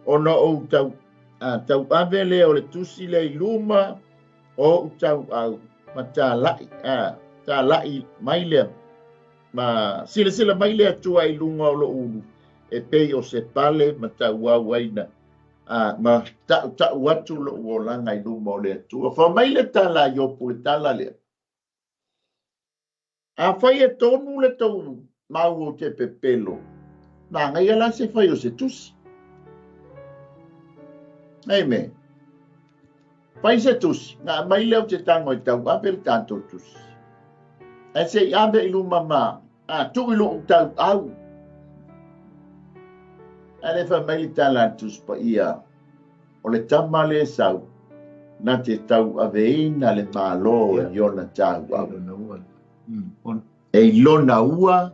ona ou tau, a, tauave lea o le tusi lea i luma o ou tauau ma tala'i, a, tala'i mai lea, ma silasila mai le Atua i luga o lo'u ulu, e pei o se pale ma tauau ai na, a, ma ta'uta'u atu lo'u olaga i luma o le Atua. Fai mai le tala a Iopu, le tala lea. Afai e tonu le tou mau ou te pepelo, manaia la se fai o se tusi. Amen. Fai se tusi, na aumai lea ou te tago e tauave le tatou tusi. Ae se i ave i luma ma a, tuu i lou tauau. Ae le fai mai le tala a le Tusi Paia, o le tama le sau, na te tauaveina le Malo i ona tauau. E i lona ua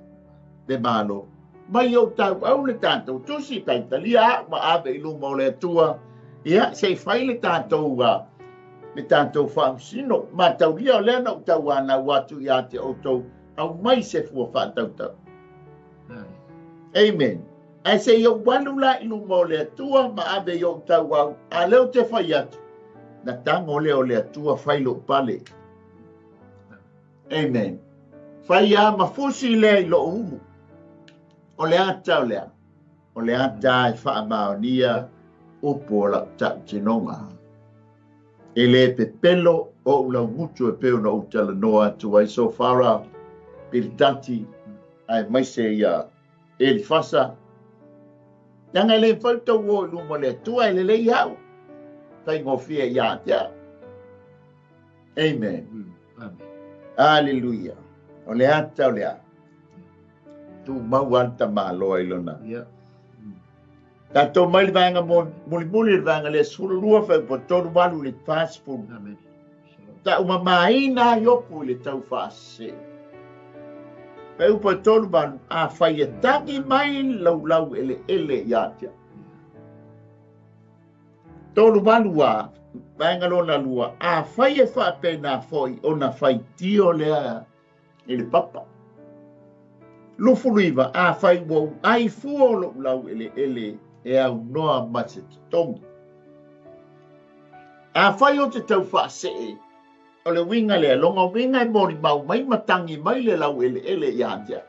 le Malo. Mai ou tauau le tatou tusi, taitalia a'u ma ave i luma o le Atua, ia, se i fai le tatou, le tatou faamasino. Mataulia o lea na ou tauanau atu ia te outou, aumai se fua faatautau. Amen. Ae se i ou alu la i luma o le Atua ma ave i ou tauau, a lea ou te fai atu, na tago lea o le Atua fai lou pale. Amen. Fai a ma fusi lea i lou ulu. O le ata o lea. O le ata e faamaonia upu o lau tautinoga. E le pepelo o'u laugutu e pei ona ou talanoa atu ai Sofara, Pilitati, aemaise ia Elifasa. Leaga e le mafai ona tau o i luma o le Atua, e lelei au, faigofie ia te au. Amen. Amen. Aleluia. O le ata o le a. Tumau lava le tamaloa i lona. Yeah. Tatou mai le vaega mulimuli le vaega lea 12 fuaiupu 38 i le 40. Amen. Taumamaina ai Iopu i le tau faasese. Fuaiupu 38, afai e tagi mai le laulau eleele ia te au. 38 a, vaega lona lua, afai e faapena foi ona faitio lea i le papa. 29, afai ua ou ai fua o lou laueleele e aunoa ma se totogi. Afai ou te tau faasee, o le uiga lea, lona uiga e molimau mai ma tagi mai le laueleele ia te au.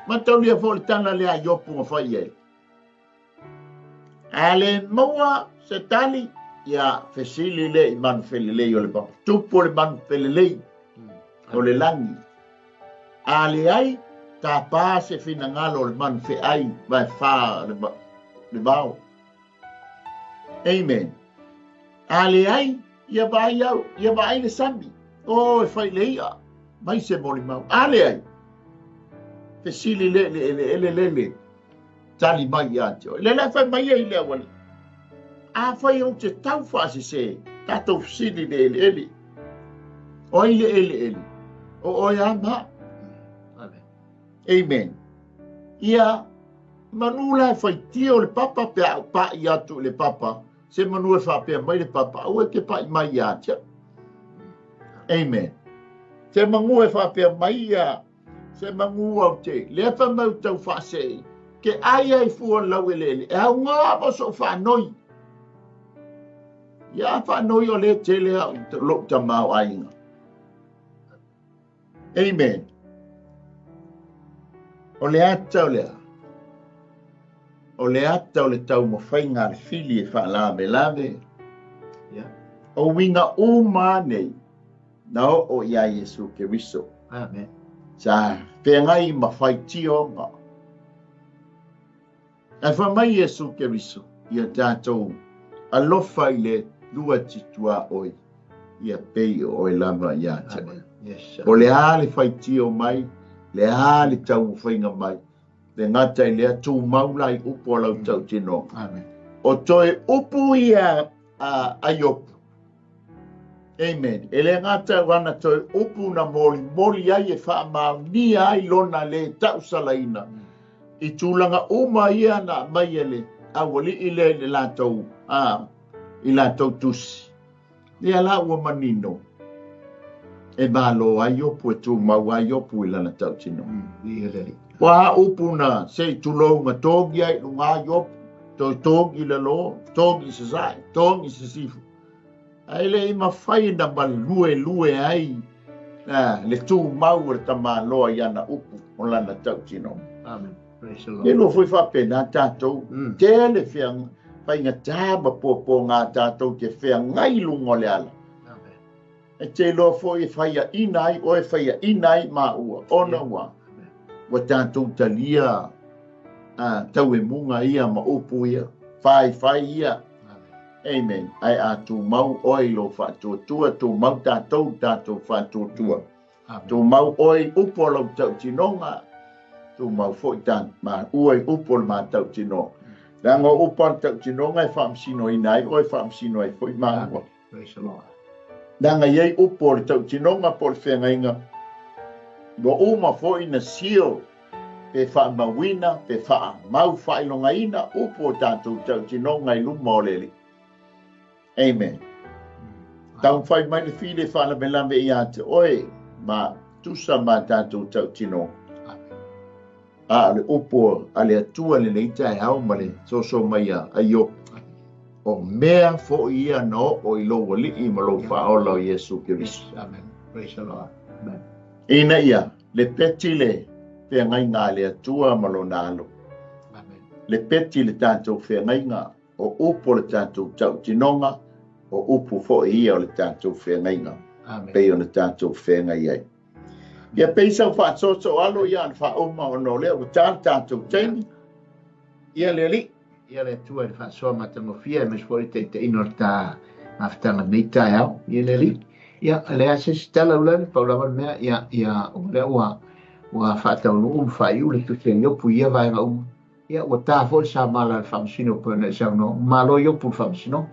Mataulia foi le tala lea a Iopu na fai ai. A le maua se tali, ia fesili lea i manufelelei o le papa. Tupu o le manufelelei o le lagi. A leai, tapa se finagalo o le manufeai vaefā le vao. Amen. A leai, ia vaai au, ia vaai le sami. O, e fai le i'a, mai se molimau. A leai, fesili lea i le eleele lele, tali mai ia te oe. Lea la e fai mai ai le aualii. Afai ou te tau faasese, tatou fesili i le eleele. O ai le eleele? O oe a ma au. Amen. Ia, manu la e faitio le papa pe a ou pa'i atu i le papa, se manu e faapea mai le papa, aua e te pa'i mai ia te au. Amen. Se manu e faapea mai ia, se manu au te, lea fai mai ou tau faasee, ke ai ai fua le laueleele, e auga mo sou faanoi. Ia faanoi o lea tele au lou tamaoaiga. Amen. O le ata o le a? O le ata o le taumafaiga a le fili e faalavelave. Yeah. O uiga uma nei na oo iā Iesu Keriso. Amen. Sa feagai ma faitioga. Ae fai mai Iesu Keriso, ia tatou alofa i le Atua ti tuaoi, ia pei o oe lava ia te oe. Yes. O le a le faitio mai, le a le taumafaiga mai, le gata i lea tumau la i upu a lau tautinoga. Amen. O toe upu ia a Iopu. Amen. E le gata o ana toe upu na molimoli ai e faamaonia ai lona le tausalaina i tulaga uma ia na aumai e le aualii lea i le latou, a, i latou tusi. Ia la ua manino e malo ai Iopu, e tumau ai Iopu i lana tautinoga. O a upu na se i tulou na togi ai i luga Iopu, toe togi i lalo, togi i sasae, togi i sisifo. Ae le i mafai na maluelue ai le tumau o le tamaloa i ana upu o lana tautinoga. Amen. Praise the Lord. E lua foi faapena tatou, tele faigatā ma puapuaga tatou te feagai i luga o le ala. Amen. E te iloa foi e faiaina ai oe, faiaina ai maua, ona ua, ua tatou talia tauemuga ia ma upu ia, faifai ia. Amen. Ae a tumau oe i lou faatuatua, tumau tatou i tatou faatuatua. Tumau oe i upu o lau tautinoga, tumau foi ta maua i upu o le matautinoga. Leaga o upu a le tautinoga e faamasinoina ai oe, faamasino ai foi maua. Praise the Lord. Leaga e i ai upu o le tautinoga po o le feagaiga, ua uma foi na seal pe faamauina pe faamau faailogaina upu o tatou tautinoga i luma o le Alii. Amen. Taumafai mai le fili e faalavelave ia te oe ma tusa ma tatou tautinoga. A o le upu a le Atua lenei taeao ma le soso mai a Iopu, o mea foi ia na oo i lou Alii ma lou Faaola o Iesu Keriso. Amen. Praise the Lord. Amen. Ina ia lepeti le feagaiga a le Atua ma lona alo. Amen. Lepeti le tatou feagaiga, o upu o le tatou tautinoga, o upu foi ia o le tatou feagaiga. Amen. Pei ona tatou feagai ai. Ia pei sau faasoso alo ia ana faauma ona o lea ua ta le tatou taimi. Ia le Alii. Ia le Atua i le faasoa matagofie aemaise foi le taitaiina o le ta mafutaga i lenei taeao. Ia le Alii. Ia, e leai se isi tala Aulani, pau lava le mea, ia, ia, o lea ua, ua faataunuu ma faaiu le tusi a Iopu i ia vaega uma. Ia, ua ta foi le samala a le Faamasino pei ona e saunoa, ua malo Iopu i le Faamasinoga.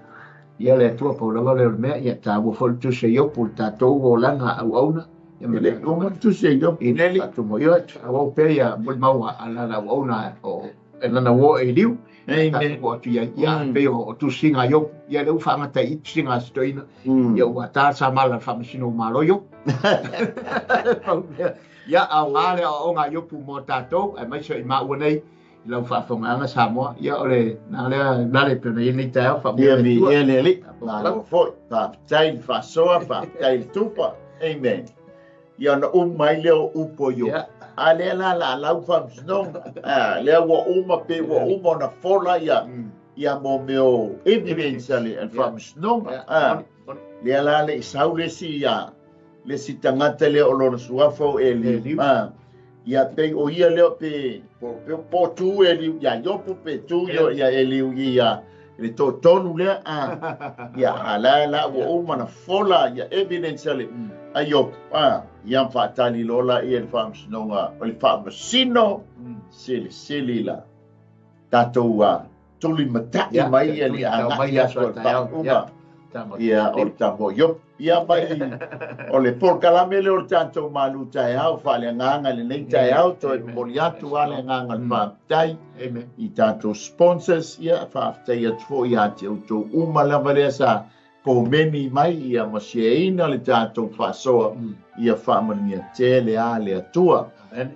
Ia, le Atua pau lava lea o le mea, ia taua foi le tusi a Iopu i le tatou olaga auauna. Ia, E le i uma le tusi a Iopu, i Neli. Faatumo, ia, faaauau pea ia molimau a lana auauna o, e lana uo e Eliu. Amen. Tatou atu i ai. Ia, pei o tusiga a Iopu. Ia, lea ua faagata i i tusiga a si toeaina. Ia, ua ta sa mala i le faamasino o Malo Iopu. Ia, aoga le aoaoga a Iopu mo tatou, aemaise o i maua nei i lau faafofogaaga Samoa. Ia, o le na lea lale e pei ona i ai lenei taeao. Faamanuia le Atua. Ia, le Alii. Malo foi. Faafetai le faasoa, faafetai le tupa. Amen. Ia ona uma ai lea o upu o Iopu. A lea la la lau faamasinoga. A lea ua uma pe ua uma ona fola ia ia mo mea o evidence a le faamasinoga. A lea la le i sau le isi ia le isi tagata lea o lona suafa o Eliu. A ia pei o ia lea pe po pe po tu Eliu ia Iopu pe tu ia Eliu ia le toatolu lea a ia a la la ua uma na fola ia evidence a le a Iopu a ia faatali loa la ia le faamasinoga o le faamasino silisili la tatou a tuli matai mai ia le agai atu o le faaupuga ia o le tama o Iopu. Ia mai o le polokalame lea o le tatou malu taeao faaleagaga i lenei taeao toe momoli atu lava le agaga o le faafetai i tatou sponsors ia faafetai atu foi ia te outou uma lava lea sa komeni mai ia ma shareina le tatou faasoa ia faamanuia tele a le Atua.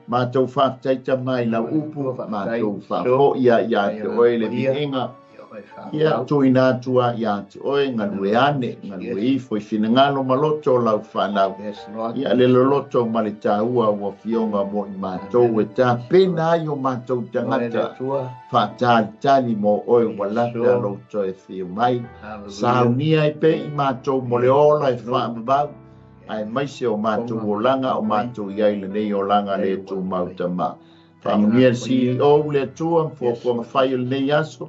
Matou faafetai Tama i lau upu, matou faafoi ia ia te oe le viiga, ia tuuina atu a ia te oe galue ane, galue ifo i finagalo ma loto o lau fanau, ia le loloto ma le taua ua afioga mo i matou e tapena ai o matou tagata faatalitali mo oe ua lata lou toe afio mai. Saunia ai pea i matou mo le ola e faavavau, aemaise o matou olaga o matou i ai lenei olaga le tumau Tama. Faamanuia le CEO le Atua ma fuafuaga fai o lenei aso,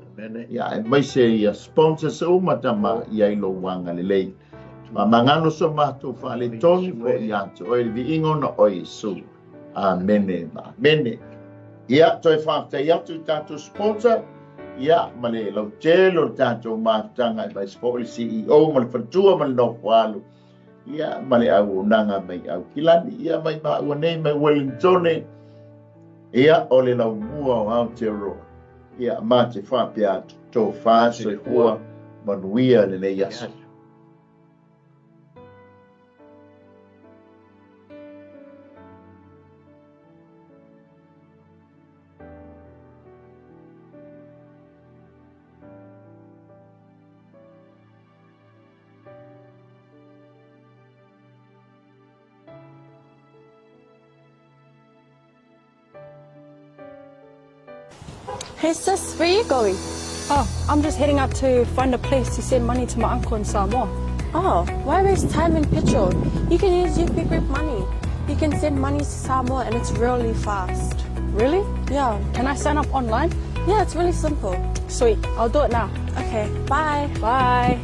ia aemaise ia sponsors uma Tama i ai lou agalelei. Faamagalo so matou faaletonu foi ia te oe le viiga ona o Iesu. Amene ma amene. Ia, toe faafetai atu i tatou sponsor, ia, ma le lautele o le tatou mafutaga aemaise foi le CEO ma le faletua ma le nofo alu, ia, ma le auaunaga mai Aukilani, ia, mai maua nei mai Wellingtone, ia, o le laumua o Aotearoa, ia, ma te faapea atu, tofa soifua manuia lenei aso. Hey sis, where you going? Oh, I'm just heading out to find a place to send money to my uncle in Samoa. Oh, why waste time and petrol? You can use UP Group Money. You can send money to Samoa and it's really fast. Really? Yeah. Can I sign up online? Yeah, it's really simple. Sweet, I'll do it now. Okay, bye. Bye.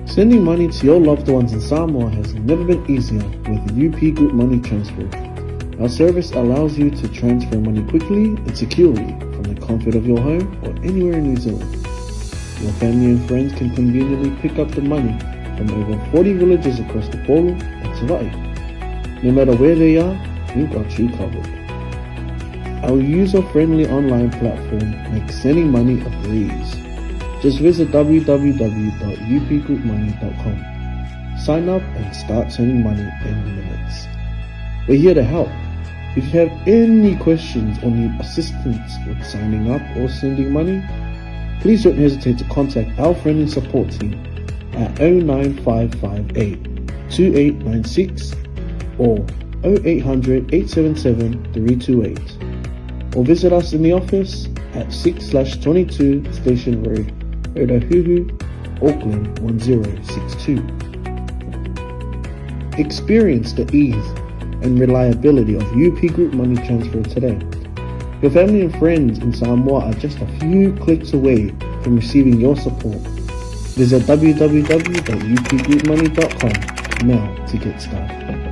Sending money to your loved ones in Samoa has never been easier with UP Group Money Transfer. Our service allows you to transfer money quickly and securely from the comfort of your home or anywhere in New Zealand. Your family and friends can conveniently pick up the money from over 40 villages across the Polo and Savai'i. No matter where they are, we've got you covered. Our user-friendly online platform makes sending money a breeze. Just visit www.upgroupmoney.com. Sign up and start sending money in minutes. We're here to help. If you have any questions or need assistance with signing up or sending money, please don't hesitate to contact our friendly support team at 09558 2896 or 0800 877 328 or visit us in the office at 6/22 Station Road, Otahuhu, Auckland 1062. Experience the ease and reliability of UP Group Money Transfer today. Your family and friends in Samoa are just a few clicks away from receiving your support. Visit www.upgroupmoney.com now to get started.